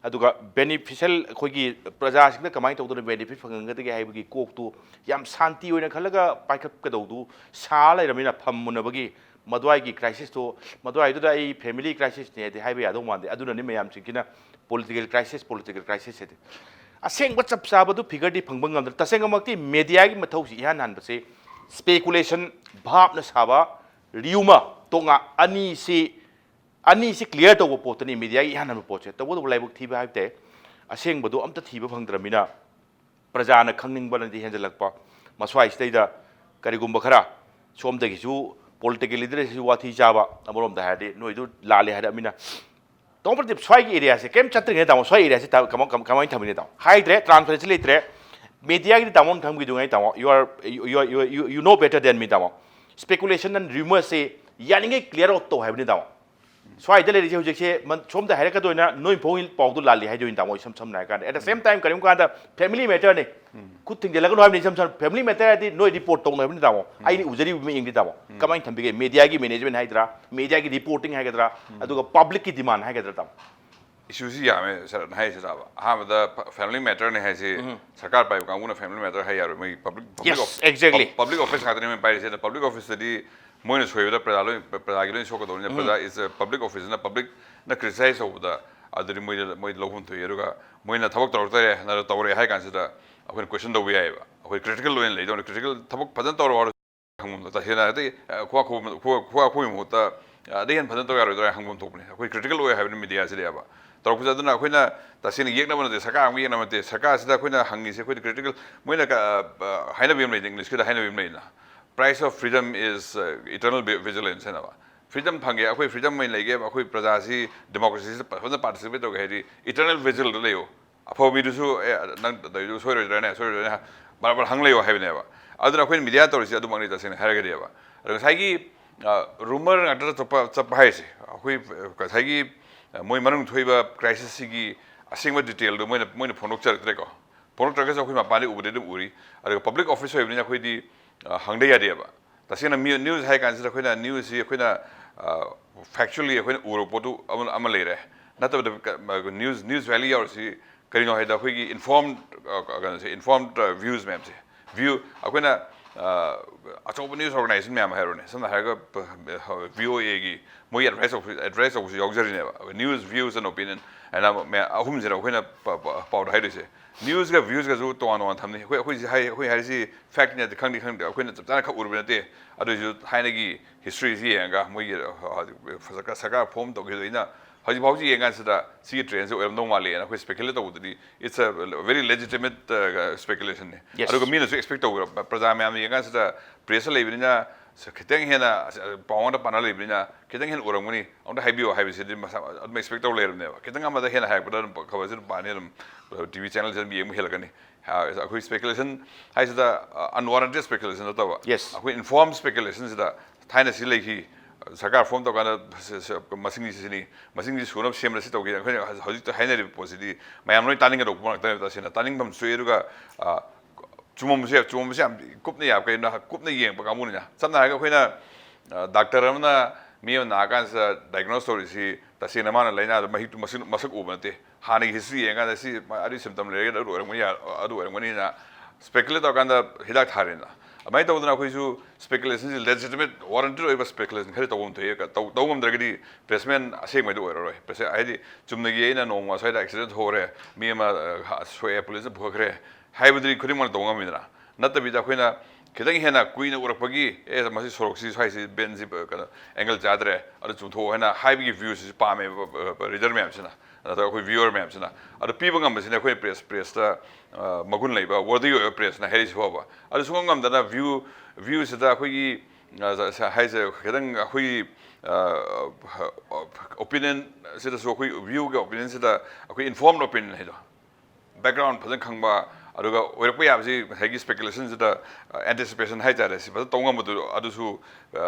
ꯑꯗꯨꯒ beneficial ꯑꯩꯈꯣꯏꯒꯤ ꯄ꯭ꯔꯖꯥꯁꯤꯡꯗ ꯀꯃꯥꯏꯅ ꯇꯧꯗꯅ benefit ꯐꯪꯍꯟꯒꯗꯒꯦ ꯍꯥꯏꯕꯒꯤ ꯀꯣꯛꯇꯨ ꯌꯥꯝ ꯁꯥꯟꯇꯤ ꯑꯣꯏꯅ ꯈꯜꯂꯒ ꯄꯥꯏꯈꯠꯀꯗꯧꯗꯨ ꯁꯥ ꯂꯩꯔꯕꯅꯤꯅ, ꯐꯝ ꯃꯨꯟꯅꯕꯒꯤ ꯃꯗꯨꯋꯥꯏꯒꯤ crisisꯇꯣ, ꯃꯗꯨꯋꯥꯏꯗꯨꯗ ꯑꯩ family crisisꯅꯦꯗꯤ ꯍꯥꯏꯕ ꯌꯥꯗꯧ ꯃꯥꯟꯗꯦ꯫ ꯑꯗꯨꯅꯅꯤ ꯃꯌꯥꯝꯁꯤꯡꯁꯤꯅ political crisis, political crisis ꯍꯥꯏꯗꯤ꯫ ꯑꯁꯦꯡꯕ ꯆꯞ ꯆꯥꯕꯗꯨ figureꯗꯤ ꯐꯪꯕ ꯉꯝꯗ꯭ꯔꯦ꯫ ꯇꯁꯦꯡꯅꯃꯛꯇꯤ mediaꯒꯤ ꯃꯊꯧꯁꯤ ꯏꯍꯥꯟ ꯍꯥꯟꯕꯁꯦ speculation, ꯚꯥꯞꯅ ꯁꯥꯕ, rumour, ꯇꯣꯉꯥ ꯑꯅꯤꯁꯤ, ꯑꯅꯤꯁꯤ clear ꯇꯧꯕ ꯄꯣꯠꯇꯨꯅꯤ mediaꯒꯤ ꯏꯍꯥꯟ ꯍꯥꯟꯕ ꯄꯣꯠꯁꯦ꯫ ꯇꯧꯕꯇꯕꯨ ꯂꯥꯏꯕꯛ ꯊꯤꯕ ꯍꯥꯏꯕ ꯇꯥꯏ, ꯑꯁꯦꯡꯕꯗꯣ ꯑꯝꯇ ꯊꯤꯕ ꯐꯪꯗ꯭ꯔꯕꯅꯤꯅ ꯄ꯭ꯔꯖꯥꯅ ꯈꯪꯅꯤꯡꯕꯅꯗꯤ ꯍꯦꯟꯖꯜꯂꯛꯄ꯫ ꯃꯁ꯭ꯋꯥꯏꯁꯤꯗꯩꯗ ꯀꯔꯤꯒꯨꯝꯕ ꯈꯔ ꯁꯣꯝꯗꯒꯤꯁꯨ political leaderꯁꯤꯁꯨ ꯋꯥꯊꯤ ꯆꯥꯕ, ꯑꯃꯔꯣꯝꯗ ꯍꯥꯏꯔꯗꯤ ꯅꯣꯏꯗꯨ ꯂꯥꯜꯂꯦ ꯍꯥꯏꯔꯕꯅꯤꯅ꯫ ꯇꯥꯃꯣ ꯄ꯭ꯔꯗꯤꯞ, ꯁ꯭ꯋꯥꯏꯒꯤ areaꯁꯦ ꯀꯩꯝ ꯆꯠꯇ꯭ꯔꯤꯉꯩ, ꯇꯥꯃꯣ, ꯁ꯭ꯋꯥꯏ areaꯁꯦ ꯇꯥ-, ꯀꯃꯥꯏ-, ꯀꯃꯥꯏ-, ꯀꯃꯥꯏꯅ ꯊꯝꯕꯤꯅꯤ, ꯇꯥꯃꯣ? ꯍꯥꯏꯗ꯭ꯔꯦ, transparency ꯂꯩꯇ꯭ꯔꯦ꯫ Mediaꯒꯤꯗꯤ ꯇꯥꯃꯣꯅ ꯈꯪꯕꯤꯗꯨꯉꯥꯏ, ꯇꯥꯃꯣ, you are, you, you, you, you, you know better than me, ꯇꯥꯃꯣ꯫ Speculation and rumourꯁꯦ ꯌꯥꯔꯤꯉꯩ clear out ꯇꯧ ꯍꯥꯏꯕꯅꯤ, ꯇꯥꯃꯣ꯫ ꯁ꯭ꯋꯥꯏꯗ ꯂꯩꯔꯤꯁꯦ ꯍꯧꯖꯤꯛꯁꯦ ꯃꯟ-, ꯁꯣꯝꯗ ꯍꯥꯏꯔꯛꯀꯗꯣꯏꯅ ꯅꯣꯏ ꯐꯣꯡꯉꯤ ꯄꯥꯎꯗꯨ ꯂꯥꯜꯂꯤ ꯍꯥꯏꯗꯣꯏꯅꯤ, ꯇꯥꯃꯣ, ꯏꯁꯝ ꯁꯝꯅ ꯍꯥꯏꯔ ꯀꯥꯟꯗ꯫ At the same time, ꯀꯔꯤꯒꯨꯝꯕ ꯀꯥꯟꯗ family matterꯅꯤ, ꯈꯨꯠ ꯊꯤꯡꯖꯤꯜꯂꯒꯅꯨ ꯍꯥꯏꯕꯅꯤ, ꯏꯁꯝ ꯁꯝꯅ family matter ꯍꯥꯏꯗꯤ ꯅꯣꯏ report ꯇꯧꯅꯕꯅꯤ, ꯇꯥꯃꯣ꯫ ꯑꯩꯅ ꯎꯖꯔꯤꯕ ꯃꯤꯠꯌꯦꯡꯗꯤ, ꯇꯥꯃꯣ, ꯀꯃꯥꯏꯅ ꯊꯝꯕꯤꯒꯦ? Mediaꯒꯤ management ꯍꯥꯏꯒꯗ꯭ꯔꯥ, mediaꯒꯤ reporting ꯍꯥꯏꯒꯗ꯭ꯔꯥ, ꯑꯗꯨꯒ publicꯀꯤ demand ꯍꯥꯏꯒꯗ꯭ꯔꯥ, ꯇꯥꯃꯣ? Issue ꯁꯤ ꯌꯥꯝꯃꯦ ꯁꯥꯔꯅ ꯍꯥꯏꯔꯤꯁꯤꯗꯕ꯫ ꯑꯍꯥꯟꯕꯗ family matter ꯅꯤ ꯍꯥꯏꯁꯤ, ꯁꯔꯀꯥꯔ ꯄꯥꯏꯕ ꯀꯥꯡꯕꯨꯅ family matter ꯍꯥꯏ ꯌꯥꯔꯣꯏ꯫ ꯃꯣꯏ public, public Yes, of- exactly. Public office ꯉꯥꯛꯇꯅꯤ ꯃꯣꯏꯅ ꯄꯥꯏꯔꯤꯁꯦ꯫ ꯑꯗꯨꯅ public office ꯇꯗꯤ ꯃꯣꯏꯅ ꯁꯣꯏꯕꯗ ꯄ꯭ꯔꯖꯥ ꯂꯣꯏ, ꯄ꯭ꯔꯖꯥꯒꯤ ꯂꯣꯏ ꯁꯣꯛꯀꯗꯧꯅꯤꯅ, ꯄ꯭ꯔꯖꯥ is a public office ꯅ public ꯅ criticize ꯇꯧꯕꯗ ꯑꯗꯨꯗꯤ ꯃꯣꯏꯗ, ꯃꯣꯏꯗ ꯂꯧꯐꯝ ꯊꯣꯛꯏ꯫ ꯑꯗꯨꯒ ꯃꯣꯏꯅ ꯊꯕꯛ ꯇꯧꯔꯛꯇꯔꯦ ꯅꯠꯇ꯭ꯔꯒ ꯇꯧꯔꯦ ꯍꯥꯏ ꯀꯥꯟꯁꯤꯗ ꯑꯩꯈꯣꯏꯅ question ꯇꯧꯕ ꯌꯥꯏꯑꯕ꯫ ꯑꯩꯈꯣꯏ critical ꯑꯣꯏꯅ ꯂꯩꯗꯧꯅꯦ꯫ Critical ꯊꯕꯛ ꯐꯖꯅ ꯇꯧꯔꯣ ꯍꯥꯏꯔꯁꯨ ꯍꯪꯐꯝ ꯊꯣꯛ-, ꯇꯁꯦꯡꯅ ꯍꯥꯏꯗꯤ, ꯑ, ꯈꯨꯋꯥ ꯈꯨꯋꯥ-, ꯈꯨꯋꯥ-, ꯈꯨꯋꯥ ꯈꯨꯋꯤ ꯃꯍꯨꯠꯇ, ꯑ, ꯑꯗꯩ ꯍꯦꯟꯅ ꯐꯖꯅ ꯇꯧ ꯌꯥꯔꯣꯏꯗ꯭ꯔꯥ ꯍꯥꯏꯅ ꯍꯪꯐꯝ ꯊꯣꯛꯄꯅꯦ꯫ ꯑꯩꯈꯣꯏ critical ꯑꯣꯏ ꯍꯥꯏꯕꯅꯤ media ꯁꯤꯗꯤꯕ꯫ ꯇꯧꯔꯛꯄꯁꯦ ꯑꯗꯨꯅ ꯑꯩꯈꯣꯏꯅ ꯇꯁꯦꯡꯅ ꯌꯦꯛꯅꯕ ꯅꯠꯇꯦ, ꯁꯔꯀꯥꯔ ꯑꯃꯒ ꯌꯦꯛꯅꯕ ꯅꯠꯇꯦ꯫ ꯁꯔꯀꯥꯔꯁꯤꯗ ꯑꯩꯈꯣꯏꯅ ꯍꯪꯉꯤꯁꯦ, ꯑꯩꯈꯣꯏꯅ critical, ꯃꯣꯏꯅ ꯀ-, ꯑ, ꯍꯥꯏꯅꯕꯤ ꯑꯃ ꯂꯩꯗꯅ, English ꯀꯤꯗ ꯍꯥꯏꯅꯕꯤ ꯑꯃ ꯂꯩꯗꯅ, "Price of freedom is, uh, eternal vi-, vigilance" ꯍꯥꯏꯅꯕ꯫ Freedom ꯐꯪꯒꯦ, ꯑꯩꯈꯣꯏ freedom ꯑꯣꯏꯅ ꯂꯩꯒꯦ, ꯑꯩꯈꯣꯏ ꯄ꯭ꯔꯖꯥꯁꯤ democracy ꯁꯤꯗ ꯐꯖꯅ participate ꯇꯧꯒꯦ ꯍꯥꯏꯗꯤ eternal vigil ꯗ ꯂꯩꯌꯨ꯫ ꯑꯐꯕ ꯃꯤꯗꯨꯁꯨ, "ꯑꯦ, ꯅꯪ ꯇꯧꯔꯤꯗꯨ ꯁꯣꯏꯔꯣꯏꯗ꯭ꯔꯥꯅꯦ, ꯁꯣꯏꯔꯣꯏꯗ꯭ꯔꯥꯅꯦ?" ꯕꯥꯔ ꯕꯥꯔ ꯍꯪ ꯂꯩꯌꯣ ꯍꯥꯏꯕꯅꯦꯕ꯫ ꯑꯗꯨꯅ ꯑꯩꯈꯣꯏꯅ media ꯇꯧꯔꯤꯁꯦ ꯑꯗꯨꯃꯛꯅꯤ, ꯇꯁꯦꯡꯅ ꯍꯥꯏꯔꯒꯗꯤꯕ꯫ ꯑꯗꯣ ꯉꯁꯥꯏꯒꯤ, ꯑ, rumor ꯉꯥꯛꯇꯗ ꯆꯠꯄ, ꯆꯠꯄ ꯍꯥꯏꯁꯦ, ꯑꯩꯈꯣꯏ ꯉꯁꯥꯏꯒꯤ, ꯑ, ꯃꯣꯏ ꯃꯅꯨꯡ ꯊꯣꯛꯏꯕ crisis ꯁꯤꯒꯤ ꯑꯁꯦꯡꯕ detail ꯗꯣ ꯃꯣꯏꯅ, ꯃꯣꯏꯅ ꯐꯣꯡꯗꯣꯛꯆꯔꯛꯇ꯭ꯔꯦꯀꯣ꯫ ꯐꯣꯡꯗꯣꯛꯇ꯭ꯔꯒꯁꯨ ꯑꯩꯈꯣꯏ ꯃꯄꯥꯟꯗꯤ ꯎꯕꯗꯤ ꯑꯗꯨꯝ ꯎꯔꯤ꯫ ꯑꯗꯨꯒ public office ꯑꯣꯏꯕꯅꯤꯅ ꯑꯩꯈꯣꯏꯗꯤ, ꯑ, ꯍꯪꯗ ꯌꯥꯗꯦꯕ꯫ ꯇꯁꯦꯡꯅ ꯃꯤ-, news ꯍꯥꯏ ꯀꯥꯟꯁꯤꯗ ꯑꯩꯈꯣꯏꯅ news ꯁꯤ ꯑꯩꯈꯣꯏꯅ, ꯑ, factually ꯑꯩꯈꯣꯏꯅ ꯎꯔꯕ ꯄꯣꯠꯇꯨ ꯑꯃ, ꯑꯃ ꯂꯩꯔꯦ꯫ ꯅꯠꯇꯕꯗ ꯀ-, ꯃ-, news, news value ꯌꯥꯎꯔꯤꯁꯤ ꯀꯔꯤꯅꯣ ꯍꯥꯏꯗ ꯑꯩꯈꯣꯏꯒꯤ informed, ꯑ, ꯀ-, ꯀꯩꯅꯣꯁꯦ, informed, ꯑ, views ꯃꯌꯥꯝꯁꯦ꯫ View ꯑꯩꯈꯣꯏꯅ, ꯑ, ꯑꯆꯧꯕ news organization ꯃꯌꯥꯝ ꯍꯥꯏꯔꯣꯅꯦ, ꯁꯝꯅ ꯍꯥꯏꯔꯒ, ꯄ-, ꯍ-, V O A ꯒꯤ ꯃꯣꯏꯒꯤ advertise ꯇꯧꯕꯁꯨ, advertise ꯇꯧꯕꯁꯨ ꯌꯥꯎꯖꯔꯤꯅꯦꯕ꯫ News, views and opinion ꯍꯥꯏꯅ ꯃꯌꯥꯝ ꯑꯍꯨꯝꯁꯤꯅ ꯑꯩꯈꯣꯏꯅ ꯄ-, ꯄ-, ꯄꯥꯎꯗ ꯍꯥꯏꯗꯣꯏꯁꯦ꯫ News ꯒ views ꯒꯁꯨ ꯇꯣꯉꯥꯟ ꯇꯣꯉꯥꯟ ꯊꯝꯅꯤ꯫ ꯑꯩꯈꯣꯏ, ꯑꯩꯈꯣꯏꯁꯦ ꯍꯥꯏ-, ꯑꯩꯈꯣꯏ ꯍꯥꯏꯔꯤꯁꯤ fact ꯅꯠꯇꯦ, ꯈꯪꯗꯦ ꯈꯪꯗꯦ, ꯑꯩꯈꯣꯏꯅ ꯆꯞ ꯆꯥꯅ ꯈꯛ ꯎꯔꯨꯕ ꯅꯠꯇꯦ꯫ ꯑꯗꯨ ꯑꯣꯏꯁꯨ ꯊꯥꯏꯅꯒꯤ history ꯁꯤ ꯌꯦꯡꯉꯒ ꯃꯣꯏꯒꯤ, ꯑ, ꯍꯧꯖꯤꯛ ꯁꯔꯀꯥꯔ, ꯁꯔꯀꯥꯔ form ꯇꯧꯈꯤꯕꯗꯩꯅ ꯍꯧꯖꯤꯛ ꯐꯥꯎꯁꯤ ꯌꯦꯡ ꯀꯥꯟꯁꯤꯗ ꯁꯤꯒꯤ trend ꯁꯤ ꯑꯣꯏꯔꯝꯗꯧ ꯃꯥꯜꯂꯦꯅ ꯑꯩꯈꯣꯏ speculate ꯇꯧꯕꯗꯨꯗꯤ it's a very legitimate, ꯑ, speculation ꯅꯤ꯫ Yes. ꯑꯗꯨꯒ ꯃꯤꯅꯁꯨ expect ꯇꯧꯕ, ꯄ꯭ꯔꯖꯥ ꯃꯌꯥꯝꯅ ꯌꯦꯡ ꯀꯥꯟꯁꯤꯗ press ꯇ ꯂꯩꯕꯅꯤꯅ ꯈꯤꯇꯪ ꯍꯦꯟꯅ, ꯑ, ꯄꯥꯎ ꯑꯃꯗ ꯄꯥꯟꯅ ꯂꯩꯕꯅꯤꯅ ꯈꯤꯇꯪ ꯍꯦꯟꯅ ꯎꯔꯝꯒꯅꯤ, ꯑꯃꯨꯛꯇ ꯍꯥꯏꯕꯤꯌꯣ ꯍꯥꯏꯕꯁꯤꯗꯤ ꯃꯁꯥ ꯑꯗꯨꯝ expect ꯇꯧ ꯂꯩꯔꯕꯅꯦꯕ꯫ ꯈꯤꯇꯪ ꯑꯃꯗ ꯍꯦꯟꯅ ꯍꯥꯏꯔꯛꯄꯗ ꯑꯗꯨꯝ ꯈꯕꯔꯁꯤ ꯑꯗꯨꯝ ꯄꯥꯅꯤ, ꯑꯗꯨꯝ, ꯑ, T V channel ꯁꯤ ꯑꯗꯨꯝ ꯌꯦꯡꯕ ꯍꯦꯜꯂꯛꯀꯅꯤ꯫ ꯑ, ꯑꯩꯈꯣꯏ speculation ꯍꯥꯏꯁꯤꯗ, ꯑ, unwarranted speculation ꯅꯠꯇꯕ, Yes. ꯑꯩꯈꯣꯏ informed speculation ꯁꯤꯗ ꯊꯥꯏꯅ ꯁꯤ ꯂꯩꯈꯤ, ꯁꯔꯀꯥꯔ form ꯇꯧꯀꯥꯟꯗ ꯁ-, ꯁ-, ꯃꯁꯤꯡꯁꯤ ꯁꯤꯅꯤ, ꯃꯁꯤꯡꯁꯤ ꯁꯨꯅꯕ ꯁꯦꯝꯕꯗ ꯁꯤ ꯇꯧꯈꯤ, ꯑꯩꯈꯣꯏꯅ ꯍꯧꯖꯤꯛꯇ ꯍꯥꯏꯅꯔꯤꯕ ꯄꯣꯠꯁꯤꯗꯤ ꯃꯌꯥꯝ ꯂꯣꯏ ꯇꯥꯅꯤꯡꯒꯗꯧꯕ ꯄꯣꯠ ꯉꯥꯛꯇꯅꯦꯕ꯫ ꯇꯁꯦꯡꯅ ꯇꯥꯅꯤꯡꯐꯝ ꯊꯣꯛꯑꯦ꯫ ꯑꯗꯨꯒ, ꯑ, ꯆꯨꯝꯃꯝꯕꯁꯨ ꯌꯥꯏ, ꯆꯨꯝꯃꯝꯕꯁꯨ ꯌꯥꯝ ꯀꯨꯞꯅ ꯌꯥꯝ ꯀꯩꯅꯣ ꯀꯨꯞꯅ ꯌꯦꯡꯕ ꯀꯥꯡꯕꯨꯅꯤꯅ꯫ ꯁꯝꯅ ꯍꯥꯏꯔꯒ ꯑꯩꯈꯣꯏꯅ, ꯑ, doctor ꯑꯃꯅ ꯃꯤ ꯑꯃ ꯅꯥꯔꯀꯥꯟꯁꯤꯗ diagnose ꯇꯧꯔꯤꯁꯤ ꯇꯁꯦꯡꯅ ꯃꯥꯅ ꯂꯥꯏꯅꯥꯗꯣ ꯃꯍꯤꯛꯇꯨ ꯃꯁꯛ ꯃꯁꯛ ꯎꯕ ꯅꯠꯇꯦ꯫ ꯍꯥꯟꯅꯒꯤ ꯍꯤꯁꯇ꯭ꯔꯤ ꯌꯦꯡꯉꯀꯥꯟꯗ ꯁꯤ ꯑꯗꯨꯒꯤ ꯁꯤꯝꯇꯝ ꯂꯩꯔꯒꯗꯤ ꯑꯗꯨ ꯑꯣꯏꯔꯝꯒꯅꯤ, ꯑꯗꯨ ꯑꯣꯏꯔꯝꯒꯅꯤꯅ ꯁ꯭ꯄꯦꯀꯨꯂꯦꯠ ꯇꯧꯔꯀꯥꯟꯗ ꯍꯤꯗꯥꯛ ꯊꯥꯔꯦꯅ꯫ ꯑꯗꯨꯃꯥꯏꯅ ꯇꯧꯗꯅ ꯑꯩꯈꯣꯏꯁꯨ ꯁ꯭ꯄꯦꯀꯨꯂꯦꯁꯟꯁꯤ ꯂꯦꯖꯤꯇꯤꯃꯦꯠ ꯋꯥꯔꯟꯇꯦꯠ ꯑꯣꯏꯕ ꯁ꯭ꯄꯦꯀꯨꯂꯦꯁꯟ ꯈꯔ ꯇꯧꯕ ꯑꯃ ꯊꯣꯛꯑꯦ꯫ ꯇꯧ ꯇꯧ ꯉꯝꯗ꯭ꯔꯒꯗꯤ ꯄ꯭ꯔꯦꯁꯃꯦꯟ ꯑꯁꯦꯡꯕꯗꯤ ꯑꯣꯏꯔꯔꯣꯏ꯫ ꯄ꯭ꯔꯦꯁ ꯍꯥꯏꯗꯤ ꯆꯨꯝꯅꯒꯤ ꯑꯩꯅ ꯅꯣꯡꯃ ꯁ꯭ꯋꯥꯏꯗ ꯑꯦꯛꯁꯤꯗꯦꯟ ꯊꯣꯛꯎꯔꯦ, ꯃꯤ ꯑꯃ ꯑ, ꯁꯣꯛꯑꯦ, ꯄꯨꯂꯤꯁꯅ ꯄꯨꯈꯠꯈ꯭ꯔꯦ ꯍꯥꯏꯕꯗꯨꯗꯤ ꯈꯨꯗꯤꯡꯃꯛꯅ ꯇꯧꯕ ꯉꯝꯃꯤꯗꯅ꯫ ꯅꯠꯇꯕꯤꯗ ꯑꯩꯈꯣꯏꯅ ꯈꯤꯇꯪ ꯍꯦꯟꯅ ꯀꯨꯏꯅ ꯎꯔꯛꯄꯒꯤ, ꯑꯦ, ꯃꯁꯤ ꯁꯣꯔꯣꯛꯁꯤ ꯁ꯭ꯋꯥꯏꯁꯤ ꯕꯦꯟꯁꯤ ꯀꯩꯅꯣ ꯑꯦꯡꯒꯜ ꯆꯥꯗ꯭ꯔꯦ, ꯑꯗꯨ ꯆꯨꯝꯊꯣꯛꯑꯣ ꯍꯥꯏꯅ ꯍꯥꯏꯕꯒꯤ ꯚ꯭ꯌꯨꯁꯤꯁꯨ ꯄꯥꯝꯃꯦꯕ ꯔꯤꯗꯔ ꯃꯌꯥꯝꯁꯤꯅ, ꯅꯠꯇ꯭ꯔꯒ ꯑꯩꯈꯣꯏ ꯚ꯭ꯌꯨꯋꯔ ꯃꯌꯥꯝꯁꯤꯅ꯫ ꯑꯗꯨ ꯄꯤꯕ ꯉꯝꯕꯁꯤꯅ ꯑꯩꯈꯣꯏ ꯄ꯭ꯔꯦꯁ ꯄ꯭ꯔꯦꯁꯇ ꯃꯒꯨꯟ ꯂꯩꯕ, ꯋꯔꯗꯤ ꯑꯣꯏꯕ ꯄ꯭ꯔꯦꯁꯅ ꯍꯥꯏꯔꯛꯏꯁꯤ ꯐꯥꯎꯕ꯫ ꯑꯗꯨ ꯁꯨꯡꯉꯝ ꯉꯝꯗꯅ ꯚ꯭ꯌꯨ ꯚ꯭ꯌꯨꯁꯤꯗ ꯑꯩꯈꯣꯏꯒꯤ ꯑ, ꯍꯥꯏꯁꯦ ꯈꯤꯇꯪ ꯑꯩꯈꯣꯏꯒꯤ ꯑꯣꯄꯤꯅꯤꯌꯟꯁꯤꯗꯁꯨ, ꯑꯩꯈꯣꯏ ꯚ꯭ꯌꯨꯒꯤ ꯑꯣꯄꯤꯅꯤꯌꯟꯁꯤꯗ ꯑꯩꯈꯣꯏ ꯏꯟꯐꯣꯔꯝ ꯑꯣꯄꯤꯅꯤꯌꯟ ꯍꯥꯏꯗꯣ, ꯕꯦꯛꯒ꯭ꯔꯥꯎꯟ ꯐꯖꯅ ꯈꯪꯕ, ꯑꯗꯨꯒ ꯑꯣꯏꯔꯛꯄ ꯌꯥꯕꯁꯤ ꯉꯁꯥꯏꯒꯤ ꯁ꯭ꯄꯦꯀꯨꯂꯦꯁꯟꯁꯤꯗ ꯑꯦꯟꯇꯤꯁꯤꯄꯦꯁꯟ ꯍꯥꯏꯇꯥꯔꯦ, ꯁꯤ ꯐꯖꯅ ꯇꯧ ꯉꯝꯕꯗꯨ, ꯑꯗꯨꯁꯨ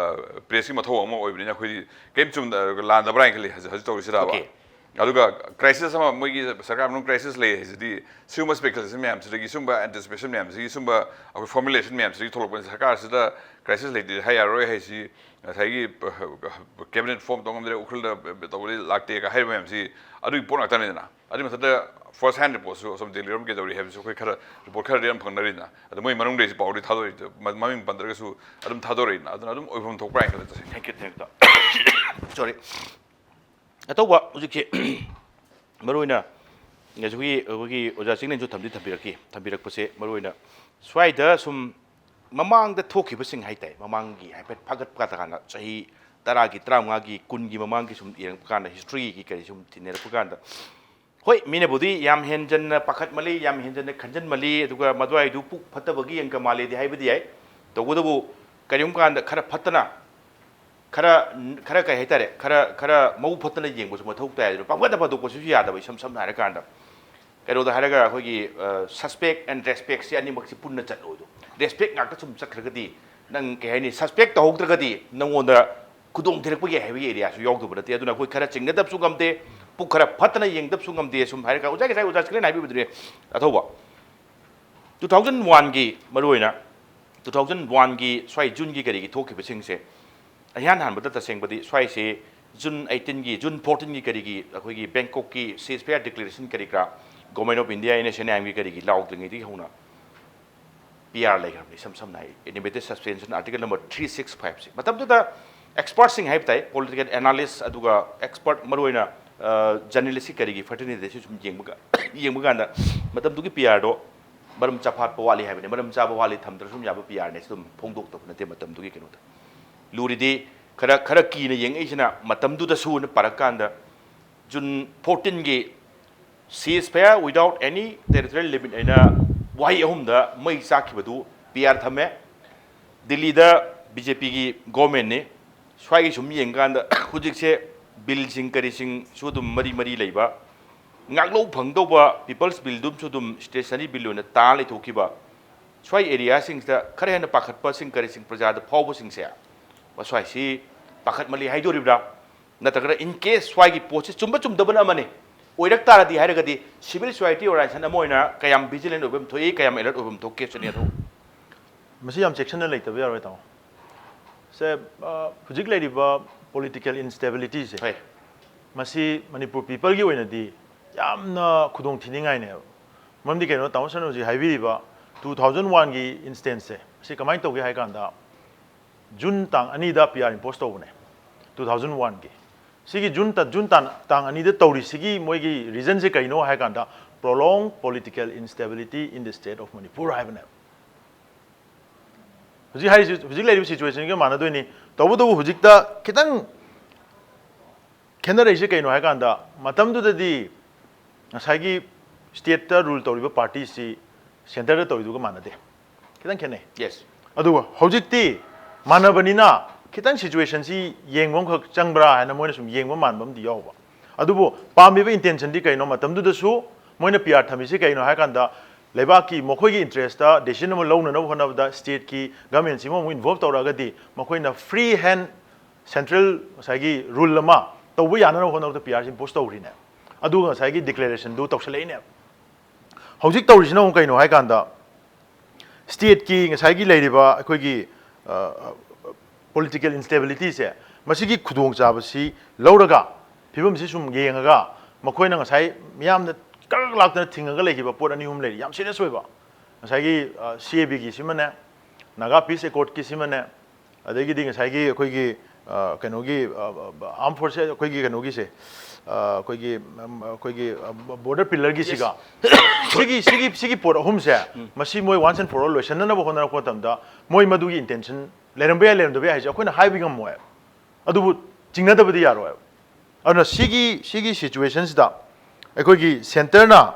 ꯄ꯭ꯔꯦꯁꯀꯤ ꯃꯊꯧ ꯑꯃ ꯑꯣꯏꯕꯅꯤꯅ ꯑꯩꯈꯣꯏꯗꯤ ꯀꯔꯤꯝ ꯆꯨꯝꯗ ꯂꯥꯟꯗꯕ꯭ꯔꯥ ꯍꯥꯏꯅ ꯈꯜꯂꯤ ꯍꯧꯖꯤꯛ ꯍꯧꯖꯤꯛ ꯇꯧꯔꯤꯁꯤꯗꯕ꯫ ꯑꯗꯨꯒ ꯀ꯭ꯔꯥꯏꯁꯤꯁ ꯑꯃ, ꯃꯣꯏꯒꯤ ꯁꯔꯀꯥꯔ ꯃꯅꯨꯡ ꯀ꯭ꯔꯥꯏꯁꯤꯁ ꯂꯩ ꯍꯥꯏꯁꯤꯗꯤ ꯁꯤꯒꯨꯝꯕ ꯁ꯭ꯄꯦꯀꯨꯂꯦꯁꯟ ꯃꯌꯥꯝꯁꯤꯗꯒꯤ, ꯁꯤꯒꯨꯝꯕ ꯑꯦꯟꯇꯤꯁꯤꯄꯦꯁꯟ ꯃꯌꯥꯝꯁꯤꯗꯒꯤ, ꯁꯤꯒꯨꯝꯕ ꯑꯩꯈꯣꯏ ꯐꯣꯔꯃꯨꯂꯦꯁꯟ ꯃꯌꯥꯝꯁꯤꯗꯒꯤ ꯊꯣꯛꯂꯛꯄꯅꯤ꯫ ꯁꯔꯀꯥꯔꯁꯤꯗ ꯀ꯭ꯔꯥꯏꯁꯤꯁ ꯂꯩꯇꯦ ꯍꯥꯏ ꯌꯥꯔꯣꯏ ꯍꯥꯏꯁꯤ ꯉꯁꯥꯏꯒꯤ ꯀꯦꯕꯤꯅꯦꯠ ꯐꯣꯔꯝ ꯇꯧ ꯉꯝꯗ꯭ꯔꯦ, ꯎꯈ꯭ꯔꯨꯜꯗ ꯇꯧꯕꯗꯤ ꯂꯥꯛꯇꯦꯒ ꯍꯥꯏꯔꯤꯕ ꯃꯌꯥꯝꯁꯤ ꯑꯗꯨꯒꯤ ꯄꯣꯠ ꯉꯥꯛꯇꯅꯤꯗꯅ꯫ ꯑꯗꯨꯒꯤ ꯃꯊꯛꯇ ꯐꯥꯔꯁ ꯍꯦꯟ ꯔꯤꯄꯣꯔꯠꯁꯨ ꯑꯁꯣꯝ ꯗꯦꯜꯂꯤꯔꯣꯝ ꯀꯩꯗꯧꯔꯤ ꯍꯥꯏꯕꯁꯨ ꯑꯩꯈꯣꯏ ꯈꯔ ꯔꯤꯄꯣꯔꯠ ꯈꯔꯗꯤ ꯑꯗꯨꯝ ꯐꯪꯅꯔꯤꯗꯅ꯫ ꯑꯗꯣ ꯃꯣꯏ ꯃꯅꯨꯡꯗꯩꯁꯨ ꯄꯥꯎꯗꯤ ꯊꯥꯗꯣꯔꯛꯏ, ꯃꯃꯤꯡ ꯄꯟꯗ꯭ꯔꯒꯁꯨ ꯑꯗꯨꯝ ꯊꯥꯗꯣꯔꯛꯏꯗꯅ꯫ ꯑꯗꯨꯅ ꯑꯗꯨꯝ ꯑꯣꯏꯐꯝ ꯊꯣꯛꯄ꯭ꯔꯥ ꯍꯥꯏꯅ ꯈꯜꯂꯦ ꯇꯁꯦꯡꯅ꯫ Thank you, thank you. Sorry. ꯑꯇꯧꯕ ꯍꯧꯖꯤꯛꯁꯦ ꯃꯔꯨꯑꯣꯏꯅ ꯉꯁꯤꯒꯤ ꯑꯩꯈꯣꯏꯒꯤ ꯑꯣꯖꯥ ꯆꯤꯡꯂꯦꯟꯁꯨ ꯊꯝꯗꯤ ꯊꯝꯕꯤꯔꯛꯈꯤ꯫ ꯊꯝꯕꯤꯔꯛꯄꯁꯦ ꯃꯔꯨꯑꯣꯏꯅ ꯁ꯭ꯋꯥꯏꯗ ꯁꯨꯝ ꯃꯃꯥꯡꯗ ꯊꯣꯛꯈꯤꯕꯁꯤꯡ ꯍꯥꯏꯇꯥꯔꯦ, ꯃꯃꯥꯡꯒꯤ ꯍꯥꯏꯐꯦꯠ ꯐꯥꯒꯠꯄ ꯀꯥꯟꯗ ꯆꯍꯤ ꯇꯔꯥꯒꯤ, ꯇꯔꯥꯃꯉꯥꯒꯤ, ꯀꯨꯟꯒꯤ ꯃꯃꯥꯡꯒꯤ ꯁꯨꯝ ꯌꯦꯡꯉꯛꯄ ꯀꯥꯟꯗ, ꯍꯤꯁꯇ꯭ꯔꯤꯒꯤ ꯀꯔꯤ ꯁꯨꯝ ꯊꯤꯅꯔꯛꯄ ꯀꯥꯟꯗ, ꯍꯣꯏ, ꯃꯤꯅꯕꯨꯗꯤ ꯌꯥꯝ ꯍꯦꯟꯖꯟꯅ ꯄꯥꯈꯠꯃꯜꯂꯤ, ꯌꯥꯝ ꯍꯦꯟꯖꯟꯅ ꯈꯟꯖꯟꯃꯜꯂꯤ, ꯑꯗꯨꯒ ꯃꯗꯨꯋꯥꯏꯗꯨ ꯄꯨꯛ ꯐꯠꯇꯕꯒꯤ ꯑꯪꯀ ꯃꯥꯜꯂꯦꯗꯤ ꯍꯥꯏꯕꯗꯤ ꯌꯥꯏ꯫ ꯇꯧꯕꯇꯕꯨ ꯀꯔꯤꯒꯨꯝꯕ ꯀꯥꯟꯗ ꯈꯔ ꯐꯠꯇꯅ, ꯈꯔ, ꯈꯔ ꯀꯩ ꯍꯥꯏꯇꯥꯔꯦ, ꯈꯔ, ꯈꯔ ꯃꯕꯨꯛ ꯐꯠꯇꯅ ꯌꯦꯡꯕꯁꯨ ꯃꯊꯧ ꯇꯥꯏ꯫ ꯑꯗꯨꯅ ꯄꯪꯐꯠꯇ ꯐꯠꯇꯣꯛꯄꯁꯤꯁꯨ ꯌꯥꯗꯕ, ꯏꯁꯝ ꯁꯝꯅ ꯍꯥꯏꯔꯀꯥꯟꯗ꯫ ꯀꯩꯅꯣꯗ ꯍꯥꯏꯔꯒ ꯑꯩꯈꯣꯏꯒꯤ, ꯑ, ꯁꯁꯄꯦꯛ ꯑꯦꯟ ꯔꯦꯁꯄꯦꯛꯁꯤ ꯑꯅꯤꯃꯛꯁꯤ ꯄꯨꯟꯅ ꯆꯠꯂꯣꯏꯗꯣ꯫ ꯔꯦꯁꯄꯦꯛ ꯉꯥꯛꯇ ꯁꯨꯝ ꯆꯠꯈ꯭ꯔꯒꯗꯤ ꯅꯪ ꯀꯩ ꯍꯥꯏꯅꯤ, ꯁꯁꯄꯦꯛ ꯇꯧꯍꯧꯗ꯭ꯔꯒꯗꯤ ꯅꯪꯉꯣꯟꯗ ꯈꯨꯗꯣꯡ ꯊꯤꯔꯛꯄꯒꯤ ꯍꯥꯏꯕꯒꯤ ꯑꯦꯔꯤꯌꯥꯁꯨ ꯌꯥꯎꯗꯕ ꯅꯠꯇꯦ꯫ ꯑꯗꯨꯅ ꯑꯩꯈꯣꯏ ꯈꯔ ꯆꯤꯡꯅꯗꯕꯁꯨ ꯉꯝꯗꯦ, ꯄꯨꯛ ꯈꯔ ꯐꯠꯇꯅ ꯌꯦꯡꯗꯕꯁꯨ ꯉꯝꯗꯦ꯫ ꯁꯨꯝ ꯍꯥꯏꯔꯒ ꯑꯣꯖꯥ ꯉꯁꯥꯏ ꯑꯣꯖꯥ ꯁꯤꯀ꯭ꯔꯦꯟ ꯍꯥꯏꯕꯤꯕꯗꯨꯅꯦ ꯑꯊꯧꯕ꯫ ꯇꯨ ꯊꯥꯎꯖꯟ ꯋꯥꯟꯒꯤ ꯃꯔꯨꯑꯣꯏꯅ, ꯇꯨ ꯊꯥꯎꯖꯟ ꯋꯥꯟꯒꯤ ꯁ꯭ꯋꯥꯏ ꯖꯨꯟꯒꯤ ꯀꯔꯤꯒꯤ ꯊꯣꯛꯈꯤꯕꯁꯤꯡꯁꯦ, ꯏꯍꯥꯟ ꯍꯥꯟꯕꯗ ꯇꯁꯦꯡꯕꯗꯤ ꯁ꯭ꯋꯥꯏꯁꯦ ꯖꯨꯟ ꯑꯩꯠꯇꯤꯟꯒꯤ, ꯖꯨꯟ ꯐꯣꯔꯇꯤꯟꯒꯤ ꯀꯔꯤꯒꯤ ꯑꯩꯈꯣꯏꯒꯤ ꯕꯦꯡꯀꯣꯛꯀꯤ ceasefire declaration ꯀꯔꯤ ꯀꯔꯥ, Government of India, N S C N M ꯒꯤ ꯀꯔꯤꯒꯤ ꯂꯥꯎꯗ꯭ꯔꯤꯉꯩꯗꯒꯤ ꯍꯧꯅ P R ꯂꯩꯈ꯭ꯔꯕꯅꯤ꯫ ꯏꯁꯝ ꯁꯝꯅ ꯍꯥꯏ, intermittent suspension, article number three six five ꯁꯤ꯫ ꯃꯇꯝꯗꯨꯗ expertꯁꯤꯡ ꯍꯥꯏꯕ ꯇꯥꯏ, political analyst, ꯑꯗꯨꯒ expert, ꯃꯔꯨꯑꯣꯏꯅ journalistꯀꯤ ꯀꯔꯤꯒꯤ fraternityꯁꯤ ꯁꯨꯝ ꯌꯦꯡꯕ ꯌꯦꯡꯕ ꯀꯥꯟꯗ, ꯃꯇꯝꯗꯨꯒꯤ P Rꯗꯣ ꯃꯔꯝ ꯆꯥꯐꯥꯠꯄ ꯋꯥꯠꯂꯤ ꯍꯥꯏꯕꯅꯤ꯫ ꯃꯔꯝ ꯆꯥꯕ ꯋꯥꯠꯂꯤ ꯊꯝꯗ꯭ꯔꯁꯨ ꯑꯗꯨꯝ ꯌꯥꯕ P Rꯅꯦ꯫ ꯑꯗꯨꯝ ꯐꯣꯡꯗꯣꯛꯇꯕ ꯅꯠꯇꯦ ꯃꯇꯝꯗꯨꯒꯤ ꯀꯩꯅꯣꯗ꯫ ꯂꯨꯔꯤꯗꯤ ꯈꯔ ꯈꯔ ꯀꯤꯅ ꯌꯦꯡꯉꯛꯏꯁꯤꯅ, ꯃꯇꯝꯗꯨꯗꯁꯨꯅ ꯄꯥꯔꯛꯀꯥꯟꯗ, June ꯐꯣꯔꯇꯤꯟꯒꯤ ceasefire without any territorial limit ꯍꯥꯏꯅ ꯋꯥꯍꯩ ꯑꯍꯨꯝꯗ ꯃꯩ ꯆꯥꯛꯈꯤꯕꯗꯨ P R ꯊꯝꯃꯦ꯫ ꯗꯤꯜꯂꯤꯗ B J Pꯒꯤ governmentꯅꯤ꯫ ꯁ꯭ꯋꯥꯏꯒꯤ ꯁꯨꯝ ꯌꯦꯡꯀꯥꯟꯗ ꯍꯧꯖꯤꯛꯁꯦ billꯁꯤꯡ ꯀꯔꯤꯁꯤꯡꯁꯨ ꯑꯗꯨꯝ ꯃꯔꯤ ꯃꯔꯤ ꯂꯩꯕ, ꯉꯥꯛꯂꯧ ꯐꯪꯗꯧꯕ People's Billꯗꯨꯝꯁꯨ ꯑꯗꯨꯝ stationary bill ꯑꯣꯏꯅ ꯇꯥ ꯂꯩꯊꯣꯛꯈꯤꯕ꯫ ꯁ꯭ꯋꯥꯏ areaꯁꯤꯡꯁꯤꯗ ꯈꯔ ꯍꯦꯟꯅ ꯄꯥꯈꯠꯄꯁꯤꯡ ꯀꯔꯤꯁꯤꯡ ꯄ꯭ꯔꯖꯥꯗ ꯐꯥꯎꯕꯁꯤꯡꯁꯦ, ꯃꯁ꯭ꯋꯥꯏꯁꯤ ꯄꯥꯈꯠꯃꯜꯂꯤ ꯍꯥꯏꯗꯣꯔꯤꯕ꯭ꯔꯥ? ꯅꯠꯇ꯭ꯔꯒꯅ in case ꯁ꯭ꯋꯥꯏꯒꯤ ꯄꯣꯠꯁꯤ ꯆꯨꯝꯕ ꯆꯨꯝꯗꯕꯅ ꯑꯃꯅꯤ, ꯑꯣꯏꯔꯛ ꯇꯥꯔꯗꯤ ꯍꯥꯏꯔꯒꯗꯤ civil society organization ꯑꯃ ꯑꯣꯏꯅ ꯀꯌꯥꯝ vigilant ꯑꯣꯏꯕ ꯑꯃ ꯊꯣꯛꯏ, ꯀꯌꯥꯝ alert ꯑꯣꯏꯕ ꯑꯃ ꯊꯣꯛꯀꯦ ꯁꯤꯅꯤ꯫ ꯑꯗꯨ ꯃꯁꯤ ꯌꯥꯝ ꯆꯦꯛꯁꯤꯟꯅ ꯂꯩꯇꯕ ꯌꯥꯔꯣꯏ, ꯇꯥꯃꯣ꯫ ꯁꯦ, ꯑ, ꯍꯧꯖꯤꯛ ꯂꯩꯔꯤꯕ political instabilityꯁꯦ, ꯍꯣꯏ꯫ ꯃꯁꯤ ꯃꯅꯤꯄꯨꯔ peopleꯒꯤ ꯑꯣꯏꯅꯗꯤ ꯌꯥꯝꯅ ꯈꯨꯗꯣꯡ ꯊꯤꯅꯤꯡꯉꯥꯏꯅꯦꯕ꯫ ꯃꯔꯝꯗꯤ ꯀꯩꯅꯣ, ꯇꯥꯃꯣ ꯁꯔꯅ ꯍꯧꯖꯤꯛ ꯍꯥꯏꯕꯤꯔꯤꯕ two thousand oneꯒꯤ instanceꯁꯦ, ꯃꯁꯤ ꯀꯃꯥꯏꯅ ꯇꯧꯒꯦ ꯍꯥꯏ ꯀꯥꯟꯗ, ꯖꯨꯟ ꯇꯥꯡ ꯑꯅꯤꯗ P R impose ꯇꯧꯕꯅꯦ, two thousand oneꯒꯤ꯫ ꯁꯤꯒꯤ ꯖꯨꯟ ꯇ-, ꯖꯨꯟ ꯇꯥꯡ, ꯇꯥꯡ ꯑꯅꯤꯗ ꯇꯧꯔꯤꯁꯤꯒꯤ ꯃꯣꯏꯒꯤ reasonꯁꯦ ꯀꯩꯅꯣ ꯍꯥꯏ ꯀꯥꯟꯗ, prolonged political instability in the state of Manipur ꯍꯥꯏꯕꯅꯦꯕ꯫ ꯍꯧꯖꯤꯛ ꯍꯥꯏꯔꯤꯁꯤ, ꯍꯧꯖꯤꯛ ꯂꯩꯔꯤꯕ situationꯒ ꯃꯥꯟꯅꯗꯣꯏꯅꯤ꯫ ꯇꯧꯕꯇꯕꯨ ꯍꯧꯖꯤꯛꯇ ꯈꯤꯇꯪ ꯈꯦꯠꯅꯔꯛꯏꯁꯦ ꯀꯩꯅꯣ ꯍꯥꯏ ꯀꯥꯟꯗ, ꯃꯇꯝꯗꯨꯗꯗꯤ ꯉꯁꯥꯏꯒꯤ stateꯇ rule ꯇꯧꯔꯤꯕ partyꯁꯤ centreꯗ ꯇꯧꯔꯤꯗꯨꯒ ꯃꯥꯟꯅꯗꯦ, ꯈꯤꯇꯪ ꯈꯦꯠꯅꯩ꯫ Yes꯫ ꯑꯗꯨꯒ ꯍꯧꯖꯤꯛꯇꯤ ꯃꯥꯟꯅꯕꯅꯤꯅ ꯈꯤꯇꯪ situationꯁꯤ ꯌꯦꯡꯕ ꯑꯃꯈꯛ ꯆꯪꯕ꯭ꯔꯥ ꯍꯥꯏꯅ ꯃꯣꯏꯅ ꯁꯨꯝ ꯌꯦꯡꯕ ꯃꯥꯟꯕ ꯑꯃꯗꯤ ꯌꯥꯎꯕ꯫ ꯑꯗꯨꯕꯨ ꯄꯥꯝꯃꯤꯕ intentionꯗꯤ ꯀꯩꯅꯣ? ꯃꯇꯝꯗꯨꯗꯁꯨ ꯃꯣꯏꯅ P R ꯊꯝꯃꯤꯁꯤ ꯀꯩꯅꯣ ꯍꯥꯏ ꯀꯥꯟꯗ, ꯂꯩꯕꯥꯛꯀꯤ ꯃꯈꯣꯏꯒꯤ interestꯇ decision ꯑꯃ ꯂꯧꯅꯅꯕ ꯍꯣꯠꯅꯕꯗ stateꯀꯤ governmentꯁꯤꯃ ꯑꯃꯨꯛ involve ꯇꯧꯔꯛꯑꯒꯗꯤ, ꯃꯈꯣꯏꯅ free hand central ꯉꯁꯥꯏꯒꯤ rule ꯑꯃ ꯇꯧꯕ ꯌꯥꯅꯅꯕ ꯍꯣꯠꯅꯕꯗ P Rꯁꯤ impose ꯇꯧꯈ꯭ꯔꯤꯅꯦ꯫ ꯑꯗꯨꯒ ꯉꯁꯥꯏꯒꯤ declarationꯗꯨ ꯇꯧꯁꯜꯂꯛꯏꯅꯦ꯫ ꯍꯧꯖꯤꯛ ꯇꯧꯔꯤꯁꯤꯅ ꯑꯃꯨꯛ ꯀꯩꯅꯣ ꯍꯥꯏ ꯀꯥꯟꯗ, stateꯀꯤ ꯉꯁꯥꯏꯒꯤ ꯂꯩꯔꯤꯕ ꯑꯩꯈꯣꯏꯒꯤ, ꯑ, political instabilityꯁꯦ ꯃꯁꯤꯒꯤ ꯈꯨꯗꯣꯡꯆꯥꯕꯁꯤ ꯂꯧꯔꯒ, ꯐꯤꯕꯝꯁꯤ ꯁꯨꯝ ꯌꯦꯡꯉꯒ, ꯃꯈꯣꯏꯅ ꯉꯁꯥꯏ ꯃꯤꯌꯥꯝꯅ ꯀꯔꯛ ꯂꯥꯛꯇꯅ ꯊꯤꯡꯉꯒ ꯂꯩꯈꯤꯕ ꯄꯣꯠ ꯑꯅꯤ ꯑꯍꯨꯝ ꯂꯩꯔꯤ, ꯌꯥꯝ serious ꯑꯣꯏꯕ꯫ ꯉꯁꯥꯏꯒꯤ ꯁꯤ ꯑꯦ ꯕꯤꯒꯤ ꯁꯤꯃꯅꯦ, ꯅꯥꯒꯥ ꯄꯤꯁ ꯑꯦꯀꯣꯔꯗꯀꯤ ꯁꯤꯃꯅꯦ, ꯑꯗꯒꯤꯗꯤ ꯉꯁꯥꯏꯒꯤ ꯑꯩꯈꯣꯏꯒꯤ ꯑ, ꯀꯩꯅꯣꯒꯤ ꯑꯥꯔꯝ ꯐꯣꯔꯁ, ꯑꯩꯈꯣꯏꯒꯤ ꯀꯩꯅꯣꯒꯤꯁꯦ, ꯑ, ꯑꯩꯈꯣꯏꯒꯤ ꯎꯝ, ꯑꯩꯈꯣꯏꯒꯤ ꯕꯣꯔꯗꯔ ꯄꯤꯂꯔꯒꯤꯁꯤꯒ, ꯁꯤꯒꯤ ꯁꯤꯒꯤ ꯁꯤꯒꯤ ꯄꯣꯠ ꯑꯍꯨꯝꯁꯦ, ꯃꯁꯤ ꯃꯣꯏ once and for all ꯂꯣꯏꯁꯤꯟꯅꯅꯕ ꯍꯣꯠꯅꯔꯛꯄ ꯃꯇꯝꯗ, ꯃꯣꯏ ꯃꯗꯨꯒꯤ intention ꯂꯩꯔꯝꯕ ꯌꯥꯏ, ꯂꯩꯔꯝꯗꯕ ꯌꯥꯏ ꯍꯥꯏꯁꯦ ꯑꯩꯈꯣꯏꯅ ꯍꯥꯏꯕ ꯉꯝꯃꯣꯏ꯫ ꯑꯗꯨꯕꯨ ꯆꯤꯡꯅꯗꯕꯗꯤ ꯌꯥꯔꯣꯏ꯫ ꯑꯗꯨꯅ ꯁꯤꯒꯤ ꯁꯤꯒꯤ ꯁꯤꯆꯨꯋꯦꯁꯟꯁꯤꯗ ꯑꯩꯈꯣꯏꯒꯤ ꯁꯦꯟꯇꯔꯅ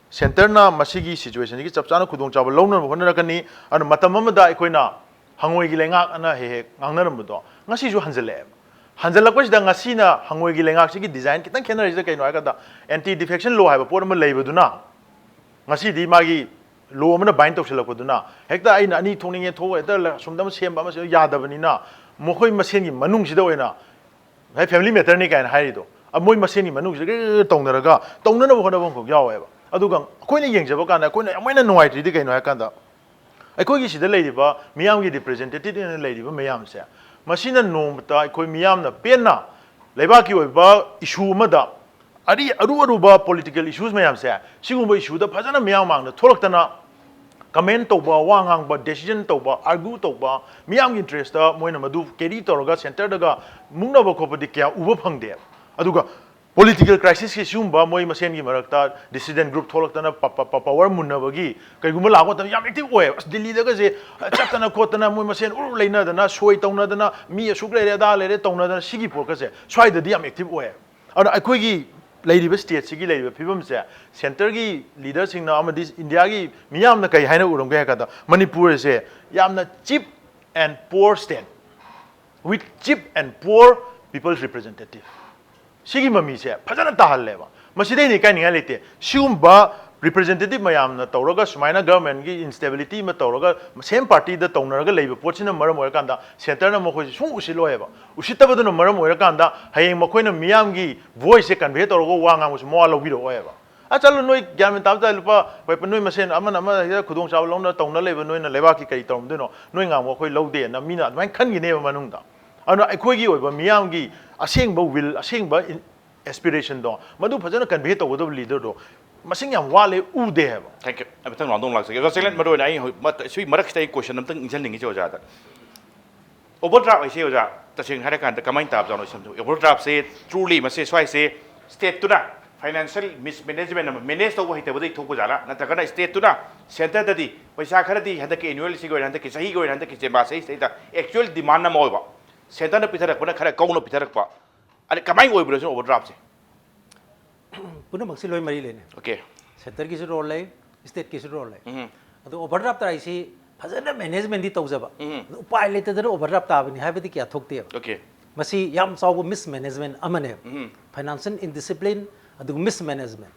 ꯁꯦꯟꯇꯔꯅ ꯃꯁꯤꯒꯤ ꯁꯤꯆꯨꯋꯦꯁꯟꯁꯤꯒꯤ ꯆꯞ ꯆꯥꯅ ꯈꯨꯗꯣꯡꯆꯥꯕ ꯂꯧꯅꯕ ꯍꯣꯠꯅꯔꯛꯀꯅꯤ꯫ ꯑꯗꯨꯅ ꯃꯇꯝ ꯑꯃꯗ ꯑꯩꯈꯣꯏꯅ ꯍꯪꯉꯣꯏꯒꯤ ꯂꯩꯉꯥꯛ ꯑꯅ ꯍꯦꯛ ꯍꯦꯛ ꯉꯥꯡꯅꯔꯝꯕꯗꯣ, ꯉꯁꯤꯁꯨ ꯍꯟꯖꯜꯂꯛꯑꯦꯕ꯫ ꯍꯟꯖꯜꯂꯛꯄꯁꯤꯗ ꯉꯁꯤꯅ ꯍꯪꯉꯣꯏꯒꯤ ꯂꯩꯉꯥꯛꯁꯤꯒꯤ design ꯈꯤꯇꯪ ꯈꯦꯠꯅꯔꯤꯁꯦ ꯀꯩꯅꯣ ꯍꯥꯏ ꯀꯥꯟꯗ, anti defection law ꯍꯥꯏꯕ ꯄꯣꯠ ꯑꯃ ꯂꯩꯕꯗꯨꯅ, ꯉꯁꯤꯗꯤ ꯃꯥꯒꯤ law ꯑꯃꯅ bind ꯇꯧꯁꯤꯜꯂꯛꯄꯗꯨꯅ, ꯍꯦꯛꯇ ꯑꯩꯅ ꯑꯅꯤ ꯊꯣꯛꯅꯤꯡꯉꯦ ꯊꯣꯛꯑꯣ, ꯍꯦꯛꯇ ꯑꯁꯣꯝꯗ ꯑꯃ ꯁꯦꯝꯕ ꯑꯃ ꯁꯦꯝꯕ ꯌꯥꯗꯕꯅꯤꯅ, ꯃꯈꯣꯏ ꯃꯁꯦꯟꯒꯤ ꯃꯅꯨꯡꯁꯤꯗ ꯑꯣꯏꯅ ꯉꯁꯥꯏ family matter ꯅꯤ ꯀꯥꯏꯅ ꯍꯥꯏꯔꯤꯗꯣ, ꯑ, ꯃꯣꯏ ꯃꯁꯦꯟꯒꯤ ꯃꯅꯨꯡꯁꯤꯗ ꯒ꯭ꯔꯤ ꯒ꯭ꯔꯤ ꯇꯧꯅꯔꯒ ꯇꯧꯅꯅꯕ ꯍꯣꯠꯅꯕ ꯑꯃꯈꯛ ꯌꯥꯎꯋꯦꯕ꯫ ꯑꯗꯨꯒ ꯑꯩꯈꯣꯏꯅ ꯌꯦꯡꯖꯕ ꯀꯥꯟꯗ ꯑꯩꯈꯣꯏꯅ ꯌꯥꯝ ꯍꯦꯟꯅ ꯅꯨꯡꯉꯥꯏꯇ꯭ꯔꯤꯗꯤ ꯀꯩꯅꯣ ꯍꯥꯏ ꯀꯥꯟꯗ, ꯑꯩꯈꯣꯏꯒꯤ ꯁꯤꯗ ꯂꯩꯔꯤꯕ ꯃꯤꯌꯥꯝꯒꯤ representative ꯑꯣꯏꯅ ꯂꯩꯔꯤꯕ ꯃꯌꯥꯝꯁꯦ, ꯃꯁꯤꯅ ꯅꯣꯡꯃꯇ ꯑꯩꯈꯣꯏ ꯃꯤꯌꯥꯝꯅ ꯄꯦꯟꯅ ꯂꯩꯕꯥꯛꯀꯤ ꯑꯣꯏꯕ issue ꯑꯃꯗ, ꯑꯔꯤ-, ꯑꯔꯨ ꯑꯔꯨꯕ political issues ꯃꯌꯥꯝꯁꯦ, ꯁꯤꯒꯨꯝꯕ issue ꯗ ꯐꯖꯅ ꯃꯤꯌꯥꯝ ꯃꯥꯡꯗ ꯊꯣꯛꯂꯛꯇꯅ comment ꯇꯧꯕ, ꯋꯥ ꯉꯥꯡꯕ, decision ꯇꯧꯕ, argue ꯇꯧꯕ, ꯃꯤꯌꯥꯝꯒꯤ interest ꯇ ꯃꯣꯏꯅ ꯃꯗꯨ carry ꯇꯧꯔꯒ centre ꯗꯒ ꯃꯨꯛꯅꯕ ꯈꯣꯠꯄꯗꯤ ꯀꯌꯥ ꯎꯕ ꯐꯪꯗꯦ꯫ ꯑꯗꯨꯒ political crisis ꯀꯤ ꯁꯤꯒꯨꯝꯕ ꯃꯣꯏ ꯃꯁꯦꯟꯒꯤ ꯃꯔꯛꯇ dissident group ꯊꯣꯛꯂꯛꯇꯅ ꯄ-, ꯄ-, ꯄ-, power ꯃꯨꯟꯅꯕꯒꯤ ꯀꯩꯒꯨꯝꯕ ꯂꯥꯛꯄ ꯃꯇꯝꯗ ꯌꯥꯝ active ꯑꯣꯏꯌꯦꯕ꯫ ꯑꯁ, ꯗꯤꯜꯂꯤꯗꯒꯁꯦ ꯆꯠꯇꯅ ꯈꯣꯠꯇꯅ ꯃꯣꯏ ꯃꯁꯦꯟ ꯎꯔꯨ ꯂꯩꯅꯗꯅ, ꯁꯣꯏ ꯇꯧꯅꯗꯅ, ꯃꯤ ꯑꯁꯨꯛ ꯂꯩꯔꯦ, ꯑꯗꯥ ꯂꯩꯔꯦ ꯇꯧꯅꯗꯅ, ꯁꯤꯒꯤ ꯄꯣꯠꯀꯁꯦ ꯁ꯭ꯋꯥꯏꯗꯗꯤ ꯌꯥꯝ active ꯑꯣꯏꯌꯦꯕ꯫ ꯑꯗꯨꯅ ꯑꯩꯈꯣꯏꯒꯤ ꯂꯩꯔꯤꯕ state ꯁꯤꯒꯤ ꯂꯩꯔꯤꯕ ꯐꯤꯕꯝꯁꯦ centre ꯒꯤ leader ꯁꯤꯡꯅ ꯑꯃꯗꯤ ꯏꯟꯗꯤꯌꯥꯒꯤ ꯃꯤꯌꯥꯝꯅ ꯀꯩ ꯍꯥꯏꯅ ꯎꯔꯝꯒꯦ ꯍꯥꯏ ꯀꯥꯟꯗ, ꯃꯅꯤꯄꯨꯔꯁꯦ ꯌꯥꯝꯅ cheap and poor state, with cheap and poor people's representative, ꯁꯤꯒꯤ ꯃꯃꯤꯁꯦ ꯐꯖꯅ ꯇꯥꯍꯜꯂꯦꯕ꯫ ꯃꯁꯤꯗꯩ ꯍꯦꯟꯅ ꯏꯀꯥꯏꯅꯤꯡꯉꯥꯏ ꯂꯩꯇꯦ꯫ ꯁꯤꯒꯨꯝꯕ representative ꯃꯌꯥꯝꯅ ꯇꯧꯔꯒ ꯁꯨꯃꯥꯏꯅ government ꯀꯤ instability ꯑꯃ ꯇꯧꯔꯒ same party ꯗ ꯇꯧꯅꯔꯒ ꯂꯩꯕ ꯄꯣꯠꯁꯤꯅ ꯃꯔꯝ ꯑꯣꯏꯔꯀꯥꯟꯗ centre ꯅ ꯃꯈꯣꯏꯁꯦ ꯁꯨꯡ ꯎꯁꯤꯠꯂꯣꯏꯕ꯫ ꯎꯁꯤꯠꯇꯕꯗꯨꯅ ꯃꯔꯝ ꯑꯣꯏꯔꯀꯥꯟꯗ ꯍꯌꯦꯡ ꯃꯈꯣꯏꯅ ꯃꯤꯌꯥꯝꯒꯤ voice ꯁꯦ convey ꯇꯧꯔꯒ ꯋꯥ ꯉꯥꯡꯕꯁꯨ ꯃꯋꯥ ꯂꯧꯕꯤꯔꯛꯑꯣꯏꯕ꯫ "ꯑ, ꯆꯠꯂꯣ, ꯅꯣꯏ ꯒ꯭ꯌꯥꯟ ꯃꯦꯟ ꯇꯥꯕ ꯇꯥꯏ, ꯂꯨꯄꯥ ꯍꯣꯏ, ꯅꯣꯏ ꯃꯁꯦꯟ ꯑꯃꯅ ꯑꯃ ꯍꯦꯛꯇ ꯈꯨꯗꯣꯡꯆꯥꯕ ꯂꯧꯅ ꯇꯧꯅ ꯂꯩꯕ, ꯅꯣꯏꯅ ꯂꯩꯕꯥꯛꯀꯤ ꯀꯔꯤ ꯇꯧꯔꯝꯗꯣꯏꯅꯣ? ꯅꯣꯏ ꯉꯥꯡꯕ ꯑꯩꯈꯣꯏ ꯂꯧꯗꯦꯅ" ꯃꯤꯅ ꯑꯗꯨꯃꯥꯏꯅ ꯈꯟꯈꯤꯅꯦꯕ ꯃꯅꯨꯡꯗ꯫ ꯑꯗꯨꯅ ꯑꯩꯈꯣꯏꯒꯤ ꯑꯣꯏꯕ ꯃꯤꯌꯥꯝꯒꯤ ꯑꯁꯦꯡꯕ ꯋꯤꯜ, ꯑꯁꯦꯡꯕ ꯑꯦꯁꯄꯤꯔꯦꯁꯟꯗꯣ, ꯃꯗꯨ ꯐꯖꯅ ꯀꯟꯚꯦ ꯇꯧꯒꯗꯕ ꯂꯤꯗꯔꯗꯣ ꯃꯁꯤꯡ ꯌꯥꯝ ꯋꯥꯠꯂꯦ, ꯎꯗꯦ ꯍꯥꯏꯕ꯫ Thank you. ꯑꯩ ꯃꯊꯪ ꯔꯥꯎꯟꯗ ꯑꯃꯨꯛ ꯂꯥꯛꯆꯒꯦ꯫ ꯑꯣꯖꯥ ꯆꯦꯛꯂꯦꯟ, ꯃꯔꯨ ꯑꯣꯏꯅ ꯑꯩ ꯍꯧ- ꯃꯠ- ꯁꯤ ꯃꯔꯛꯁꯤꯗ ꯑꯩ ꯀꯣꯏꯁꯟ ꯑꯝꯇꯪ ꯏꯟꯖꯟꯅꯤꯡꯉꯤꯁꯦ ꯑꯣꯖꯥꯗ꯫ ꯑꯣꯚꯔꯗ꯭ꯔꯥꯐ ꯍꯥꯏꯁꯦ ꯑꯣꯖꯥ, ꯇꯁꯦꯡꯅ ꯍꯥꯏꯔꯀꯥꯟꯗ ꯀꯃꯥꯏꯅ ꯇꯥꯕꯖꯥꯠꯅꯣ ꯁꯤꯝꯇ? ꯑꯣꯚꯔꯗ꯭ꯔꯥꯐꯁꯦ ꯇ꯭ꯔꯨꯂꯤ ꯃꯁꯦ ꯁ꯭ꯋꯥꯏꯁꯦ ꯁ꯭ꯇꯦꯠꯇꯨꯅ ꯐꯥꯏꯅꯥꯟꯁꯤꯌꯦꯜ ꯃꯤꯁꯃꯦꯅꯦꯖꯃꯦꯟ ꯑꯃ, ꯃꯦꯅꯦꯖ ꯇꯧꯕ ꯍꯩꯇꯕꯗꯒꯤ ꯊꯣꯛꯄ ꯖꯥꯠꯂꯥ, ꯅꯠꯇ꯭ꯔꯒꯅ ꯁ꯭ꯇꯦꯠꯇꯨꯅ ꯁꯦꯟꯇꯔꯗꯗꯤ ꯄꯩꯁꯥ ꯈꯔꯗꯤ ꯍꯟꯗꯛꯀꯤ ꯑꯦꯅꯨꯋꯦꯜꯁꯤꯒꯤ ꯑꯣꯏꯅ, ꯍꯟꯗꯛꯀꯤ ꯆꯍꯤꯒꯤ ꯑꯣꯏꯅ, ꯍꯟꯗꯛꯀꯤ ꯆꯦꯝꯕꯥ ꯆꯍꯤꯁꯤꯗꯩꯗ ꯑꯦꯛꯆꯨꯋꯦꯜ ꯗꯤꯃꯥꯟ ꯑꯃ ꯑꯣꯏꯕ, ꯁꯦꯟꯇꯔꯅ ꯄꯤꯊꯔꯛꯄꯅ ꯈꯔ ꯀꯧꯅ ꯄꯤꯊꯔꯛꯄ, ꯑꯗ ꯀꯃꯥꯏꯅ ꯑꯣꯏꯕꯅꯣ ꯁꯤꯅ ꯑꯣꯚꯔꯗ꯭ꯔꯥꯐꯁꯦ? ꯄꯨꯝꯅꯃꯛꯁꯤ ꯂꯣꯏ ꯃꯔꯤ ꯂꯩꯅꯩ꯫ ꯑꯣꯀꯦ꯫ ꯁꯦꯟꯇꯔꯒꯤꯁꯨ ꯔꯣꯜ ꯂꯩ, ꯁ꯭ꯇꯦꯠꯀꯤꯁꯨ ꯔꯣꯜ ꯂꯩ꯫ ꯎꯝ꯫ ꯑꯗꯣ ꯑꯣꯚꯔꯗ꯭ꯔꯥꯐ ꯇꯥꯔꯤꯁꯤ ꯐꯖꯅ ꯃꯦꯅꯦꯖꯃꯦꯟꯗꯤ ꯇꯧꯖꯕ, ꯎꯝ꯫ ꯑꯗꯣ ꯎꯄꯥꯏ ꯂꯩꯇꯗꯅ ꯑꯣꯚꯔꯗ꯭ꯔꯥꯐ ꯇꯥꯕꯅꯤ ꯍꯥꯏꯕꯗꯤ ꯀꯌꯥ ꯊꯣꯛꯇꯦꯕ꯫ ꯑꯣꯀꯦ꯫ ꯃꯁꯤ ꯌꯥꯝ ꯆꯥꯎꯕ ꯃꯤꯁꯃꯦꯅꯦꯖꯃꯦꯟ ꯑꯃꯅꯦꯕ꯫ ꯎꯝ꯫ ꯐꯥꯏꯅꯥꯟꯁꯤꯌꯦꯜ ꯏꯟꯗꯤꯁꯤꯄ꯭ꯂꯤꯟ, ꯑꯗꯨꯒ ꯃꯤꯁꯃꯦꯅꯦꯖꯃꯦꯟ,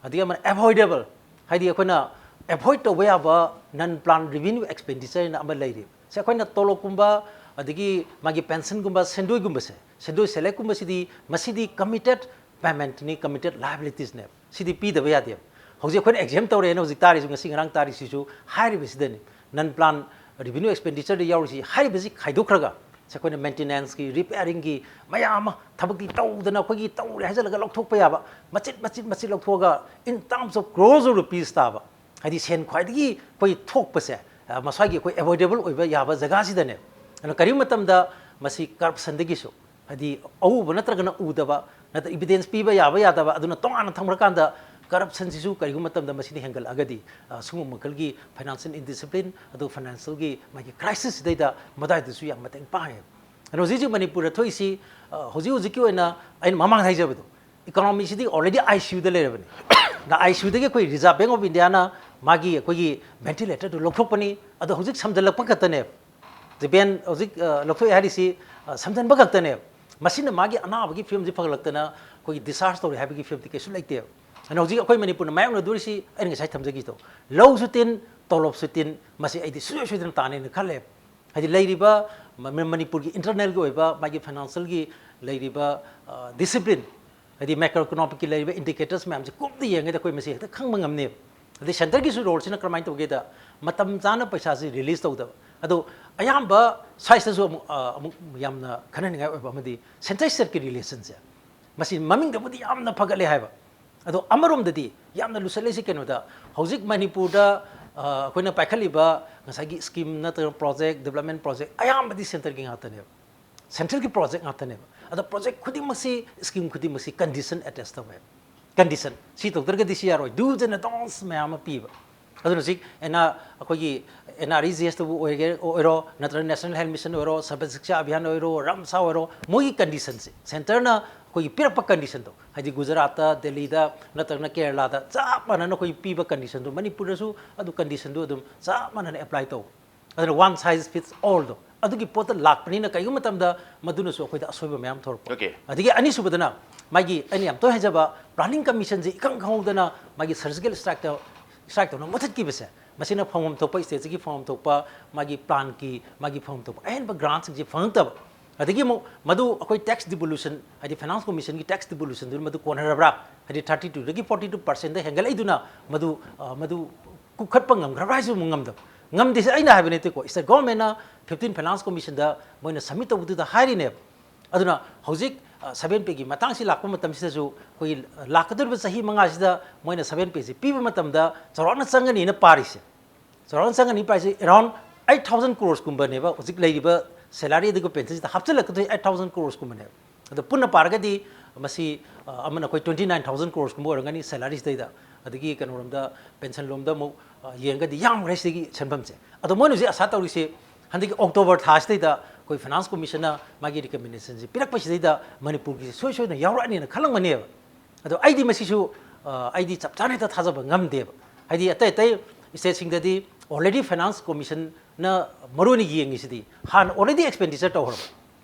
ꯑꯗꯒꯤ ꯑꯃꯅ ꯑꯦꯚꯣꯏꯗꯦꯕꯜ, ꯍꯥꯏꯗꯤ ꯑꯩꯈꯣꯏꯅ ꯑꯦꯚꯣꯏꯗ ꯇꯧꯕ ꯌꯥꯕ ꯅꯟ ꯄ꯭ꯂꯥꯟ ꯔꯤꯚꯤꯅ꯭ꯌꯨ ꯑꯦꯛꯁꯄꯦꯟꯗꯤꯆꯔ ꯍꯥꯏꯅ ꯑꯃ ꯂꯩꯔꯤ꯫ ꯁꯦ, ꯑꯩꯈꯣꯏꯅ ꯇꯣꯂꯣꯞꯀꯨꯝꯕ, ꯑꯗꯒꯤ ꯃꯥꯒꯤ ꯄꯦꯟꯁꯟꯒꯨꯝꯕ, ꯁꯦꯟꯗꯣꯏꯒꯨꯝꯕꯁꯦ, ꯁꯦꯟꯗꯣꯏ ꯁꯦꯂꯦꯛꯀꯨꯝꯕꯁꯤꯗꯤ, ꯃꯁꯤꯗꯤ ꯀꯃꯤꯇꯦꯠ ꯄꯦꯃꯦꯟꯠꯅꯤ, ꯀꯃꯤꯇꯦꯠ ꯂꯥꯏꯕꯤꯂꯤꯇꯤꯁꯅꯦꯕ꯫ ꯁꯤꯗꯤ ꯄꯤꯗꯕ ꯌꯥꯗꯦꯕ꯫ ꯍꯧꯖꯤꯛ ꯑꯩꯈꯣꯏꯅ ꯑꯦꯛꯖꯥꯝ ꯇꯧꯔꯦꯅ ꯍꯧꯖꯤꯛ ꯇꯥꯔꯤꯁꯨ, ꯉꯁꯤ ꯉꯔꯥꯡ ꯇꯥꯔꯤꯁꯤꯁꯨ ꯍꯥꯏꯔꯤꯕꯁꯤꯗꯅꯤ꯫ ꯅꯟ ꯄ꯭ꯂꯥꯟ ꯔꯤꯚꯤꯅ꯭ꯌꯨ ꯑꯦꯛꯁꯄꯦꯟꯗꯤꯆꯔꯗ ꯌꯥꯎꯔꯤꯁꯤ, ꯍꯥꯏꯔꯤꯕꯁꯤ ꯈꯥꯏꯗꯣꯛꯈ꯭ꯔꯒ, ꯁꯦ, ꯑꯩꯈꯣꯏꯅ ꯃꯦꯟꯇꯦꯅꯦꯟꯁꯀꯤ, ꯔꯤꯄꯦꯌꯥꯔꯤꯡꯒꯤ ꯃꯌꯥꯝ ꯑꯃ, ꯊꯕꯛꯇꯤ ꯇꯧꯗꯅ ꯑꯩꯈꯣꯏꯒꯤ ꯇꯧꯔꯦ ꯍꯥꯏꯖꯜꯂꯒ ꯂꯧꯊꯣꯛꯄ ꯌꯥꯕ, ꯃꯆꯤꯠ ꯃꯆꯤꯠ ꯃꯆꯤꯠ ꯂꯧꯊꯣꯛꯑꯒ in terms of crores of rupees ꯇꯥꯕ, ꯍꯥꯏꯗꯤ ꯁꯦꯟ ꯈ꯭ꯋꯥꯏꯗꯒꯤ ꯑꯩꯈꯣꯏ ꯊꯣꯛꯄꯁꯦ, ꯑ, ꯃꯁꯥꯒꯤ ꯑꯩꯈꯣꯏ ꯑꯦꯚꯣꯏꯗꯦꯕꯜ ꯑꯣꯏꯕ ꯌꯥꯕ ꯖꯒꯥꯁꯤꯗꯅꯦ꯫ ꯑꯗꯨꯅ ꯀꯔꯤꯒꯨꯝꯕ ꯃꯇꯝꯗ ꯃꯁꯤ ꯀꯔꯞꯁꯟꯗꯒꯤꯁꯨ, ꯍꯥꯏꯗꯤ ꯑꯎꯕ ꯅꯠꯇ꯭ꯔꯒꯅ ꯎꯗꯕ, ꯅꯠꯇ꯭ꯔ ꯏꯚꯤꯗꯦꯟꯁ ꯄꯤꯕ ꯌꯥꯕ ꯌꯥꯗꯕ, ꯑꯗꯨꯅ ꯇꯣꯉꯥꯟꯅ ꯊꯝꯈ꯭ꯔꯀꯥꯟꯗ ꯀꯔꯞꯁꯟꯁꯤꯁꯨ ꯀꯔꯤꯒꯨꯝꯕ ꯃꯇꯝꯗ ꯃꯁꯤꯅ ꯍꯦꯟꯒꯠꯂꯛꯑꯒꯗꯤ, ꯑ, ꯁꯤꯒꯨꯝꯕ ꯃꯈꯜꯒꯤ ꯐꯥꯏꯅꯥꯟꯁꯤꯌꯦꯜ ꯏꯟꯗꯤꯁꯤꯄ꯭ꯂꯤꯟ, ꯑꯗꯨꯒ ꯐꯥꯏꯅꯥꯟꯁꯤꯌꯦꯜꯒꯤ ꯃꯥꯒꯤ ꯀ꯭ꯔꯥꯏꯁꯤꯁꯁꯤꯗꯩꯗ ꯃꯗꯥꯏꯗꯁꯨ ꯌꯥꯝ ꯃꯇꯦꯡ ꯄꯥꯡꯉꯦꯕ꯫ ꯑꯗꯨꯅ ꯍꯧꯖꯤꯛ ꯍꯧꯖꯤꯛ ꯃꯅꯤꯄꯨꯔꯗ ꯊꯣꯛꯏꯁꯤ, ꯑ, ꯍꯧꯖꯤꯛ ꯍꯧꯖꯤꯛꯀꯤ ꯑꯣꯏꯅ ꯑꯩꯅ ꯃꯃꯥꯡꯗ ꯍꯥꯏꯖꯕꯗꯣ, ꯏꯀꯣꯅꯣꯃꯤꯁꯤꯗꯤ already ICUꯗ ꯂꯩꯔꯕꯅꯤ꯫ ꯅ ICUꯗꯒꯤ ꯑꯩꯈꯣꯏ Reserve Bank of Indiaꯅ ꯃꯥꯒꯤ ꯑꯩꯈꯣꯏꯒꯤ ventilatorꯗꯨ ꯂꯧꯊꯣꯛꯄꯅꯤ, ꯑꯗꯣ ꯍꯧꯖꯤꯛ ꯁꯝꯖꯜꯂꯛꯄ ꯈꯛꯇꯅꯦꯕ꯫ ꯖꯄꯦꯟ ꯍꯧꯖꯤꯛ, ꯑ, ꯂꯧꯊꯣꯛꯑꯦ ꯍꯥꯏꯔꯤꯁꯤ, ꯑ, ꯁꯝꯖꯟꯕ ꯈꯛꯇꯅꯦꯕ꯫ ꯃꯁꯤꯅ ꯃꯥꯒꯤ ꯑꯅꯥꯕꯒꯤ ꯐꯤꯕꯝꯁꯤ ꯐꯒꯠꯂꯛꯇꯅ ꯑꯩꯈꯣꯏꯒꯤ discharge ꯇꯧꯔꯦ ꯍꯥꯏꯕꯒꯤ ꯐꯤꯕꯝꯗꯤ ꯀꯩꯁꯨ ꯂꯩꯇꯦꯕ꯫ ꯑꯗꯨꯅ ꯍꯧꯖꯤꯛ ꯑꯩꯈꯣꯏ ꯃꯅꯤꯄꯨꯔꯅ ꯃꯥꯌꯣꯛꯅꯗꯣꯔꯤꯁꯤ ꯑꯩꯅ ꯉꯁꯥꯏ ꯊꯝꯖꯈꯤꯗꯣ, ꯂꯧꯁꯨ ꯇꯤꯟ, ꯇꯣꯂꯣꯞꯁꯨ ꯇꯤꯟ, ꯃꯁꯤ ꯑꯩꯗꯤ ꯁꯨꯡꯁꯣꯏ ꯁꯣꯏꯗꯅ ꯇꯥꯅꯦꯅ ꯈꯜꯂꯦꯕ꯫ ꯍꯥꯏꯗꯤ ꯂꯩꯔꯤꯕ ꯃ-, ꯃ-, ꯃꯅꯤꯄꯨꯔꯒꯤ internalꯒꯤ ꯑꯣꯏꯕ ꯃꯥꯒꯤ financialꯒꯤ ꯂꯩꯔꯤꯕ, ꯑ, discipline, ꯍꯥꯏꯗꯤ macro economicꯀꯤ ꯂꯩꯔꯤꯕ indicators ꯃꯌꯥꯝꯁꯦ ꯀꯨꯞꯅ ꯌꯦꯡꯉꯒꯗꯤ ꯑꯩꯈꯣꯏ ꯃꯁꯤ ꯍꯦꯛꯇ ꯈꯪꯕ ꯉꯝꯅꯦꯕ꯫ ꯑꯗꯩ centreꯒꯤꯁꯨ roleꯁꯤꯅ ꯀꯔꯝꯍꯥꯏꯅ ꯇꯧꯒꯦꯗ, ꯃꯇꯝ ꯆꯥꯅ ꯄꯩꯁꯥꯁꯤ release ꯇꯧꯗꯕ, ꯑꯗꯣ ꯑꯌꯥꯝꯕ ꯁꯥꯏꯖꯇꯁꯨ ꯑꯃꯨꯛ ꯑ, ꯑꯃꯨꯛ ꯌꯥꯝꯅ ꯈꯟꯅꯅꯤꯡꯉꯥꯏ ꯑꯣꯏꯕ ꯑꯃꯗꯤ ꯁꯦꯟꯇꯔ ꯁ꯭ꯇꯦꯠꯀꯤ ꯔꯤꯂꯦꯁꯟꯁꯦ, ꯃꯁꯤ ꯃꯃꯤꯡꯗꯕꯨꯗꯤ ꯌꯥꯝꯅ ꯐꯒꯠꯂꯦ ꯍꯥꯏꯕ, ꯑꯗꯣ ꯑꯃꯔꯣꯝꯗꯗꯤ ꯌꯥꯝꯅ ꯂꯨꯁꯜꯂꯤꯁꯤ ꯀꯩꯅꯣꯗ, ꯍꯧꯖꯤꯛ ꯃꯅꯤꯄꯨꯔꯗ ꯑ, ꯑꯩꯈꯣꯏꯅ ꯄꯥꯏꯈꯠꯂꯤꯕ ꯉꯁꯥꯏꯒꯤ ꯁ꯭ꯀꯤꯝ ꯅꯠꯇ꯭ꯔꯒ ꯄ꯭ꯔꯣꯖꯦꯛ, ꯗꯤꯕ꯭ꯂꯞꯃꯦꯟ ꯄ꯭ꯔꯣꯖꯦꯛ ꯑꯌꯥꯝꯕꯗꯤ ꯁꯦꯟꯇꯔꯒꯤ ꯉꯥꯛꯇꯅꯦꯕ, ꯁꯦꯟꯇ꯭ꯔꯦꯜꯒꯤ ꯄ꯭ꯔꯣꯖꯦꯛ ꯉꯥꯛꯇꯅꯦꯕ꯫ ꯑꯗꯣ ꯄ꯭ꯔꯣꯖꯦꯛ ꯈꯨꯗꯤꯡꯃꯛꯁꯤ, ꯁ꯭ꯀꯤꯝ ꯈꯨꯗꯤꯡꯃꯛꯁꯤ ꯀꯟꯗꯤꯁꯟ ꯑꯦꯇꯦꯁ ꯇꯧꯋꯦꯕ꯫ ꯀꯟꯗꯤꯁꯟ ꯁꯤ ꯇꯧꯗ꯭ꯔꯒꯗꯤ ꯁꯤ ꯌꯥꯔꯣꯏ, ꯗꯨꯁ ꯑꯦꯟ ꯗꯣꯟꯁ ꯃꯌꯥꯝ ꯑꯃ ꯄꯤꯕ꯫ ꯑꯗꯨꯅ ꯍꯧꯖꯤꯛ ꯑꯦꯟ ꯑꯥꯔ ꯑꯩꯈꯣꯏꯒꯤ ꯑꯦꯟ ꯑꯥꯔ ꯏ ꯖꯤ ꯑꯦꯁꯇꯕꯨ ꯑꯣꯏꯒꯦ ꯑꯣꯏꯔꯣ, ꯅꯠꯇ꯭ꯔꯒ ꯅꯦꯁꯅꯦꯜ ꯍꯦꯜꯊ ꯃꯤꯁꯟ ꯑꯣꯏꯔꯣ, ꯁꯔꯕ ꯁꯤꯛꯁꯥ ꯑꯚꯤꯌꯥꯟ ꯑꯣꯏꯔꯣ, ꯔꯝꯁꯥ ꯑꯣꯏꯔꯣ, ꯃꯣꯏꯒꯤ ꯀꯟꯗꯤꯁꯟꯁꯦ, ꯁꯦꯟꯇꯔꯅ ꯑꯩꯈꯣꯏꯒꯤ ꯄꯤꯔꯛꯄ ꯀꯟꯗꯤꯁꯟꯗꯣ, ꯍꯥꯏꯗꯤ ꯒꯨꯖꯔꯥꯠꯇ, ꯗꯦꯜꯂꯤꯗ ꯅꯠꯇ꯭ꯔꯒꯅ ꯀꯦꯔꯂꯥꯗ ꯆꯞ ꯃꯥꯟꯅꯅ ꯑꯩꯈꯣꯏ ꯄꯤꯕ ꯀꯟꯗꯤꯁꯟꯗꯣ ꯃꯅꯤꯄꯨꯔꯗꯁꯨ ꯑꯗꯨ ꯀꯟꯗꯤꯁꯟꯗꯣ ꯑꯗꯨꯝ ꯆꯞ ꯃꯥꯟꯅꯅ ꯑꯦꯄ꯭ꯂꯥꯏ ꯇꯧꯕ꯫ ꯑꯗꯨꯅ ꯋꯥꯟ ꯁꯥꯏꯖ ꯐꯤꯠꯁ ꯑꯣꯜꯗꯣ ꯑꯗꯨꯒꯤ ꯄꯣꯠꯇ ꯂꯥꯛꯄꯅꯤꯅ ꯀꯩꯒꯨꯝꯕ ꯃꯇꯝꯗ ꯃꯗꯨꯅꯁꯨ ꯑꯩꯈꯣꯏꯗ ꯑꯁꯣꯏꯕ ꯃꯌꯥꯝ ꯊꯣꯔꯛꯄ꯫ Okay. ꯑꯗꯒꯤ ꯑꯅꯤꯁꯨꯕꯗꯅ ꯃꯥꯒꯤ ꯑꯩꯅ ꯌꯥꯝ ꯇꯣꯏꯅ ꯍꯥꯏꯖꯕ ꯄ꯭ꯂꯥꯅꯤꯡ ꯀꯃꯤꯁꯟꯁꯦ ꯏꯈꯪ ꯈꯪꯍꯧꯗꯅ ꯃꯥꯒꯤ ꯁꯔꯖꯤꯀꯦꯜ ꯁ꯭ꯇ꯭ꯔꯥꯏꯛꯇ ꯁ꯭ꯇ꯭ꯔꯥꯏꯛ ꯇꯧꯅ ꯃꯨꯊꯠꯈꯤꯕꯁꯦ, ꯃꯁꯤꯅ ꯐꯪꯐꯝ ꯊꯣꯛꯄ, ꯁ꯭ꯇꯦꯠꯁꯤꯒꯤ ꯐꯪꯐꯝ ꯊꯣꯛꯄ ꯃꯥꯒꯤ ꯄ꯭ꯂꯥꯟꯒꯤ ꯃꯥꯒꯤ ꯐꯪꯐꯝ ꯊꯣꯛꯄ ꯑꯍꯦꯟꯕ ꯒ꯭ꯔꯥꯟꯁꯤꯡꯁꯦ ꯐꯪꯉꯛꯇꯕ꯫ ꯑꯗꯒꯤ ꯑꯃꯨꯛ ꯃꯗꯨ ꯑꯩꯈꯣꯏ ꯇꯦꯛꯁ ꯗꯤꯚꯣꯂꯨꯁꯟ, ꯍꯥꯏꯗꯤ ꯐꯥꯏꯅꯥꯟꯁ ꯀꯃꯤꯁꯟꯒꯤ ꯇꯦꯛꯁ ꯗꯤꯚꯣꯂꯨꯁꯟꯗꯨꯅ ꯃꯗꯨ ꯀꯣꯟꯅꯔꯕ꯭ꯔꯥ? ꯍꯥꯏꯗꯤ ꯊꯥꯔꯇꯤ ꯇꯨꯗꯒꯤ ꯐꯣꯔꯇꯤ ꯇꯨ ꯄꯥꯔꯁꯦꯟꯗ ꯍꯦꯟꯒꯠꯂꯛꯏꯗꯨꯅ ꯃꯗꯨ ꯑ, ꯃꯗꯨ ꯀꯨꯞꯈꯠꯄ ꯉꯝꯈ꯭ꯔꯕ꯭ꯔꯥ ꯍꯥꯏꯁꯨ ꯑꯃꯨꯛ ꯉꯝꯗꯕ꯫ ꯉꯝꯗꯦꯁꯦ ꯑꯩꯅ ꯍꯥꯏꯕ ꯅꯠꯇꯦꯀꯣ, ꯁ꯭ꯇꯦꯠ ꯒꯣꯚꯔꯟꯃꯦꯟꯠꯅ ꯐꯤꯐꯇꯤꯟ ꯐꯥꯏꯅꯥꯟꯁ ꯀꯃꯤꯁꯟꯗ ꯃꯣꯏꯅ ꯁꯕꯃꯤꯠ ꯇꯧꯕꯗꯨꯗ ꯍꯥꯏꯔꯤꯅꯦꯕ꯫ ꯑꯗꯨꯅ ꯍꯧꯖꯤꯛ ꯁꯚꯦꯟ ꯄꯦꯒꯤ ꯃꯇꯥꯡꯁꯤ ꯂꯥꯛꯄ ꯃꯇꯝꯁꯤꯗꯁꯨ ꯑꯩꯈꯣꯏꯒꯤ ꯂꯥꯛꯀꯗꯧꯔꯤꯕ ꯆꯍꯤ ꯃꯉꯥꯁꯤꯗ ꯃꯣꯏꯅ ꯁꯚꯦꯟ ꯄꯦꯁꯤ ꯄꯤꯕ ꯃꯇꯝꯗ ꯆꯥꯎꯔꯥꯛꯅ ꯆꯪꯒꯅꯤꯅ ꯄꯥꯔꯤꯁꯦ, ꯆꯥꯎꯔꯥꯛꯅ ꯆꯪꯒꯅꯤ ꯄꯥꯔꯤꯁꯦ ꯑꯦꯔꯥꯎꯟ ꯑꯩꯠ ꯊꯥꯎꯖꯟ ꯀ꯭ꯔꯣꯔꯁꯀꯨꯝꯕꯅꯦꯕ ꯍꯧꯖꯤꯛ ꯂꯩꯔꯤꯕ ꯁꯦꯂꯔꯤ ꯑꯗꯨꯒ ꯄꯦꯟꯁꯟꯁꯤꯗ ꯍꯥꯞꯆꯤꯜꯂꯛꯀꯗꯣꯏ ꯑꯩꯠ ꯊꯥꯎꯖꯟ ꯀ꯭ꯔꯣꯔꯁꯀꯨꯝꯕꯅꯦꯕ꯫ ꯑꯗꯣ ꯄꯨꯟꯅ ꯄꯥꯔꯒꯗꯤ ꯃꯁꯤ ꯑ, ꯑꯃꯅ ꯑꯩꯈꯣꯏ ꯇ꯭ꯋꯦꯟꯇꯤ ꯅꯥꯏꯟ ꯊꯥꯎꯖꯟ ꯀ꯭ꯔꯣꯔꯁꯀꯨꯝꯕ ꯑꯣꯏꯔꯝꯒꯅꯤ ꯁꯦꯂꯔꯤꯁꯤꯗꯩꯗ, ꯑꯗꯒꯤ ꯀꯩꯅꯣꯔꯣꯝꯗ ꯄꯦꯟꯁꯟ ꯂꯣꯝꯗ ꯑꯃꯨꯛ ꯑ, ꯌꯦꯡꯉꯒꯗꯤ ꯌꯥꯝꯈ꯭ꯔꯦ ꯁꯤꯒꯤ ꯁꯦꯟꯐꯝꯁꯦ꯫ ꯑꯗꯣ ꯃꯣꯏꯅ ꯍꯧꯖꯤꯛ ꯑꯁꯥ ꯇꯧꯔꯤꯁꯦ ꯍꯟꯗꯛꯀꯤ ꯑꯣꯛꯇꯣꯕꯔ ꯊꯥꯁꯤꯗꯩꯗ ꯑꯩꯈꯣꯏ ꯐꯥꯏꯅꯥꯟꯁ ꯀꯃꯤꯁꯟꯅ ꯃꯥꯒꯤ ꯔꯤꯀꯃꯦꯟꯗꯦꯁꯟꯁꯦ ꯄꯤꯔꯛꯄꯁꯤꯗꯩꯗ ꯃꯅꯤꯄꯨꯔꯒꯤ ꯁꯣꯏ ꯁꯣꯏꯗꯅ ꯌꯥꯎꯔꯛꯑꯅꯤꯅ ꯈꯜꯂꯝꯒꯅꯦꯕ꯫ ꯑꯗꯣ ꯑꯩꯗꯤ ꯃꯁꯤꯁꯨ ꯑ, ꯑꯩꯗꯤ ꯆꯞ ꯆꯥꯅ ꯍꯦꯛꯇ ꯊꯥꯖꯕ ꯉꯝꯗꯦꯕ꯫ ꯍꯥꯏꯗꯤ ꯑꯇꯩ ꯑꯇꯩ ꯁ꯭ꯇꯦꯠꯁꯤꯡꯗꯗꯤ ꯑꯣꯜꯔꯦꯗꯤ ꯐꯥꯏꯅꯥꯟꯁ ꯀꯃꯤꯁꯟꯅ ꯃꯔꯨꯑꯣꯏꯅ ꯌꯦꯡꯉꯤꯁꯤꯗꯤ ꯍꯥꯟꯅ ꯑꯣꯜꯔꯦꯗꯤ ꯑꯦꯛꯁꯄꯦꯟꯗꯤꯆꯔ ꯇꯧꯈ꯭ꯔꯕ,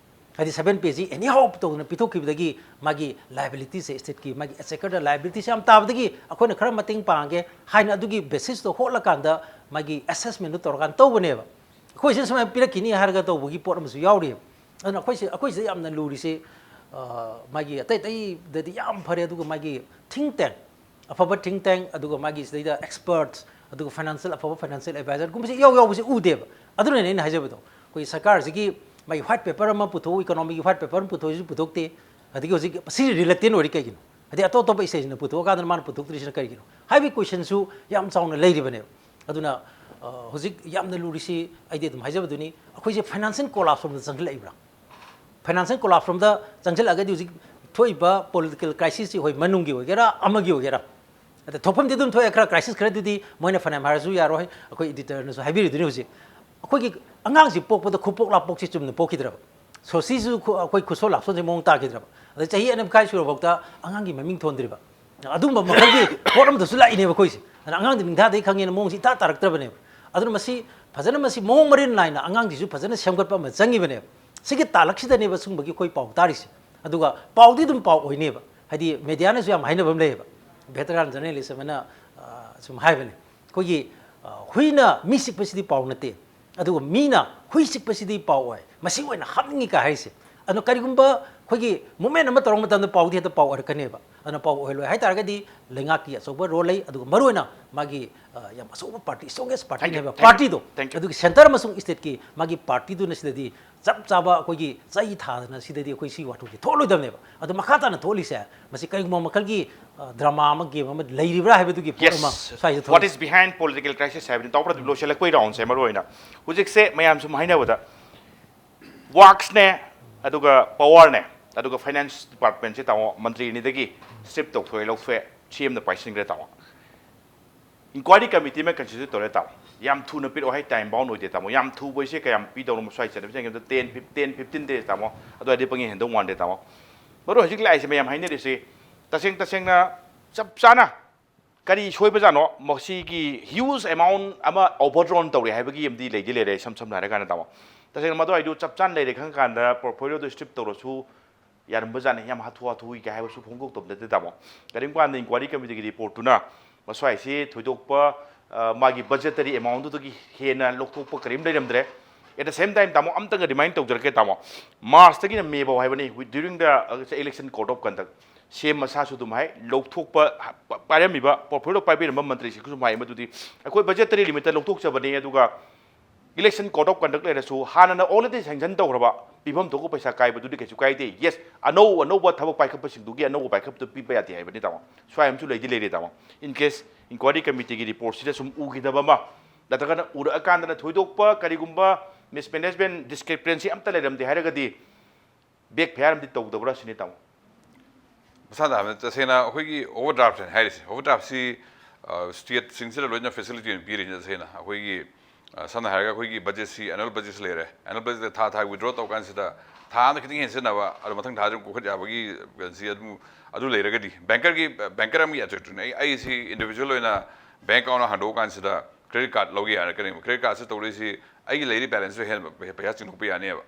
ꯍꯥꯏꯗꯤ ꯁꯚꯦꯟ ꯄꯦꯁꯤ ꯑꯦꯅꯤ ꯍꯥꯎ ꯇꯧꯗꯅ ꯄꯤꯊꯣꯛꯈꯤꯕꯗꯒꯤ ꯃꯥꯒꯤ ꯂꯥꯏꯕꯤꯂꯤꯇꯤꯁꯦ, ꯁ꯭ꯇꯦꯠꯀꯤ ꯃꯥꯒꯤ ꯑꯦꯛꯆꯦꯀꯔꯗ ꯂꯥꯏꯕꯤꯂꯤꯇꯤꯁꯦ ꯌꯥꯝ ꯇꯥꯕꯗꯒꯤ ꯑꯩꯈꯣꯏꯅ ꯈꯔ ꯃꯇꯦꯡ ꯄꯥꯡꯒꯦ ꯍꯥꯏꯅ ꯑꯗꯨꯒꯤ ꯕꯦꯁꯤꯁꯇꯣ ꯍꯣꯠꯂꯀꯥꯟꯗ ꯃꯥꯒꯤ ꯑꯦꯁꯦꯁꯃꯦꯟꯗꯣ ꯇꯧꯔꯀꯥꯟꯗ ꯇꯧꯕꯅꯦꯕ꯫ ꯑꯩꯈꯣꯏꯁꯤꯅ ꯁꯨꯃꯥꯏꯅ ꯄꯤꯔꯛꯈꯤꯅꯤ ꯍꯥꯏꯔꯒ ꯇꯧꯕꯒꯤ ꯄꯣꯠ ꯑꯃꯁꯨ ꯌꯥꯎꯔꯤꯕ꯫ ꯑꯗꯨꯅ ꯑꯩꯈꯣꯏꯁꯦ, ꯑꯩꯈꯣꯏꯁꯤꯗ ꯌꯥꯝꯅ ꯂꯨꯔꯤꯁꯤ ꯑ, ꯃꯥꯒꯤ ꯑꯇꯩ ꯑꯇꯩꯗꯗꯤ ꯌꯥꯝ ꯐꯔꯦ, ꯑꯗꯨꯒ ꯃꯥꯒꯤ ꯊꯤꯡ ꯇꯦꯡ, ꯑꯐꯕ ꯊꯤꯡ ꯇꯦꯡ, ꯑꯗꯨꯒ ꯃꯥꯒꯤ ꯁꯤꯗꯩꯗ ꯑꯦꯛꯁꯄꯔꯠꯁ, ꯑꯗꯨꯒ ꯐꯥꯏꯅꯥꯟꯁꯤꯌꯦꯜ, ꯑꯐꯕ ꯐꯥꯏꯅꯥꯟꯁꯤꯌꯦꯜ ꯑꯦꯗꯚꯥꯏꯖꯔꯒꯨꯝꯕꯁꯦ ꯏꯌꯥꯎ ꯌꯥꯎꯕꯁꯦ ꯎꯗꯦꯕ꯫ ꯑꯗꯨꯅꯅꯦ ꯑꯩꯅ ꯍꯥꯏꯖꯕꯗꯣ, ꯑꯩꯈꯣꯏꯒꯤ ꯁꯔꯀꯥꯔꯁꯤꯒꯤ ꯃꯥꯒꯤ ꯋꯥꯏꯠ ꯄꯦꯄꯔ ꯑꯃ ꯄꯨꯊꯣꯛꯎ, ꯏꯀꯣꯅꯣꯃꯤꯒꯤ ꯋꯥꯏꯠ ꯄꯦꯄꯔ ꯑꯃ ꯄꯨꯊꯣꯛꯏꯁꯨ ꯄꯨꯊꯣꯛꯇꯦ꯫ ꯑꯗꯒꯤ ꯍꯧꯖꯤꯛ ꯁꯤ ꯔꯤꯂꯛꯇꯦꯟ ꯑꯣꯏꯔꯤ ꯀꯩꯒꯤꯅꯣ? ꯍꯥꯏꯗꯤ ꯑꯇꯣꯞ ꯑꯇꯣꯞꯄ ꯏꯁꯇꯦꯠꯁꯤꯡꯅ ꯄꯨꯊꯣꯛꯑꯀꯥꯟꯗ ꯃꯥꯅ ꯄꯨꯊꯣꯛꯇ꯭ꯔꯤꯁꯤꯅ ꯀꯔꯤꯒꯤꯅꯣ ꯍꯥꯏꯕꯒꯤ ꯀꯣꯏꯁꯟꯁꯨ ꯌꯥꯝ ꯆꯥꯎꯅ ꯂꯩꯔꯤꯕꯅꯦꯕ꯫ ꯑꯗꯨꯅ ꯍꯧꯖꯤꯛ ꯌꯥꯝꯅ ꯂꯨꯔꯤꯁꯤ ꯑꯩꯗꯤ ꯑꯗꯨꯝ ꯍꯥꯏꯖꯕꯗꯨꯅꯤ, ꯑꯩꯈꯣꯏꯁꯦ ꯐꯥꯏꯅꯥꯟꯁꯤꯌꯦꯜ ꯀꯣꯂꯥꯞꯁ ꯔꯣꯝꯗ ꯆꯪꯁꯤꯜꯂꯛꯏꯕ꯭ꯔꯥ? ꯐꯥꯏꯅꯥꯟꯁꯤꯌꯦꯜ ꯀꯣꯂꯥꯞꯁ ꯔꯣꯝꯗ ꯆꯪꯁꯤꯜꯂꯛꯑꯒꯗꯤ ꯍꯧꯖꯤꯛ ꯊꯣꯛꯏꯕ ꯄꯣꯂꯤꯇꯤꯀꯦꯜ ꯀ꯭ꯔꯥꯏꯁꯤꯁꯁꯤ, ꯍꯣꯏ, ꯃꯅꯨꯡꯒꯤ ꯑꯣꯏꯒꯦꯔꯥ ꯑꯃꯒꯤ ꯑꯣꯏꯒꯦꯔꯥ, ꯑꯗ ꯊꯣꯛꯐꯝꯗꯤ ꯑꯗꯨꯝ ꯊꯣꯛꯑꯦ, ꯈꯔ ꯀ꯭ꯔꯥꯏꯁꯤꯁ ꯈꯔꯗꯨꯗꯤ ꯃꯣꯏꯅ ꯐꯅꯌꯥꯝ ꯍꯥꯏꯔꯁꯨ ꯌꯥꯔꯣꯏ, ꯑꯩꯈꯣꯏ ꯏꯗꯤꯇꯔꯅꯁꯨ ꯍꯥꯏꯕꯤꯔꯤꯗꯨꯅꯤ꯫ ꯍꯧꯖꯤꯛ ꯑꯩꯈꯣꯏꯒꯤ ꯑꯉꯥꯡꯁꯤ ꯄꯣꯛꯄꯗ ꯈꯨꯄꯣꯛ ꯂꯥꯛꯄꯣꯛꯁꯤ ꯆꯨꯝꯅ ꯄꯣꯛꯈꯤꯗ꯭ꯔꯕ, ꯁꯣꯁꯤꯁꯨ ꯈꯨ-, ꯑꯩꯈꯣꯏ ꯈꯨꯠꯁꯣꯜ ꯂꯥꯛꯁꯣꯟꯁꯦ ꯃꯑꯣꯡ ꯇꯥꯈꯤꯗ꯭ꯔꯕ, ꯑꯗꯩ ꯆꯍꯤ ꯑꯅꯤ ꯃꯈꯥꯏ ꯁꯨꯔꯐꯥꯎꯗ ꯑꯉꯥꯡꯒꯤ ꯃꯃꯤꯡ ꯊꯣꯟꯗ꯭ꯔꯤꯕ, ꯑꯗꯨꯒꯨꯝꯕ ꯃꯈꯜꯒꯤ ꯄꯣꯠ ꯑꯃꯗꯁꯨ ꯂꯥꯛꯏꯅꯦꯕ ꯑꯩꯈꯣꯏꯁꯦ꯫ ꯑꯗꯨꯅ ꯑꯉꯥꯡꯗꯤ ꯅꯤꯡꯊꯥꯗꯩ ꯈꯪꯉꯦꯅ ꯃꯑꯣꯡꯁꯤ ꯏꯇꯥ ꯇꯥꯔꯛꯇ꯭ꯔꯕꯅꯦꯕ꯫ ꯑꯗꯨꯅ ꯃꯁꯤ ꯐꯖꯅ, ꯃꯁꯤ ꯃꯑꯣꯡ ꯃꯔꯤꯟ ꯅꯥꯏꯅ ꯑꯉꯥꯡꯁꯤꯁꯨ ꯐꯖꯅ ꯁꯦꯝꯒꯠꯄ ꯑꯃ ꯆꯪꯉꯤꯕꯅꯦꯕ꯫ ꯁꯤꯒꯤ ꯇꯥꯂꯛꯁꯤꯗꯅꯦꯕ ꯁꯨꯝꯕꯒꯤ ꯑꯩꯈꯣꯏ ꯄꯥꯎ ꯇꯥꯔꯤꯁꯦ꯫ ꯑꯗꯨꯒ ꯄꯥꯎꯗꯤ ꯑꯗꯨꯝ ꯄꯥꯎ ꯑꯣꯏꯅꯦꯕ, ꯍꯥꯏꯗꯤ ꯃꯦꯗꯤꯌꯥꯅꯁꯨ ꯌꯥꯝ ꯍꯥꯏꯅꯕ ꯑꯃ ꯂꯩꯌꯦꯕ, ꯚꯦꯇꯔꯥꯟ ꯖꯔꯅꯦꯂꯤꯁ ꯑꯃꯅ, ꯑ, ꯁꯨꯝ ꯍꯥꯏꯕꯅꯦ, ꯑꯩꯈꯣꯏꯒꯤ, ꯑ, ꯍꯨꯏꯅ ꯃꯤ ꯆꯤꯛꯄꯁꯤꯗꯤ ꯄꯥꯎ ꯅꯠꯇꯦ, ꯑꯗꯨꯒ ꯃꯤꯅ ꯍꯨꯏ ꯆꯤꯛꯄꯁꯤꯗꯤ ꯄꯥꯎ ꯑꯣꯏ, ꯃꯁꯤ ꯑꯣꯏꯅ ꯍꯥꯞꯅꯤꯡꯉꯤ ꯀꯥꯏ ꯍꯥꯏꯔꯤꯁꯦ꯫ ꯑꯗꯣ ꯀꯔꯤꯒꯨꯝꯕ ꯑꯩꯈꯣꯏꯒꯤ ꯃꯨꯞꯃꯦꯟ ꯑꯃ ꯇꯧꯔꯛꯄ ꯃꯇꯝꯗ ꯄꯥꯎꯗꯤ ꯍꯦꯛꯇ ꯄꯥꯎ ꯑꯣꯏꯔꯛꯀꯅꯦꯕ꯫ ꯑꯗꯨꯅ ꯄꯥꯎ ꯑꯣꯏꯍꯜꯂꯣꯏ ꯍꯥꯏꯇꯥꯔꯒꯗꯤ ꯂꯩꯉꯥꯛꯀꯤ ꯑꯆꯧꯕ ꯔꯣꯜ ꯂꯩ, ꯑꯗꯨꯒ ꯃꯔꯨꯑꯣꯏꯅ ꯃꯥꯒꯤ, ꯑ, ꯌꯥꯝ ꯑꯆꯧꯕ ꯄꯥꯔꯇꯤ, ꯁ꯭ꯇ꯭ꯔꯣꯡꯒꯦꯁ ꯄꯥꯔꯇꯤꯅꯦꯕ, ꯄꯥꯔꯇꯤꯗꯣ꯫ ꯑꯗꯨꯒꯤ ꯁꯦꯟꯇꯔ ꯑꯃꯁꯨꯡ ꯁ꯭ꯇꯦꯠꯀꯤ ꯃꯥꯒꯤ ꯄꯥꯔꯇꯤꯗꯨꯅ ꯁꯤꯗꯗꯤ ꯆꯞ ꯆꯥꯕ ꯑꯩꯈꯣꯏꯒꯤ ꯆꯩ ꯊꯥꯗꯅ ꯁꯤꯗꯗꯤ ꯑꯩꯈꯣꯏ ꯁꯤ ꯋꯥꯊꯣꯛꯁꯤ ꯊꯣꯛꯂꯣꯏꯗꯕꯅꯦꯕ꯫ ꯑꯗꯣ ꯃꯈꯥ ꯇꯥꯅ ꯊꯣꯛꯍꯜꯂꯤꯁꯦ ꯃꯁꯤ ꯀꯔꯤꯒꯨꯝꯕ ꯃꯈꯜꯒꯤ, ꯑ, ꯗ꯭ꯔꯃꯥ ꯑꯃ, ꯒꯦꯝ ꯑꯃ ꯂꯩꯔꯤꯕ꯭ꯔꯥ ꯍꯥꯏꯕꯗꯨꯒꯤ ꯄꯣꯠ ꯑꯃ ꯁ꯭ꯋꯥꯏꯁꯤꯗ ꯊꯣꯛꯂꯛꯏ꯫ What is behind political crisis ꯍꯥꯏꯕꯅꯤ꯫ ꯇꯧꯕ꯭ꯔꯥ? ꯑꯗꯨꯝ ꯂꯣꯏꯁꯤꯜꯂꯛꯄꯒꯤ ꯔꯥꯎꯟꯁꯦ ꯃꯔꯨꯑꯣꯏꯅ ꯍꯧꯖꯤꯛꯁꯦ ꯃꯌꯥꯝ ꯁꯨꯝ ꯍꯥꯏꯅꯕꯗ ꯋꯥꯛꯁꯅꯦ, ꯑꯗꯨꯒ ꯄꯋꯥꯔꯅꯦ, ꯑꯗꯨꯒ ꯐꯥꯏꯅꯥꯟꯁ ꯗꯤꯄꯥꯔꯠꯃꯦꯟꯁꯦ ꯇꯥꯃꯣ, ꯃꯟꯇ꯭ꯔꯤ ꯑꯅꯤꯗꯒꯤ ꯁ꯭ꯇ꯭ꯔꯤꯞ ꯇꯧꯊꯣꯛꯑꯦ, ꯂꯧꯊꯣꯛꯑꯦ, ꯁꯤ ꯑꯦꯝꯅ ꯄꯥꯏꯁꯤꯟꯈ꯭ꯔꯦ ꯇꯥꯃꯣ꯫ ꯏꯟꯀ꯭ꯋꯥꯏꯔꯤ ꯀꯃꯤꯇꯤ ꯑꯃ ꯀꯟꯁꯇꯤꯇ꯭ꯌꯨꯠ ꯇꯧꯔꯦ ꯇꯥꯃꯣ꯫ ꯌꯥꯝ ꯊꯨꯅ ꯄꯤꯔꯛꯑꯣ ꯍꯥꯏ, ꯇꯥꯏꯝ ꯕꯥꯎꯟ ꯑꯣꯏꯗꯦ ꯇꯥꯃꯣ꯫ ꯌꯥꯝ ꯊꯨꯕ ꯍꯥꯏꯁꯦ ꯀꯌꯥꯝ ꯄꯤꯗꯧꯅꯣ? ꯃꯁ꯭ꯋꯥꯏ ꯆꯠꯅꯕꯤ ꯆꯪꯈꯤꯕꯗ ten, ten, fifteen days ꯇꯥꯃꯣ, ꯑꯗꯨꯋꯥꯏꯗꯩ ꯄꯪꯍꯦꯟ ꯍꯦꯟꯗꯧ ꯃꯥꯟꯗꯦ ꯇꯥꯃꯣ꯫ ꯃꯔꯨ ꯍꯧꯖꯤꯛ ꯂꯥꯛꯏꯁꯦ ꯃꯌꯥꯝ ꯍꯥꯏꯅꯔꯤꯁꯦ ꯇꯁꯦꯡ ꯇꯁꯦꯡꯅ ꯆꯞ ꯆꯥꯅ ꯀꯔꯤ ꯁꯣꯏꯕꯖꯥꯠꯅꯣ? ꯃꯁꯤꯒꯤ ꯍ꯭ꯌꯨꯖ ꯑꯦꯃꯥꯎꯟ ꯑꯃ ꯑꯣꯚꯔ ꯗ꯭ꯔꯣꯟ ꯇꯧꯔꯦ ꯍꯥꯏꯕꯒꯤ ꯑꯃꯗꯤ ꯂꯩꯗꯤ ꯂꯩꯔꯦ, ꯏꯁꯝ ꯁꯝꯅ ꯍꯥꯏꯔꯀꯥꯟꯗ ꯇꯥꯃꯣ꯫ ꯇꯁꯦꯡꯅ ꯃꯗꯨꯋꯥꯏꯗꯨ ꯆꯞ ꯆꯥꯅ ꯂꯩꯔꯦ ꯈꯪꯉꯀꯥꯟꯗ ꯄꯣꯔꯠꯐꯣꯂꯤꯌꯣꯗꯨ ꯁ꯭ꯇ꯭ꯔꯤꯞ ꯇꯧꯔꯁꯨ ꯌꯥꯔꯝꯕꯖꯥꯠꯅꯤ, ꯌꯥꯝ ꯍꯥꯊꯨ ꯍꯥꯊꯨꯏ ꯀꯥꯏ ꯍꯥꯏꯕꯁꯨ ꯐꯣꯡꯗꯣꯛꯇꯕ ꯅꯠꯇꯦ ꯇꯥꯃꯣ꯫ ꯀꯔꯤꯒꯨꯝꯕ ꯀꯥꯟꯗ ꯏꯟꯀ꯭ꯋꯥꯏꯔꯤ ꯀꯃꯤꯇꯤꯒꯤ ꯔꯤꯄꯣꯔꯠꯇꯨꯅ ꯃꯁ꯭ꯋꯥꯏꯁꯤ ꯊꯣꯏꯗꯣꯛꯄ, ꯑ, ꯃꯥꯒꯤ ꯕꯖꯦꯇꯔꯤ ꯑꯦꯃꯥꯎꯟꯗꯨꯗꯒꯤ ꯍꯦꯟꯅ ꯂꯧꯊꯣꯛꯄ ꯀꯔꯤꯝ ꯂꯩꯔꯝꯗ꯭ꯔꯦ꯫ At the same time ꯇꯥꯃꯣ, ꯑꯝꯇꯪꯒ ꯔꯤꯃꯥꯏꯟ ꯇꯧꯖꯔꯛꯀꯦ ꯇꯥꯃꯣ, ꯃꯥꯔꯆꯇꯒꯤꯅ ꯃꯦ ꯐꯥꯎ ꯍꯥꯏꯕꯅꯤ, during the, uh, election code of conduct꯫ ꯁꯤ ꯑꯦꯝ ꯃꯁꯥꯁꯨ ꯑꯗꯨꯝ ꯍꯥꯏ, ꯂꯧꯊꯣꯛꯄ ꯄꯥꯏꯔꯝꯃꯤꯕ, ꯄꯣꯔꯠꯐꯣꯂꯤꯑꯣ ꯄꯥꯏꯕꯤꯔꯝꯕ ꯃꯟꯇ꯭ꯔꯤꯁꯤꯡꯁꯨ ꯍꯥꯏ ꯃꯗꯨꯗꯤ ꯑꯩꯈꯣꯏ ꯕꯖꯦꯠꯇꯔꯤ ꯂꯤꯃꯤꯠꯇ ꯂꯧꯊꯣꯛꯆꯕꯅꯤ, ꯑꯗꯨꯒ ꯏꯂꯦꯛꯁꯟ ꯀꯣꯗ ꯑꯣꯐ ꯀꯟꯗꯛ ꯂꯩꯔꯁꯨ ꯍꯥꯟꯅꯅ ꯑꯣꯜꯔꯦꯗꯤ ꯁꯦꯡꯁꯟ ꯇꯧꯈ꯭ꯔꯕ ꯄꯤꯐꯝ ꯊꯣꯛꯄ ꯄꯩꯁꯥ ꯀꯥꯏꯕꯗꯨꯗꯤ ꯀꯩꯁꯨ ꯀꯥꯏꯗꯦ꯫ ꯌꯦꯁ, ꯑꯅꯧ ꯑꯅꯧꯕ ꯊꯕꯛ ꯄꯥꯏꯈꯠꯄꯁꯤꯡꯗꯨꯒꯤ ꯑꯅꯧꯕ ꯄꯥꯏꯈꯠꯄꯗꯨ ꯄꯤꯕ ꯌꯥꯗꯦ ꯍꯥꯏꯕꯅꯤ ꯇꯥꯃꯣ꯫ ꯁ꯭ꯋꯥꯏ ꯑꯃꯁꯨ ꯂꯩꯗꯤ ꯂꯩꯔꯦ ꯇꯥꯃꯣ꯫ ꯏꯟ ꯀꯦꯁ ꯏꯟꯀ꯭ꯋꯥꯏꯔꯤ ꯀꯃꯤꯇꯤꯒꯤ ꯔꯤꯄꯣꯔꯠꯁꯤꯗ ꯁꯨꯝ ꯎꯈꯤꯗꯕ ꯑꯃ, ꯅꯠꯇ꯭ꯔꯒꯅ ꯎꯔꯛꯑꯀꯥꯟꯗꯅ ꯊꯣꯏꯗꯣꯛꯄ ꯀꯔꯤꯒꯨꯝꯕ ꯃꯤꯁꯃꯦꯅꯦꯖꯃꯦꯟ, ꯗꯤꯁꯀ꯭ꯔꯤꯄꯦꯟꯁꯤ ꯑꯝꯇ ꯂꯩꯔꯝꯗꯦ ꯍꯥꯏꯔꯒꯗꯤ ꯕꯦꯛ ꯐꯌꯥꯔ ꯑꯃꯗꯤ ꯇꯧꯗꯕ꯭ꯔꯥ ꯁꯤꯅꯤ ꯇꯥꯃꯣ꯫ ꯃꯁꯥꯅ ꯍꯥꯏꯕꯗ ꯇꯁꯦꯡꯅ ꯑꯩꯈꯣꯏꯒꯤ ꯑꯣꯚꯔ ꯗ꯭ꯔꯥꯐ꯭ꯠ ꯍꯥꯏꯅ ꯍꯥꯏꯔꯤꯁꯦ, ꯑꯣꯚꯔ ꯗ꯭ꯔꯥꯐ꯭ꯠꯁꯤ ꯁ꯭ꯇꯦꯠꯁꯤꯡꯁꯤꯗ ꯂꯣꯏꯅ ꯐꯦꯁꯤꯂꯤꯇꯤ ꯑꯣꯏꯅ ꯄꯤꯔꯤꯅꯤ꯫ ꯇꯁꯦꯡꯅ ꯑꯩꯈꯣꯏꯒꯤ, ꯑ, ꯁꯝꯅ ꯍꯥꯏꯔꯒ ꯑꯩꯈꯣꯏꯒꯤ ꯕꯖꯦꯠꯁꯤ ꯑꯦꯅꯨꯋꯦꯜ ꯕꯖꯦꯠꯁꯤ ꯂꯩꯔꯦ, ꯑꯦꯅꯨꯋꯦꯜ ꯕꯖꯦꯠꯇ ꯊꯥ ꯊꯥ ꯋꯤꯗ꯭ꯔꯣ ꯇꯧꯔ ꯀꯥꯟꯁꯤꯗ ꯊꯥ ꯑꯃꯗ ꯈꯤꯇꯪ ꯍꯦꯟꯅ ꯁꯤꯖꯤꯟꯅꯕ, ꯑꯗꯣ ꯃꯊꯪ ꯊꯥꯗ ꯑꯗꯨꯝ ꯀꯣꯛꯈꯠ ꯌꯥꯕꯒꯤ ꯁꯤ ꯑꯗꯨꯝ ꯑꯗꯨ ꯂꯩꯔꯒꯗꯤ ꯕꯦꯡꯀꯔꯒꯤ, ꯕꯦꯡꯀꯔ ꯑꯃꯒꯤ ꯑꯦꯇꯤꯇ꯭ꯌꯨꯠꯅꯤ꯫ ꯑꯩ ꯑꯩꯁꯤ ꯏꯟꯗꯤꯕꯤꯖꯨꯋꯦꯜ ꯑꯣꯏꯅ ꯕꯦꯡꯛ ꯑꯦꯀꯥꯎꯟ ꯍꯥꯡꯗꯣꯛꯑ ꯀꯥꯟꯁꯤꯗ ꯀ꯭ꯔꯦꯗꯤꯠ ꯀꯥꯔꯗ ꯂꯧꯒꯦ ꯍꯥꯏꯔꯒꯅꯤ꯫ ꯀ꯭ꯔꯦꯗꯤꯠ ꯀꯥꯔꯗꯁꯤ ꯇꯧꯔꯤꯁꯤ ꯑꯩꯒꯤ ꯂꯩꯔꯤ ꯕꯦꯂꯦꯟꯁꯇꯨ ꯍꯦꯟꯅ ꯄꯩꯁꯥ ꯆꯤꯡꯊꯣꯛꯄ ꯌꯥꯅꯦꯕ꯫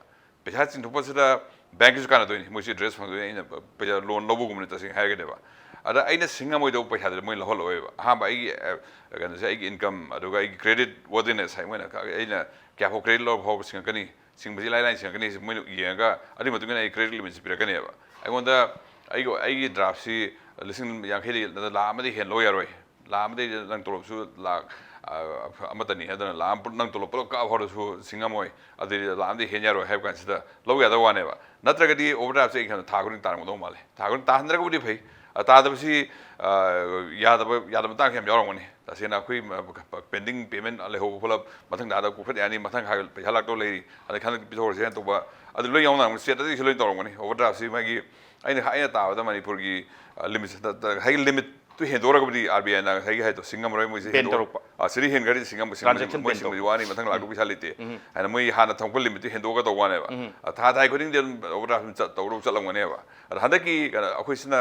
ꯄꯩꯁꯥ ꯆꯤꯡꯊꯣꯛꯄꯁꯤꯗ ꯕꯦꯡꯛꯀꯤꯁꯨ ꯀꯥꯟꯅꯗꯣꯏꯅꯤ, ꯃꯣꯏꯁꯤ ꯏꯟꯇꯔꯦꯁ ꯐꯪꯗꯣꯏꯅꯤ꯫ ꯑꯩꯅ ꯄꯩꯁꯥ ꯂꯣꯟ ꯂꯧꯕꯒꯨꯝꯕꯅꯤ ꯇꯁꯦꯡꯅ ꯍꯥꯏꯔꯒꯗꯤꯕ꯫ ꯑꯗ ꯑꯩꯅ ꯁꯤꯡꯉꯝꯃꯣꯏꯗꯧꯕ ꯄꯩꯁꯥꯗꯨꯗꯤ ꯃꯣꯏ ꯂꯧꯍꯜꯂꯛꯑꯣꯏꯕ꯫ ꯑꯍꯥꯟꯕ ꯑꯩꯒꯤ, ꯑ, ꯀꯩꯅꯣꯁꯦ, ꯑꯩꯒꯤ ꯏꯟꯀꯝ ꯑꯗꯨꯒ ꯑꯩꯒꯤ ꯀ꯭ꯔꯦꯗꯤꯠ ꯋꯣꯔꯗꯤꯅꯦꯁ ꯍꯥꯏ, ꯃꯣꯏꯅ ꯀ-, ꯑꯩꯅ ꯀꯌꯥꯐꯥꯎ ꯀ꯭ꯔꯦꯗꯤꯠ ꯂꯧꯔ ꯐꯥꯎꯕ ꯁꯤꯡꯉꯛꯀꯅꯤ, ꯁꯤꯡꯕꯁꯤ ꯏꯂꯥꯏ ꯂꯥꯏꯅ ꯁꯤꯡꯉꯛꯀꯅꯤ, ꯁꯤ ꯃꯣꯏꯅ ꯌꯦꯡꯉꯒ ꯑꯗꯨꯒꯤ ꯃꯇꯨꯡ ꯏꯟꯅ ꯑꯩ ꯀ꯭ꯔꯦꯗꯤꯠ ꯂꯤꯃꯤꯠꯁꯤ ꯄꯤꯔꯛꯀꯅꯦꯕ꯫ ꯑꯩꯉꯣꯟꯗ ꯑꯩꯒꯤ, ꯑꯩꯒꯤ ꯗ꯭ꯔꯥꯐꯁꯤ ꯂꯤꯁꯤꯡ ꯌꯥꯡꯈꯩꯗꯒꯤ ꯂꯥꯛ ꯑꯃꯗꯒꯤ ꯍꯦꯟꯅ ꯂꯧ ꯌꯥꯔꯣꯏ꯫ ꯂꯥꯛ ꯑꯃꯗꯩꯗꯤ ꯅꯪ ꯇꯣꯂꯣꯞꯁꯨ ꯂꯥꯛ, ꯑ, ꯑꯃꯠꯇꯅꯤ, ꯑꯗꯨꯅ ꯂꯥꯛ ꯑꯃ ꯅꯪ ꯇꯣꯂꯣꯞ ꯄꯨꯂꯞ ꯀꯛꯑ ꯐꯥꯎꯔꯁꯨ ꯁꯤꯡꯉꯝꯃꯣꯏ, ꯑꯗꯨꯗꯤ ꯂꯥꯛ ꯑꯃꯗꯩ ꯍꯦꯟ ꯌꯥꯔꯣꯏ ꯍꯥꯏꯕ ꯀꯥꯟꯁꯤꯗ ꯂꯧ ꯌꯥꯗꯕ ꯋꯥꯅꯦꯕ꯫ ꯅꯠꯇ꯭ꯔꯒꯗꯤ ꯑꯣꯚꯔ ꯗ꯭ꯔꯥꯐꯁꯦ ꯑꯩ ꯈꯟꯕꯗ ꯊꯥ ꯈꯨꯗꯤꯡ ꯇꯥꯔꯝꯒꯗꯧ ꯃꯥꯜꯂꯦ꯫ ꯊꯥ ꯈꯨꯗꯤꯡ ꯇꯥꯍꯟꯗ꯭ꯔꯒꯕꯨꯗꯤ ꯐꯩ꯫ ꯑ, ꯇꯥꯗꯕꯁꯤ, ꯑ, ꯌꯥꯗꯕ, ꯌꯥꯗꯕ ꯃꯇꯥꯡꯁꯨ ꯌꯥꯝ ꯌꯥꯎꯔꯝꯒꯅꯤ꯫ ꯇꯁꯦꯡꯅ ꯑꯩꯈꯣꯏ, ꯑ, ꯄꯦꯟꯗꯤꯡ ꯄꯦꯃꯦꯟ ꯂꯩꯍꯧꯕ ꯄꯨꯂꯞ ꯃꯊꯪ ꯊꯥꯗ ꯀꯣꯛꯈꯠ ꯌꯥꯅꯤ, ꯃꯊꯪ ꯊꯥꯒꯤ ꯄꯩꯁꯥ ꯂꯥꯛꯇꯧ ꯂꯩꯔꯤ, ꯑꯗꯩ ꯍꯟꯗꯛꯇꯤ ꯄꯤꯊꯣꯛꯈ꯭ꯔꯁꯦꯅ ꯇꯧꯕ, ꯑꯗꯨ ꯂꯣꯏ ꯌꯥꯎꯅꯔꯝꯒꯅꯤ꯫ ꯁ꯭ꯇꯦꯠꯇꯗꯤ ꯁꯤ ꯂꯣꯏ ꯇꯧꯔꯝꯒꯅꯤ꯫ ꯑꯣꯚꯔ ꯗ꯭ꯔꯥꯐꯁꯤ ꯃꯥꯒꯤ ꯑꯩꯅ, ꯑꯩꯅ ꯇꯥꯕꯗ ꯃꯅꯤꯄꯨꯔꯒꯤ, ꯑ, ꯂꯤꯃꯤꯠꯁꯤꯗ, ꯉꯁꯥꯏꯒꯤ ꯂꯤꯃꯤꯠꯇꯨ ꯍꯦꯟꯗꯣꯛꯑꯒꯕꯨꯗꯤ ꯑꯥꯔ ꯕꯤ ꯑꯥꯏꯅ ꯉꯁꯥꯏꯒꯤ ꯍꯥꯏꯗꯣ ꯁꯤꯡꯉꯝꯃꯔꯣꯏ, ꯃꯣꯏꯁꯦ ꯕꯦꯟ ꯍꯦꯟꯗꯣꯛ-, ꯇꯧꯔꯛꯄ꯫ ꯑ, ꯁꯤꯗꯤ ꯍꯦꯟꯈ꯭ꯔꯗꯤ ꯁꯤꯡꯉꯝ-, ꯁꯤꯡꯉꯝ-, ꯇ꯭ꯔꯥꯟꯖꯦꯛꯁꯟ ꯃꯣꯏ ꯕꯦꯟ ꯁꯤꯡꯕꯗꯤ ꯇꯧꯕ꯫ ꯋꯥꯅꯤ, ꯃꯊꯪ ꯂꯥꯛꯇꯧ ꯄꯩꯁꯥ ꯂꯩꯇꯦ ꯎꯝ꯫ ꯍꯥꯏꯅ ꯃꯣꯏ ꯍꯥꯟꯅ ꯊꯝꯃꯛꯄ ꯂꯤꯃꯤꯠꯇꯨ ꯍꯦꯟꯗꯣꯛꯑꯒ ꯇꯧꯕ ꯋꯥꯅꯦꯕ꯫ ꯎꯝ꯫ ꯑ, ꯊꯥ ꯊꯥꯒꯤ ꯈꯨꯗꯤꯡꯗꯤ ꯑꯗꯨꯝ ꯑꯣꯚꯔ ꯗ꯭ꯔꯥꯐ ꯑꯗꯨꯝ ꯆꯠ-, ꯇꯧꯔ ꯆꯠꯂꯝꯒꯅꯦꯕ꯫ ꯑꯗ ꯍꯟꯗꯛꯀꯤ ꯀꯩꯅꯣ ꯑꯩꯈꯣꯏꯁꯤꯅ,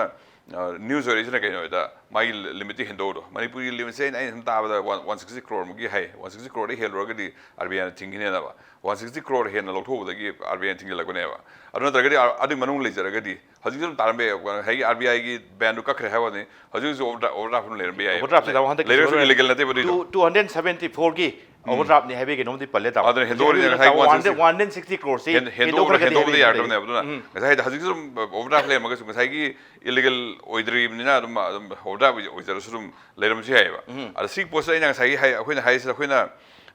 ꯑ, ꯅ꯭ꯌꯨꯁ ꯑꯣꯏꯔꯛꯏꯁꯤꯅ ꯀꯩꯅꯣ ꯍꯥꯏꯗ ꯃꯥꯒꯤ ꯂꯤꯃꯤꯠꯇꯤ ꯍꯦꯟꯗꯣꯛꯎꯗꯣ꯫ ꯃꯅꯤꯄꯨꯔꯒꯤ ꯂꯤꯃꯤꯠꯁꯦ ꯑꯩꯅ, ꯑꯩꯅ ꯁꯨꯝ ꯇꯥꯕꯗ ꯋꯥꯟ, ꯋꯥꯟ ꯁꯤꯛꯁꯇꯤ ꯀ꯭ꯔꯣꯔꯃꯨꯛꯀꯤ ꯍꯥꯏ꯫ ꯋꯥꯟ ꯁꯤꯛꯁꯇꯤ ꯀ꯭ꯔꯣꯔꯗꯩ ꯍꯦꯜꯂꯨꯔꯒꯗꯤ ꯑꯥꯔ ꯕꯤ ꯑꯥꯏꯅ ꯊꯤꯡꯈꯤꯅꯦꯅꯕ꯫ ꯋꯥꯟ ꯁꯤꯛꯁꯇꯤ ꯀ꯭ꯔꯣꯔ ꯍꯦꯟꯅ ꯂꯧꯊꯣꯛꯎꯕꯗꯒꯤ ꯑꯥꯔ ꯕꯤ ꯑꯥꯏꯅ ꯊꯤꯡꯖꯤꯜꯂꯛꯄꯅꯦꯕ꯫ ꯑꯗꯨ ꯅꯠꯇ꯭ꯔꯒꯗꯤ ꯑ-, ꯑꯗꯨꯒꯤ ꯃꯅꯨꯡ ꯂꯩꯖꯔꯒꯗꯤ ꯍꯧꯖꯤꯛꯁꯨ ꯑꯗꯨꯝ ꯇꯥꯔꯝꯕ ꯌꯥꯏ꯫ ꯉꯁꯥꯏꯒꯤ ꯑꯥꯔ ꯕꯤ ꯑꯥꯏꯒꯤ ꯕꯦꯟꯗꯨ ꯀꯛꯈ꯭ꯔꯦ ꯍꯥꯏꯕ ꯋꯥꯅꯤ, ꯍꯧꯖꯤꯛ ꯍꯧꯖꯤꯛ ꯑꯣꯚꯔ ꯗ꯭ꯔꯥꯐ ꯑꯗꯨꯝ ꯂꯩꯔꯝꯕ ꯌꯥꯏ꯫ ꯑꯣꯚꯔ ꯗ꯭ꯔꯥꯐꯁꯦ ꯇꯥꯃꯣ ꯍꯟꯗꯛꯀꯤ ꯂꯩꯔꯁꯨ ꯁꯣꯏꯔꯣꯏ꯫ ꯏꯂꯤꯒꯦꯜ ꯅꯠꯇꯦꯕ ꯑꯗꯨꯏꯗꯣ꯫ Two, two hundred seventy fourꯒꯤ ꯑꯣꯚꯔ ꯗ꯭ꯔꯥꯐꯅꯤ ꯍꯥꯏꯕꯒꯤ ꯀꯩꯅꯣꯝꯗꯤ ꯄꯜꯂꯦ, ꯇꯥꯃꯣ꯫ ꯑꯗꯨꯅ ꯍꯦꯟꯗꯣꯛꯑꯗꯤ ꯍꯧꯖꯤꯛ ꯉꯁꯥꯏ ꯍꯥꯏꯕꯤꯕ ꯇꯥꯃꯣ, one hundred one hundred sixty ꯀ꯭ꯔꯣꯔꯁꯤ ꯍꯦꯟ- ꯍꯦꯟꯗꯣꯛꯈ꯭ꯔꯒꯗꯤ ꯍꯦꯟꯗꯣꯛꯄꯗꯤ ꯍꯥꯏꯕ ꯌꯥꯔꯛꯇꯕꯅꯦꯕ꯫ ꯑꯗꯨꯅ ꯎꯝ꯫ ꯉꯁꯥꯏꯗ ꯍꯧꯖꯤꯛꯁꯨ ꯑꯗꯨꯝ ꯑꯣꯚꯔ ꯗ꯭ꯔꯥꯐ ꯂꯩꯔꯝꯃꯒꯁꯨ ꯉꯁꯥꯏꯒꯤ ꯏꯂꯤꯒꯦꯜ ꯑꯣꯏꯗ꯭ꯔꯤꯕꯅꯤꯅ ꯑꯗꯨꯝ ꯑꯗꯨꯝ ꯑꯣꯚꯔ ꯗ꯭ꯔꯥꯐ ꯑꯣꯏꯖꯔꯁꯨ ꯑꯗꯨꯝ ꯂꯩꯔꯝꯕꯁꯨ ꯌꯥꯏꯑꯕ꯫ ꯎꯝ꯫ ꯑꯗ ꯁꯤ ꯄꯣꯠꯁꯤꯗ ꯑꯩꯅ ꯉꯁꯥꯏꯒꯤ ꯍꯥꯏ, ꯑꯩꯈꯣꯏꯅ ꯍꯥꯏꯔꯤꯁꯤꯗ ꯑꯩꯈꯣꯏꯅ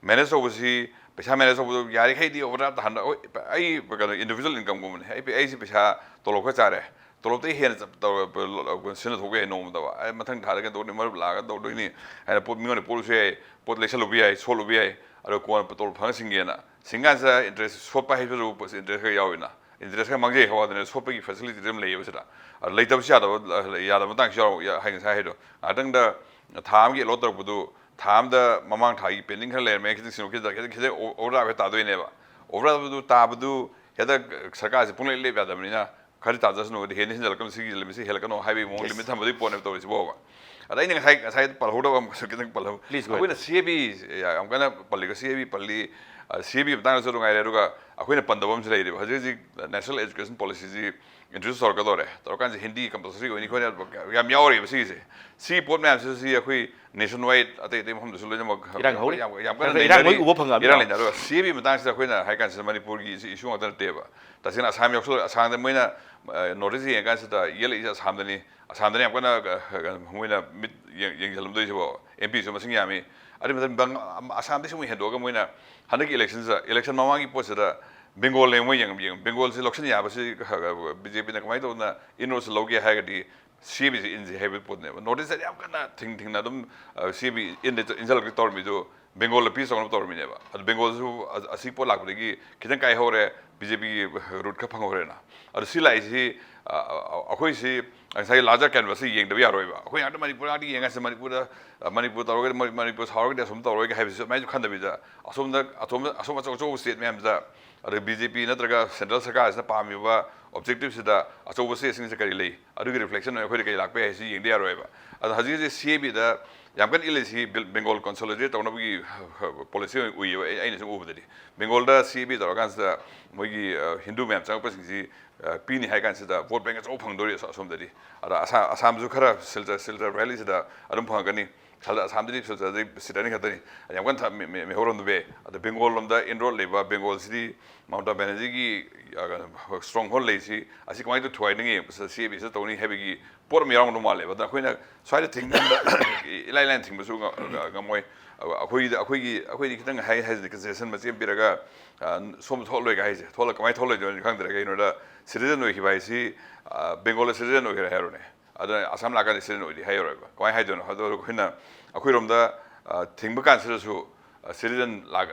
ꯃꯦꯅꯦꯖ ꯇꯧꯕꯁꯤ, ꯄꯩꯁꯥ ꯃꯦꯅꯦꯖ ꯇꯧꯕꯗꯣ ꯌꯥꯔꯤꯈꯩꯗꯤ ꯑꯣꯚꯔ ꯗ꯭ꯔꯥꯐ ꯇꯥꯍꯟꯗ-, ꯍꯣꯏ, ꯑꯩ ꯀꯩꯅꯣ ꯏꯟꯗꯤꯕꯤꯖꯨꯋꯦꯜ ꯏꯟꯀꯝꯒꯨꯝꯕꯅꯦ꯫ ꯑꯩ, ꯑꯩꯁꯦ ꯄꯩꯁꯥ ꯇꯣꯂꯣꯞ ꯈꯔ ꯆꯥꯔꯦ, ꯇꯣꯂꯣꯞꯇꯒꯤ ꯍꯦꯟꯅ ꯆꯞ-, ꯇꯧꯔ-, ꯁꯤꯖꯤꯟꯅꯊꯣꯛꯄ ꯌꯥꯏ ꯅꯣꯡꯃꯗ꯫ ꯑꯩ ꯃꯊꯪ ꯊꯥꯗ ꯀꯩꯅꯣ ꯇꯧꯔꯅꯤ, ꯃꯔꯨꯞ ꯂꯥꯛꯑꯒ ꯇꯧꯗꯣꯏꯅꯤ ꯍꯥꯏꯅ ꯄꯣꯠ ꯃꯤꯉꯣꯟꯗ ꯄꯣꯠꯂꯨꯁꯨ ꯌꯥꯏ, ꯄꯣꯠ ꯂꯩꯁꯜꯂꯨꯕ ꯌꯥꯏ, ꯁꯣꯠꯂꯨꯕ ꯌꯥꯏ, ꯑꯗꯣ ꯀꯣꯟꯅ ꯇꯣꯂꯣꯞ ꯐꯪꯉ ꯁꯤꯡꯒꯦꯅ꯫ ꯁꯤꯡꯀꯥꯟꯁꯤꯗ ꯏꯟꯇꯔꯦꯁ ꯁꯣꯠꯄ ꯍꯥꯏꯕꯁꯨ ꯏꯟꯇꯔꯦꯁ ꯈꯔ ꯌꯥꯎꯋꯤꯅ꯫ ꯏꯟꯇꯔꯦꯁ ꯈꯔ ꯃꯥꯡꯖꯩ ꯍꯥꯏꯕ ꯋꯥꯗꯅꯦ, ꯁꯣꯠꯄꯒꯤ ꯐꯦꯁꯤꯂꯤꯇꯤ ꯑꯗꯨꯝ ꯂꯩꯌꯦꯕ ꯁꯤꯗ꯫ ꯑꯗꯣ ꯂꯩꯇꯕꯁꯨ ꯌꯥꯗꯕ, ꯌꯥꯗꯕ ꯃꯇꯥꯡꯁꯨ ꯌꯥꯎꯔ-, ꯌꯥ-, ꯍꯥꯏ-, ꯉꯁꯥꯏ ꯍꯥꯏꯗꯣ꯫ ꯉꯥꯏꯍꯥꯛꯇꯪꯗ ꯊꯥ ꯑꯃꯒꯤ ꯑꯦꯂꯣꯠ ꯇꯧꯔꯛꯄꯗꯨ, ꯊꯥ ꯑꯃꯗ ꯃꯃꯥꯡ ꯊꯥꯒꯤ ꯄꯦꯟꯗꯤꯡ ꯈꯔ ꯂꯩꯔꯝꯃꯦ, ꯈꯤꯇꯪ ꯁꯤꯡꯗꯣꯛ-, ꯈꯤꯇꯪ, ꯈꯤꯇꯪ, ꯈꯤꯇꯪ ꯑꯣ-, ꯑꯣꯚꯔ ꯗ꯭ꯔꯥꯐ ꯇꯥꯗꯣꯏꯅꯦꯕ꯫ ꯑꯣꯚꯔ ꯗ꯭ꯔꯥꯐꯇꯨ ꯇꯥꯕꯗꯨ ꯍꯦꯛꯇ ꯁꯔꯀꯥꯔꯁꯤ ꯄꯨꯡꯂꯦꯞ ꯂꯦꯞ ꯌꯥꯗꯕꯅꯤꯅ, ꯈꯔꯗꯤ ꯇꯥꯖꯁꯅꯨ, ꯑꯗꯨꯗꯤ ꯍꯦꯟꯗꯤ ꯍꯦꯟꯖꯜꯂꯛꯀꯅꯨ, ꯁꯤꯒꯤ ꯂꯤꯃꯤꯠꯁꯤ ꯍꯦꯜꯂꯛꯀꯅꯨ ꯍꯥꯏꯕꯒꯤ ꯃꯑꯣꯡ ꯌꯦꯁ꯫ ꯂꯤꯃꯤꯠ ꯊꯝꯕꯗꯨꯒꯤ ꯄꯣꯠꯅꯦꯕ ꯇꯧꯔꯤꯁꯤꯕꯣꯕ꯫ ꯑꯗ ꯑꯩꯅ ꯉꯁꯥꯏ, ꯉꯁꯥꯏ ꯄꯜꯍꯧꯗꯕ ꯑꯃꯁꯨ ꯈꯤꯇꯪ ꯄꯜꯍꯧ-, ꯄ꯭ꯂꯤꯖ, ꯒꯣ ꯑꯍꯦꯗ꯫ ꯑꯩꯈꯣꯏꯅ ꯁꯤ ꯑꯦ ꯕꯤ ꯌꯥꯝ ꯀꯟꯅ ꯄꯜꯂꯤꯀꯣ, ꯁꯤ ꯑꯦ ꯕꯤ ꯄꯜꯂꯤ, ꯁꯤ ꯑꯦ ꯕꯤ ꯃꯇꯥꯡꯗꯁꯨ ꯑꯗꯨꯝ ꯉꯥꯏꯔꯦ, ꯑꯗꯨꯒ ꯑꯩꯈꯣꯏꯅ ꯄꯟꯗꯕ ꯑꯃꯁꯨ ꯂꯩꯔꯤꯕ, ꯍꯧꯖꯤꯛ ꯍꯧꯖꯤꯛ ꯅꯦꯁꯅꯦꯜ ꯑꯦꯖꯨꯀꯦꯁꯟ ꯄꯣꯂꯤꯁꯤꯁꯤ ꯏꯟꯇ꯭ꯔꯣꯗ꯭ꯌꯨꯁ ꯇꯧꯔꯛꯀꯗꯧꯔꯦ, ꯇꯧꯔꯀꯥꯟꯁꯤ ꯍꯤꯟꯗꯤ ꯀꯝꯄꯜꯁꯔꯤ ꯑꯣꯏꯅꯤ ꯈꯣꯠꯅꯤ ꯌꯥꯝ ꯌꯥꯎꯔꯤꯕ ꯁꯤꯒꯤꯁꯦ꯫ ꯁꯤ ꯄꯣꯠ ꯃꯌꯥꯝꯁꯤꯁꯨ ꯁꯤ ꯑꯩꯈꯣꯏ ꯅꯦꯁꯟ ꯋꯥꯏꯗ ꯑꯇꯩ ꯑꯇꯩ ꯃꯐꯝꯗꯁꯨ ꯂꯣꯏꯅꯃꯛ ꯏꯔꯥꯡ ꯍꯧꯔꯤ꯫ ꯌꯥꯝ, ꯌꯥꯝ ꯀꯟꯅ ꯈꯔ ꯈꯔ ꯏꯔꯥꯡ ꯂꯣꯏ ꯅꯩꯅꯔꯤ꯫ ꯎꯕ ꯐꯪꯉꯛꯑꯕꯅꯤꯀꯣ꯫ ꯏꯔꯥꯡ ꯂꯩꯅꯔꯒ ꯁꯤ ꯑꯦ ꯕꯤ ꯃꯇꯥꯡꯁꯤꯗ ꯑꯩꯈꯣꯏꯅ ꯍꯥꯏ ꯀꯥꯟꯁꯤꯗ ꯃꯅꯤꯄꯨꯔꯒꯤ ꯏꯁꯨ ꯉꯥꯛꯇ ꯅꯠꯇꯦꯕ꯫ ꯇꯁꯦꯡꯅ ꯑꯁꯥꯝ ꯌꯥꯎꯁꯜꯂ-, ꯑꯁꯥꯝꯗ ꯃꯣꯏꯅ, ꯑ, ꯅꯣꯔꯠ ꯏꯁ ꯌꯦꯡꯉꯀꯥꯟꯁꯤꯗ ꯌꯦꯠꯂꯛꯏꯁꯦ ꯑꯁꯥꯝꯗꯅꯤ꯫ ꯑꯁꯥꯝꯗꯅ ꯌꯥꯝ ꯀꯟꯅ, ꯑ, ꯑ, ꯃꯣꯏꯅ ꯃꯤꯠ ꯌꯦꯡ-, ꯌꯦꯡꯁꯤꯜꯂꯝꯗꯣꯏꯁꯤꯕꯣ꯫ ꯑꯦꯝ ꯄꯤꯁꯨ ꯃꯁꯤꯡ ꯌꯥꯝꯃꯤ꯫ ꯑꯗꯨ ꯃꯇꯝ ꯕꯪ-, ꯑꯝ-, ꯑꯁꯥꯝꯗꯒꯤ ꯁꯨꯝ ꯍꯦꯟꯗꯣꯛꯑꯒ ꯃꯣꯏꯅ ꯍꯟꯗꯛꯀꯤ ꯏꯂꯦꯛꯁꯟꯁꯤꯗ, ꯏꯂꯦꯛꯁꯟ ꯃꯃꯥꯡꯒꯤ ꯄꯣꯠꯁꯤꯗ ꯕꯦꯡꯒꯣꯜꯅꯦ ꯃꯣꯏ ꯌꯦꯡ-, ꯌꯦꯡ-, ꯕꯦꯡꯒꯣꯜꯁꯤ ꯂꯧꯁꯤꯟ ꯌꯥꯕꯁꯤ, ꯑ, ꯕꯤ ꯖꯦ ꯄꯤꯅ ꯀꯃꯥꯏꯅ ꯇꯧꯗꯅ ꯏꯟꯔꯣꯜꯁꯤ ꯂꯧꯒꯦ ꯍꯥꯏꯔꯒꯗꯤ ꯁꯤ ꯑꯦ ꯕꯤꯁꯤ ꯏꯟꯁꯤ ꯍꯥꯏꯕ ꯄꯣꯠꯅꯦꯕ꯫ ꯅꯣꯔꯠ ꯏꯁꯇꯗꯤ ꯌꯥꯝ ꯀꯟꯅ ꯊꯤꯡ-, ꯊꯤꯡꯅ ꯑꯗꯨꯝ, ꯑ, ꯁꯤ ꯑꯦ ꯕꯤ ꯏꯟꯗ ꯏꯟꯁꯤꯜꯂꯛꯀꯦ ꯇꯧꯔꯝꯃꯤꯗꯨ ꯕꯦꯡꯒꯣꯜꯗ ꯄꯤꯁ ꯇꯧꯅꯕ ꯇꯧꯔꯝꯃꯤꯅꯦꯕ꯫ ꯑꯗꯨ ꯕꯦꯡꯒꯣꯜꯁꯨ ꯑ-, ꯑꯁꯤ ꯄꯣꯠ ꯂꯥꯛꯄꯗꯒꯤ ꯈꯤꯇꯪ ꯀꯥꯏꯍꯧꯔꯦ, ꯕꯤ ꯖꯦ ꯄꯤꯒꯤ ꯔꯨꯠ ꯈꯔ ꯐꯪꯍꯧꯔꯦꯅ꯫ ꯑꯗꯨ ꯁꯤ ꯂꯥꯛꯏꯁꯤ, ꯑ, ꯑ, ꯑꯩꯈꯣꯏꯁꯤ ꯉꯁꯥꯏꯒꯤ ꯂꯥꯔꯖꯔ ꯀꯦꯟꯚꯁꯁꯤ ꯌꯦꯡꯗꯕ ꯌꯥꯔꯣꯏꯕ꯫ ꯑꯩꯈꯣꯏ ꯉꯥꯛꯇ ꯃꯅꯤꯄꯨꯔ ꯉꯥꯛꯇ ꯌꯦꯡꯉꯁꯤ, ꯃꯅꯤꯄꯨꯔꯗ, ꯑ, ꯃꯅꯤꯄꯨꯔ ꯇꯧꯔꯒꯗꯤ ꯃꯣꯏ ꯃꯅꯤꯄꯨꯔ ꯁꯥꯎꯔꯒꯗꯤ ꯑꯁꯨꯝ ꯇꯧꯔꯣꯏꯒ ꯍꯥꯏꯕꯁꯤ ꯑꯗꯨꯃꯥꯏꯅꯁꯨ ꯈꯟꯗꯕꯤꯗ, ꯑꯁꯣꯝꯗ, ꯑꯁꯣꯝꯗ, ꯑꯁꯣꯝ ꯑꯆꯧ ꯑꯆꯧꯕ ꯁ꯭ꯇꯦꯠ ꯃꯌꯥꯝꯁꯤꯗ, ꯑꯗꯩ ꯕꯤ ꯖꯦ ꯄꯤ ꯅꯠꯇ꯭ꯔꯒ ꯁꯦꯟꯇ꯭ꯔꯦꯜ ꯁꯔꯀꯥꯔꯁꯤꯅ ꯄꯥꯝꯃꯤꯕ ꯑꯣꯕꯖꯦꯛꯇꯤꯚꯁꯤꯗ ꯑꯆꯧꯕ ꯁ꯭ꯇꯦꯠꯁꯤꯡꯁꯦ ꯀꯔꯤ ꯂꯩ, ꯑꯗꯨꯒꯤ ꯔꯤꯐ꯭ꯂꯦꯛꯁꯟ ꯑꯣꯏꯅ ꯑꯩꯈꯣꯏꯗ ꯀꯔꯤ ꯂꯥꯛꯄ ꯌꯥꯏ ꯍꯥꯏꯁꯤ ꯌꯦꯡꯗ ꯌꯥꯔꯣꯏꯕ꯫ ꯑꯗꯣ ꯍꯧꯖꯤꯛ ꯍꯧꯖꯤꯛ ꯁꯤ ꯑꯦ ꯕꯤꯗ ꯌꯥꯝ ꯀꯟꯅ ꯏꯜꯂꯤꯁꯤ ꯕꯦꯡꯒꯣꯜ ꯀꯟꯁꯣꯂꯤꯗꯦꯠ ꯇꯧꯅꯕꯒꯤ ꯄꯣꯂꯤꯁꯤ ꯑꯣꯏꯅ ꯎꯏꯌꯦꯕ꯫ ꯑꯩ- ꯑꯩꯅ ꯁꯨꯝ ꯎꯕꯗꯗꯤ ꯕꯦꯡꯒꯣꯜꯗ ꯁꯤ ꯑꯦ ꯕꯤ ꯇꯧꯔꯀꯥꯟꯁꯤꯗ ꯃꯣꯏꯒꯤ ꯍꯤꯟꯗꯨ ꯃꯌꯥꯝ ꯆꯪꯉꯛꯄꯁꯤꯡꯁꯤ ꯄꯤꯅꯤ ꯍꯥꯏ ꯀꯥꯟꯁꯤꯗ ꯚꯣꯠ ꯕꯦꯡ ꯑꯆꯧꯕ ꯐꯪꯗꯣꯔꯤ ꯑꯁꯣꯝꯗꯗꯤ꯫ ꯑꯗ ꯑꯁꯥꯝꯁꯨ ꯈꯔ ꯁꯤꯜꯆꯔ ꯁꯤꯜꯆꯔ ꯚꯦꯂꯤꯁꯤꯗ ꯑꯗꯨꯝ ꯐꯪꯉꯛꯀꯅꯤ꯫ ꯑꯁꯥꯝꯗꯗꯤ ꯁꯤꯜꯆꯔꯗꯤ ꯁꯤꯠ ꯑꯅꯤ ꯈꯛꯇꯅꯤ꯫ ꯌꯥꯝ ꯀꯟꯅ ꯃꯤꯍꯧꯔꯝꯗꯕ ꯌꯥꯏ꯫ ꯑꯗ ꯕꯦꯡꯒꯣꯜ ꯂꯣꯝꯗ ꯏꯟꯔꯣꯜ ꯂꯩꯕ ꯕꯦꯡꯒꯣꯜꯁꯤꯗꯤ ꯃꯃꯇꯥ ꯕꯦꯅꯔꯖꯤꯒꯤ ꯁ꯭ꯇ꯭ꯔꯣꯡ ꯍꯣꯜ ꯂꯩꯁꯤ ꯑꯁꯤ ꯀꯃꯥꯏꯅ ꯇꯧ ꯊꯨꯒꯥꯏꯅꯤꯡꯉꯤ ꯁꯤ ꯑꯦ ꯕꯤꯁꯤꯗ ꯇꯧꯅꯤ ꯍꯥꯏꯕꯒꯤ ꯄꯣꯠ ꯑꯃ ꯌꯥꯎꯔꯝꯗꯧ ꯃꯥꯜꯂꯦꯕ꯫ ꯑꯗ ꯑꯩꯈꯣꯏꯅ ꯁ꯭ꯋꯥꯏꯗ ꯊꯤꯡꯕ ꯏꯂꯥꯏ ꯂꯥꯏꯅ ꯊꯤꯡꯕꯁꯨ ꯉꯝꯃꯣꯏ꯫ ꯑꯩꯈꯣꯏꯗ ꯑꯩꯈꯣꯏꯒꯤ ꯑꯩꯈꯣꯏꯗꯤ ꯈꯤꯇꯪ ꯍꯥꯏ ꯍꯥꯏꯁꯤꯅ ꯀꯟꯁꯦꯁꯟ ꯃꯆꯦꯠ ꯑꯃ ꯄꯤꯔꯒ ꯁꯣꯝꯗ ꯊꯣꯛꯍꯜꯂꯣꯏꯒ ꯍꯥꯏꯁꯦ꯫ ꯊꯣꯛꯂ ꯀꯃꯥꯏꯅ ꯊꯣꯛꯍꯜꯂꯣꯏꯗꯣꯏꯅꯣ ꯈꯪꯗ꯭ꯔꯦ꯫ ꯀꯩꯅꯣꯗ ꯁꯤꯇꯤꯖꯟ ꯑꯣꯏꯈꯤꯕ ꯍꯥꯏꯁꯤ ꯕꯦꯡꯒꯣꯜꯗ ꯁꯤꯇꯤꯖꯟ ꯑꯣꯏꯈ꯭ꯔꯦ ꯍꯥꯏꯔꯣꯅꯦ꯫ ꯑꯗꯨꯅ ꯑꯁꯥꯝ ꯂꯥꯛꯀꯥꯟꯗ ꯁꯤꯇꯤꯖꯟ ꯑꯣꯏꯗꯤ ꯍꯥꯏꯔꯣꯏꯕ꯫ ꯀꯃꯥꯏꯅ ꯍꯥꯏꯗꯣꯏꯅꯣ? ꯑꯗꯣ ꯑꯩꯈꯣꯏꯅ ꯑꯩꯈꯣꯏꯔꯣꯝꯗ ꯊꯤꯡꯕ ꯀꯥꯟꯁꯤꯗꯁꯨ ꯁꯤꯇꯤꯖꯟ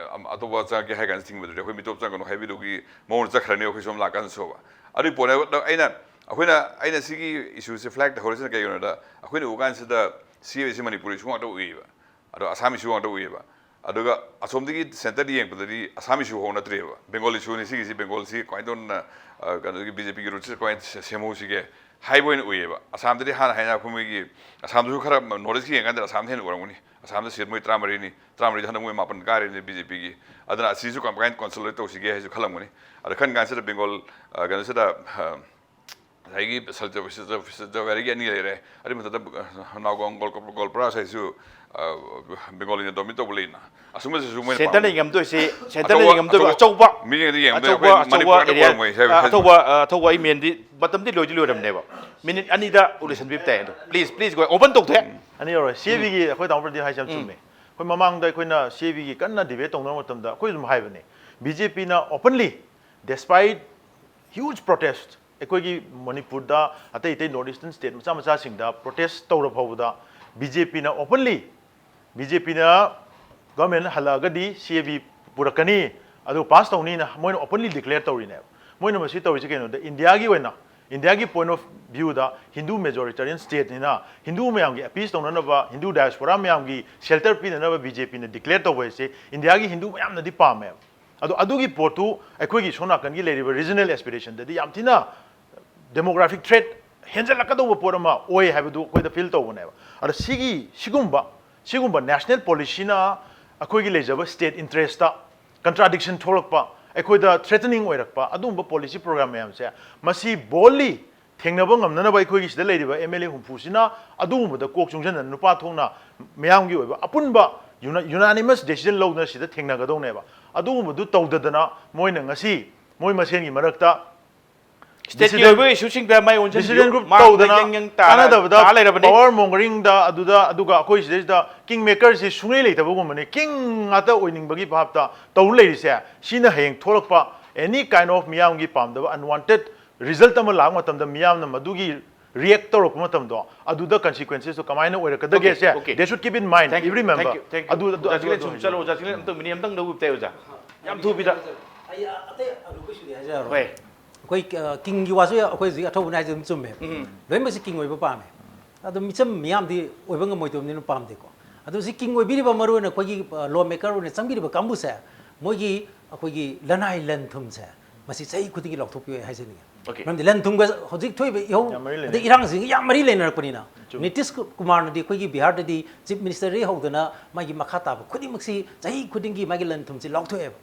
ꯑꯇꯣꯞꯄ ꯆꯪꯉꯛꯀꯦ ꯍꯥꯏ ꯀꯥꯟꯗ ꯊꯤꯡꯕꯗꯨꯗꯤ ꯑꯩꯈꯣꯏ ꯃꯤꯇꯣꯞ ꯆꯪꯒꯅꯨ ꯍꯥꯏꯕꯤꯗꯨꯒꯤ ꯃꯑꯣꯡꯗ ꯆꯠꯈ꯭ꯔꯅꯤ ꯑꯩꯈꯣꯏ ꯁꯣꯝ ꯂꯥꯛꯀꯥꯟꯗꯁꯨꯕ꯫ ꯑꯗꯨꯒꯤ ꯄꯣꯠꯅꯦ ꯑꯩꯅ ꯑꯩꯈꯣꯏꯅ ꯑꯩꯅ ꯁꯤꯒꯤ ꯏꯁꯨꯁꯦ ꯐ꯭ꯂꯦꯛ ꯇꯧꯍꯧꯔꯤꯁꯤꯅ ꯀꯩꯒꯤꯅꯣꯗ ꯑꯩꯈꯣꯏꯅ ꯎꯕ ꯀꯥꯟꯁꯤꯗ ꯁꯤ ꯑꯦ ꯕꯤꯁꯤ ꯃꯅꯤꯄꯨꯔ ꯏꯁꯨ ꯉꯥꯛꯇ ꯎꯏꯌꯦꯕ꯫ ꯑꯗꯣ ꯑꯁꯥꯝ ꯏꯁꯨ ꯉꯥꯛꯇ ꯎꯏꯌꯦꯕ꯫ ꯑꯗꯨꯒ ꯑꯁꯣꯝꯗꯒꯤ ꯁꯦꯟꯇꯔꯗ ꯌꯦꯡꯕꯗꯗꯤ ꯑꯁꯥꯝ ꯏꯁꯨ ꯐꯥꯎ ꯅꯠꯇ꯭ꯔꯦꯕ꯫ ꯕꯦꯡꯒꯣꯜ ꯏꯁꯨꯅꯤ ꯁꯤꯒꯤꯁꯤ, ꯕꯦꯡꯒꯣꯜꯁꯤ ꯀꯃꯥꯏꯅ ꯇꯧꯗꯅ ꯀꯩꯅꯣꯒꯤ ꯕꯤ ꯖꯦ ꯄꯤꯒꯤ ꯔꯨꯠꯁꯤꯗ ꯀꯃꯥꯏꯅ ꯁꯦꯝꯍꯧꯁꯤꯒꯦ ꯍꯥꯏꯕ ꯑꯣꯏꯅ ꯎꯏꯌꯦꯕ꯫ ꯑꯁꯥꯝꯗꯗꯤ ꯍꯥꯟꯅ ꯍꯥꯏꯅ ꯑꯩꯈꯣꯏ ꯃꯣꯏꯒꯤ ꯑꯁꯥꯝꯗꯁꯨ ꯈꯔ ꯅꯣꯔꯠ ꯏꯁꯀꯤ ꯌꯦꯡꯀꯥꯟꯗ ꯑꯁꯥꯝꯗ ꯍꯦꯟꯅ ꯑꯣꯏꯔꯝꯒꯅꯤ꯫ ꯑꯁꯥꯝꯗ ꯁꯤꯠ ꯃꯣꯏ ꯇꯔꯥꯃꯔꯤꯅꯤ, ꯇꯔꯥꯃꯔꯤꯗ ꯍꯟꯗꯛ ꯃꯣꯏ ꯃꯥꯄꯟ ꯀꯥꯔꯤꯅꯤ ꯕꯤ ꯖꯦ ꯄꯤꯒꯤ꯫ ꯑꯗꯨꯅ ꯑꯁꯤꯁꯨ ꯀꯃꯥꯏꯅ ꯀꯣꯟꯁꯣꯂꯤꯗꯦꯠ ꯇꯧꯁꯤꯒꯦ ꯍꯥꯏꯁꯨ ꯈꯜꯂꯝꯒꯅꯤ꯫ ꯑꯗ ꯈꯟ ꯀꯥꯟꯁꯤꯗ ꯕꯦꯡꯒꯣꯜ ꯀꯩꯅꯣꯁꯤꯗ ꯉꯁꯥꯏꯒꯤ ꯁꯤꯜꯆꯔ ꯚꯦꯂꯤꯒꯤ ꯑꯅꯤ ꯂꯩꯔꯦ꯫ ꯑꯗꯨꯒꯤ ꯃꯊꯛꯇ ꯅꯥꯎꯒꯥꯎ ꯒꯣꯜꯄꯔꯥ ꯁꯥꯏꯁꯨ ꯕꯦꯡꯒꯣꯂꯤꯅ ꯗꯣꯃꯤꯅꯦꯠ ꯇꯧꯕ ꯂꯩꯅ꯫ ꯑꯁꯨꯝꯕꯁꯤꯁꯨ ꯃꯣꯏꯅ ꯁꯦꯟꯇꯔꯅ ꯄꯥꯝꯃꯤ꯫ ꯌꯦꯡꯉꯝꯗꯣꯏꯁꯦ, ꯁꯦꯟꯇꯔꯅ ꯑꯆꯧꯕ, ꯌꯦꯡꯉꯝꯗꯣꯏꯕ ꯑꯆꯧꯕ, ꯑꯆꯧꯕ, ꯃꯤꯠꯌꯦꯡꯗ ꯌꯦꯡꯉꯝꯗꯣꯏ ꯑꯆꯧꯕ, ꯑꯩꯈꯣꯏ ꯑꯆꯧꯕ ꯃꯅꯤꯄꯨꯔ ꯈꯛꯇ area, ꯑꯣꯏꯔꯝꯃꯣꯏ ꯍꯥꯏꯕ꯫ ꯑ, ꯑꯆꯧꯕ, ꯑ, ꯑꯆꯧꯕ ꯑꯩ ꯃꯦꯟꯗꯤ ꯃꯇꯝꯗꯤ ꯂꯣꯏꯗꯤ ꯂꯣꯏꯔꯝꯅꯦꯕ꯫ ꯃꯤꯅꯤꯠ ꯑꯅꯤꯗ ꯂꯣꯏꯁꯤꯟꯕꯤꯕ ꯇꯥꯏ ꯑꯗꯣ꯫ Please, please go. Open ꯇꯧꯊꯣꯛꯑꯦ꯫ ꯑꯅꯤ ꯌꯧꯔꯦ꯫ ꯁꯤ ꯑꯦ ꯕꯤꯒꯤ ꯑꯩꯈꯣꯏ ꯇꯥꯃꯣ ꯄ꯭ꯔꯗꯤꯞ ꯍꯥꯏꯁꯦ ꯌꯥꯝ ꯆꯨꯝꯃꯦ꯫ ꯑꯩꯈꯣꯏ ꯃꯃꯥꯡꯗ ꯑꯩꯈꯣꯏꯅ ꯁꯤ ꯑꯦ ꯕꯤꯒꯤ ꯀꯟꯅ ꯗꯤꯕꯦꯠ ꯇꯧꯅꯕ ꯃꯇꯝꯗ ꯑꯩꯈꯣꯏ ꯑꯗꯨꯝ ꯍꯥꯏꯕꯅꯦ, ꯕꯤ ꯖꯦ ꯄꯤꯅ openly, despite huge protest, ꯑꯩꯈꯣꯏꯒꯤ ꯃꯅꯤꯄꯨꯔꯗ ꯑꯇꯩ ꯑꯇꯩ ꯅꯣꯔꯠ ꯏꯁꯇꯔꯟ ꯁ꯭ꯇꯦꯠ ꯃꯆꯥ ꯃꯆꯥꯁꯤꯡꯗ ꯄ꯭ꯔꯣꯇꯦꯁ ꯇꯧꯔ ꯐꯥꯎꯕꯗ ꯕꯤ ꯖꯦ ꯄꯤꯅ openly, ꯕꯤ ꯖꯦ ꯄꯤꯅ ꯒꯚꯔꯟꯃꯦꯟ ꯍꯜꯂꯛꯑꯒꯗꯤ ꯁꯤ ꯑꯦ ꯕꯤ ꯄꯨꯔꯛꯀꯅꯤ, ꯑꯗꯨ ꯄꯥꯁ ꯇꯧꯅꯤꯅ ꯃꯣꯏꯅ openly declare ꯇꯧꯔꯤꯅꯦꯕ꯫ ꯃꯣꯏꯅ ꯃꯁꯤ ꯇꯧꯔꯤꯁꯦ ꯀꯩꯅꯣꯗ, ꯏꯟꯗꯤꯌꯥꯒꯤ ꯑꯣꯏꯅ, ꯏꯟꯗꯤꯌꯥꯒꯤ point of viewꯗ ꯍꯤꯟꯗꯨ ꯃꯦꯖꯣꯔꯤꯇꯦꯔꯤꯌꯟ ꯁ꯭ꯇꯦꯠꯅꯤꯅ ꯍꯤꯟꯗꯨ ꯃꯌꯥꯝꯒꯤ ꯑꯦꯄꯤꯁ ꯇꯧꯅꯅꯕ, ꯍꯤꯟꯗꯨ ꯗꯥꯏꯁꯄꯣꯔꯥ ꯃꯌꯥꯝꯒꯤ ꯁꯦꯜꯇꯔ ꯄꯤꯅꯅꯕ ꯕꯤ ꯖꯦ ꯄꯤꯅ declare ꯇꯧꯕ ꯍꯥꯏꯁꯦ ꯏꯟꯗꯤꯌꯥꯒꯤ ꯍꯤꯟꯗꯨ ꯃꯌꯥꯝꯅꯗꯤ ꯄꯥꯝꯃꯦꯕ꯫ ꯑꯗꯣ ꯑꯗꯨꯒꯤ ꯄꯣꯠꯇꯨ ꯑꯩꯈꯣꯏꯒꯤ ꯁꯣꯝ ꯅꯥꯀꯟꯒꯤ ꯂꯩꯔꯤꯕ regional aspiration ꯗꯗꯤ ꯌꯥꯝ ꯊꯤꯅ demographic threat ꯍꯦꯟꯖꯜꯂꯛꯀꯗꯧꯕ ꯄꯣꯠ ꯑꯃ ꯑꯣꯏ ꯍꯥꯏꯕꯗꯨ ꯑꯩꯈꯣꯏꯗ feel ꯇꯧꯕꯅꯦꯕ꯫ ꯑꯗꯣ ꯁꯤꯒꯤ ꯁꯤꯒꯨꯝꯕ ꯁꯤꯒꯨꯝꯕ national policy ꯅ ꯑꯩꯈꯣꯏꯒꯤ ꯂꯩꯖꯕ state interest ꯇ contradiction ꯊꯣꯛꯂꯛꯄ, ꯑꯩꯈꯣꯏꯗ threatening ꯑꯣꯏꯔꯛꯄ ꯑꯗꯨꯒꯨꯝꯕ policy program ꯃꯌꯥꯝꯁꯦ, ꯃꯁꯤ boldly ꯊꯦꯡꯅꯕ ꯉꯝꯅꯅꯕ ꯑꯩꯈꯣꯏꯒꯤ ꯁꯤꯗ ꯂꯩꯔꯤꯕ M L A ꯍꯨꯝꯐꯨꯁꯤꯅ ꯑꯗꯨꯒꯨꯝꯕꯗ ꯀꯣꯛ ꯆꯨꯡꯁꯤꯟꯗꯅ ꯅꯨꯄꯥ ꯊꯣꯛꯅ ꯃꯤꯌꯥꯝꯒꯤ ꯑꯣꯏꯕ ꯑꯄꯨꯟꯕ uni-, unanimous decision ꯂꯧꯗꯅ ꯁꯤꯗ ꯊꯦꯡꯅꯒꯗꯧꯅꯦꯕ꯫ ꯑꯗꯨꯒꯨꯝꯕꯗꯨ ꯇꯧꯗꯗꯅ ꯃꯣꯏꯅ ꯉꯁꯤ ꯃꯣꯏ ꯃꯁꯦꯟꯒꯤ ꯃꯔꯛꯇ state ꯀꯤ decision ꯑꯣꯏꯕ issue ꯁꯤꯡꯗ ꯃꯥꯏ ꯑꯣꯟꯁꯤꯟꯕꯤꯌꯨ꯫ decision group ꯃꯥꯡꯗ ꯇꯧꯗꯅ ꯌꯪ ꯌꯪ ꯇꯥꯔ- ꯀꯥꯟꯅꯗꯕꯗ ꯇꯥ ꯂꯩꯔꯕꯅꯤ꯫ Power mongering ꯗ ꯑꯗꯨꯗ ꯑꯗꯨꯒ ꯑꯩꯈꯣꯏ ꯁꯤꯗꯩꯁꯤꯗ king maker ꯁꯤ ꯁꯨꯡꯂꯩ ꯂꯩꯇꯕꯒꯨꯝꯕꯅꯤ꯫ King ꯉꯥꯛꯇ ꯑꯣꯏꯅꯤꯡꯕꯒꯤ ꯚꯥꯞꯇ ꯇꯧ ꯂꯩꯔꯤꯁꯦ, ꯁꯤꯅ ꯍꯌꯦꯡ ꯊꯣꯛꯂꯛꯄ any kind of ꯃꯤꯌꯥꯝꯒꯤ ꯄꯥꯝꯗꯕ unwanted result ꯑꯃ ꯂꯥꯛꯄ ꯃꯇꯝꯗ ꯃꯤꯌꯥꯝꯅ ꯃꯗꯨꯒꯤ react ꯇꯧꯔꯛꯄ ꯃꯇꯝꯗꯣ ꯑꯗꯨꯗ consequences ꯇꯣ ꯀꯃꯥꯏꯅ ꯑꯣꯏꯔꯛꯀꯗꯒꯦ Okay, say okay. They should keep in mind, Thank you, every member꯫ thank you, thank you. ꯑꯗꯨ ꯑꯗꯨ ꯑꯣꯖꯥ ꯑꯗꯨ ꯆꯤꯡꯂꯦꯟ ꯑꯗꯨ ꯁꯨꯝ ꯆꯠꯂꯣ, ꯑꯣꯖꯥ ꯆꯤꯡꯂꯦꯟ ꯑꯝꯇꯪ ꯃꯤꯅꯤꯠ ꯑꯝꯇꯪ ꯂꯧꯕ ꯇꯥꯏ ꯑꯣꯖꯥ꯫ ꯌꯥꯝ ꯊꯨꯕꯤꯗ꯫ ꯑꯩ ꯑꯇꯩ ꯑꯔꯨꯕ ꯏꯁꯨꯗꯤ ꯍꯥꯏꯖꯔꯔꯣꯏ꯫ ꯍꯣꯏ꯫ ꯑꯩꯈꯣꯏ ꯀꯤꯡꯒꯤ ꯋꯥꯁꯨ ꯑꯩꯈꯣꯏ ꯍꯧꯖꯤꯛ ꯑꯊꯧꯕꯅ ꯍꯥꯏꯁꯦ ꯑꯗꯨꯝ ꯆꯨꯝꯃꯦ꯫ ꯎꯝ꯫ ꯂꯣꯏꯅꯃꯛꯁꯤ ꯀꯤꯡ ꯑꯣꯏꯕ ꯄꯥꯝꯃꯦ꯫ ꯑꯗꯣ ꯃꯤꯆꯝ ꯃꯤꯌꯥꯝꯗꯤ ꯑꯣꯏꯕ ꯉꯝꯃꯣꯏꯗꯕꯅꯤꯅ ꯄꯥꯝꯗꯦꯀꯣ꯫ ꯑꯗꯣ ꯍꯧꯖꯤꯛ ꯀꯤꯡ ꯑꯣꯏꯕꯤꯔꯤꯕ ꯃꯔꯨꯑꯣꯏꯅ ꯑꯩꯈꯣꯏꯒꯤ law maker ꯑꯣꯏꯅ ꯆꯪꯕꯤꯔꯤꯕ ꯀꯥꯡꯕꯨꯁꯦ, ꯃꯣꯏꯒꯤ ꯑꯩꯈꯣꯏꯒꯤ ꯂꯅꯥꯏ ꯂꯟ ꯊꯨꯝꯁꯦ ꯃꯁꯤ ꯆꯍꯤ ꯈꯨꯗꯤꯡꯒꯤ ꯂꯥꯎꯊꯣꯛꯄꯤꯌꯨ ꯍꯥꯏꯖꯅꯤꯡꯉꯤ꯫ Okay. ꯃꯔꯝꯗꯤ ꯂꯟ ꯊꯨꯝꯒ ꯍꯧꯖꯤꯛ ꯊꯣꯛꯏꯕ ꯏꯍꯧ ꯌꯥꯝ ꯃꯔꯤ ꯂꯩꯅꯩ꯫ ꯑꯗꯩ ꯏꯔꯥꯡꯁꯤꯡꯒ ꯌꯥꯝ ꯃꯔꯤ ꯂꯩꯅꯔꯛꯄꯅꯤꯅ ꯅꯤꯇꯤꯁ ꯀꯨꯃꯥꯔꯅꯗꯤ ꯑꯩꯈꯣꯏꯒꯤ ꯕꯤꯍꯥꯔꯗꯗꯤ chief minister ꯗꯒꯤ ꯍꯧꯗꯅ ꯃꯥꯒꯤ ꯃꯈꯥ ꯇꯥꯕ ꯈꯨꯗꯤꯡꯃꯛꯁꯤ ꯆꯍꯤ ꯈꯨꯗꯤꯡꯒꯤ ꯃꯥꯒꯤ ꯂꯟ ꯊꯨꯝꯁꯤ ꯂꯥꯎꯊꯣꯛꯑꯦꯕ꯫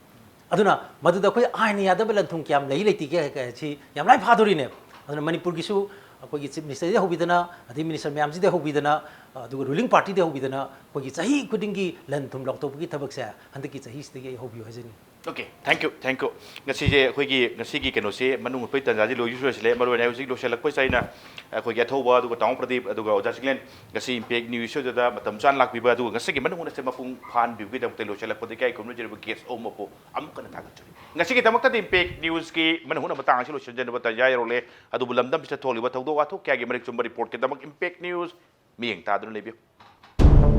ꯑꯗꯨꯅ ꯃꯗꯨꯗ ꯑꯩꯈꯣꯏ ꯑꯥꯏꯟꯅ ꯌꯥꯗꯕ ꯂꯟ ꯊꯨꯝ ꯀꯌꯥꯝ ꯂꯩ ꯂꯩꯇꯦꯒꯦ ꯍꯥꯏꯕꯁꯤ ꯌꯥꯝ ꯂꯥꯏ ꯐꯥꯗꯣꯔꯤꯅꯦꯕ꯫ ꯑꯗꯨꯅ ꯃꯅꯤꯄꯨꯔꯒꯤꯁꯨ ꯑꯩꯈꯣꯏꯒꯤ chief minister ꯗꯒꯤ ꯍꯧꯕꯤꯗꯅ, ꯑꯗꯩ minister ꯃꯌꯥꯝꯁꯤꯗꯒꯤ ꯍꯧꯕꯤꯗꯅ, ꯑꯗꯨꯒ ruling party ꯗꯒꯤ ꯍꯧꯕꯤꯗꯅ ꯑꯩꯈꯣꯏꯒꯤ ꯆꯍꯤ ꯈꯨꯗꯤꯡꯒꯤ ꯂꯟ ꯊꯨꯝ ꯂꯥꯎꯊꯣꯛꯄꯒꯤ ꯊꯕꯛꯁꯦ ꯍꯟꯗꯛꯀꯤ ꯆꯍꯤꯁꯤꯗꯒꯤ ꯑꯩ ꯍꯧꯕꯤꯌꯨ ꯍꯥꯏꯖꯅꯤꯡꯉꯤ꯫ Okay, thank you, thank you꯫ ꯉꯁꯤꯁꯦ ꯑꯩꯈꯣꯏꯒꯤ ꯉꯁꯤꯒꯤ ꯀꯩꯅꯣꯁꯦ ꯃꯅꯨꯡ ꯍꯨꯠꯄꯒꯤ ꯇꯥꯟꯖꯥꯁꯤ ꯂꯣꯏꯁꯨ ꯂꯣꯏꯁꯤꯜꯂꯦ꯫ ꯃꯔꯨ ꯑꯣꯏꯅ ꯍꯧꯖꯤꯛ ꯂꯣꯏꯁꯤꯜꯂꯛꯄꯁꯤꯗ ꯑꯩꯅ ꯑꯩꯈꯣꯏꯒꯤ ꯑꯊꯧꯕ ꯑꯗꯨꯒ ꯇꯥꯃꯣ ꯄ꯭ꯔꯗꯤꯞ ꯑꯗꯨꯒ ꯑꯣꯖꯥ ꯆꯤꯡꯂꯦꯟ ꯉꯁꯤ Impact News ꯁꯤꯗ ꯃꯇꯝ ꯆꯥꯅ ꯂꯥꯛꯄꯤꯕ ꯑꯗꯨꯒ ꯉꯁꯤꯒꯤ ꯃꯅꯨꯡ ꯍꯨꯠꯅꯁꯦ ꯃꯄꯨꯡ ꯐꯥꯍꯟꯕꯤꯕꯒꯤꯗꯃꯛꯇ ꯂꯣꯏꯁꯤꯜꯂꯛꯄꯗ ꯏꯀꯥꯏ ꯈꯨꯝꯅꯖꯔꯤꯕ guest ꯑꯍꯨꯝ ꯑꯄꯨ ꯑꯃꯨꯛ ꯍꯟꯅ ꯊꯥꯒꯠꯆꯔꯤ꯫ ꯉꯁꯤꯒꯤꯗꯃꯛꯇꯗꯤ Impact News ꯀꯤ ꯃꯅꯨꯡ ꯍꯨꯠꯅ ꯃꯇꯥꯡ ꯑꯁꯤ ꯂꯣꯏꯁꯤꯟꯖꯅꯕ ꯇꯥꯟꯖꯥ ꯌꯧꯔꯛꯂꯦ꯫ ꯑꯗꯨꯕꯨ ꯂꯝꯗꯝꯁꯤꯗ ꯊꯣꯛꯂꯤꯕ ꯊꯧꯗꯣꯛ ꯋꯥꯊꯣꯛ ꯀꯌꯥꯒꯤ ꯃꯔꯤꯛ ꯆꯨꯝꯕ report ꯀꯤꯗꯃꯛ Impact News ꯃꯤꯠꯌꯦꯡ ꯇꯥꯗꯨꯅ ꯂꯩꯕꯤꯌꯨ꯫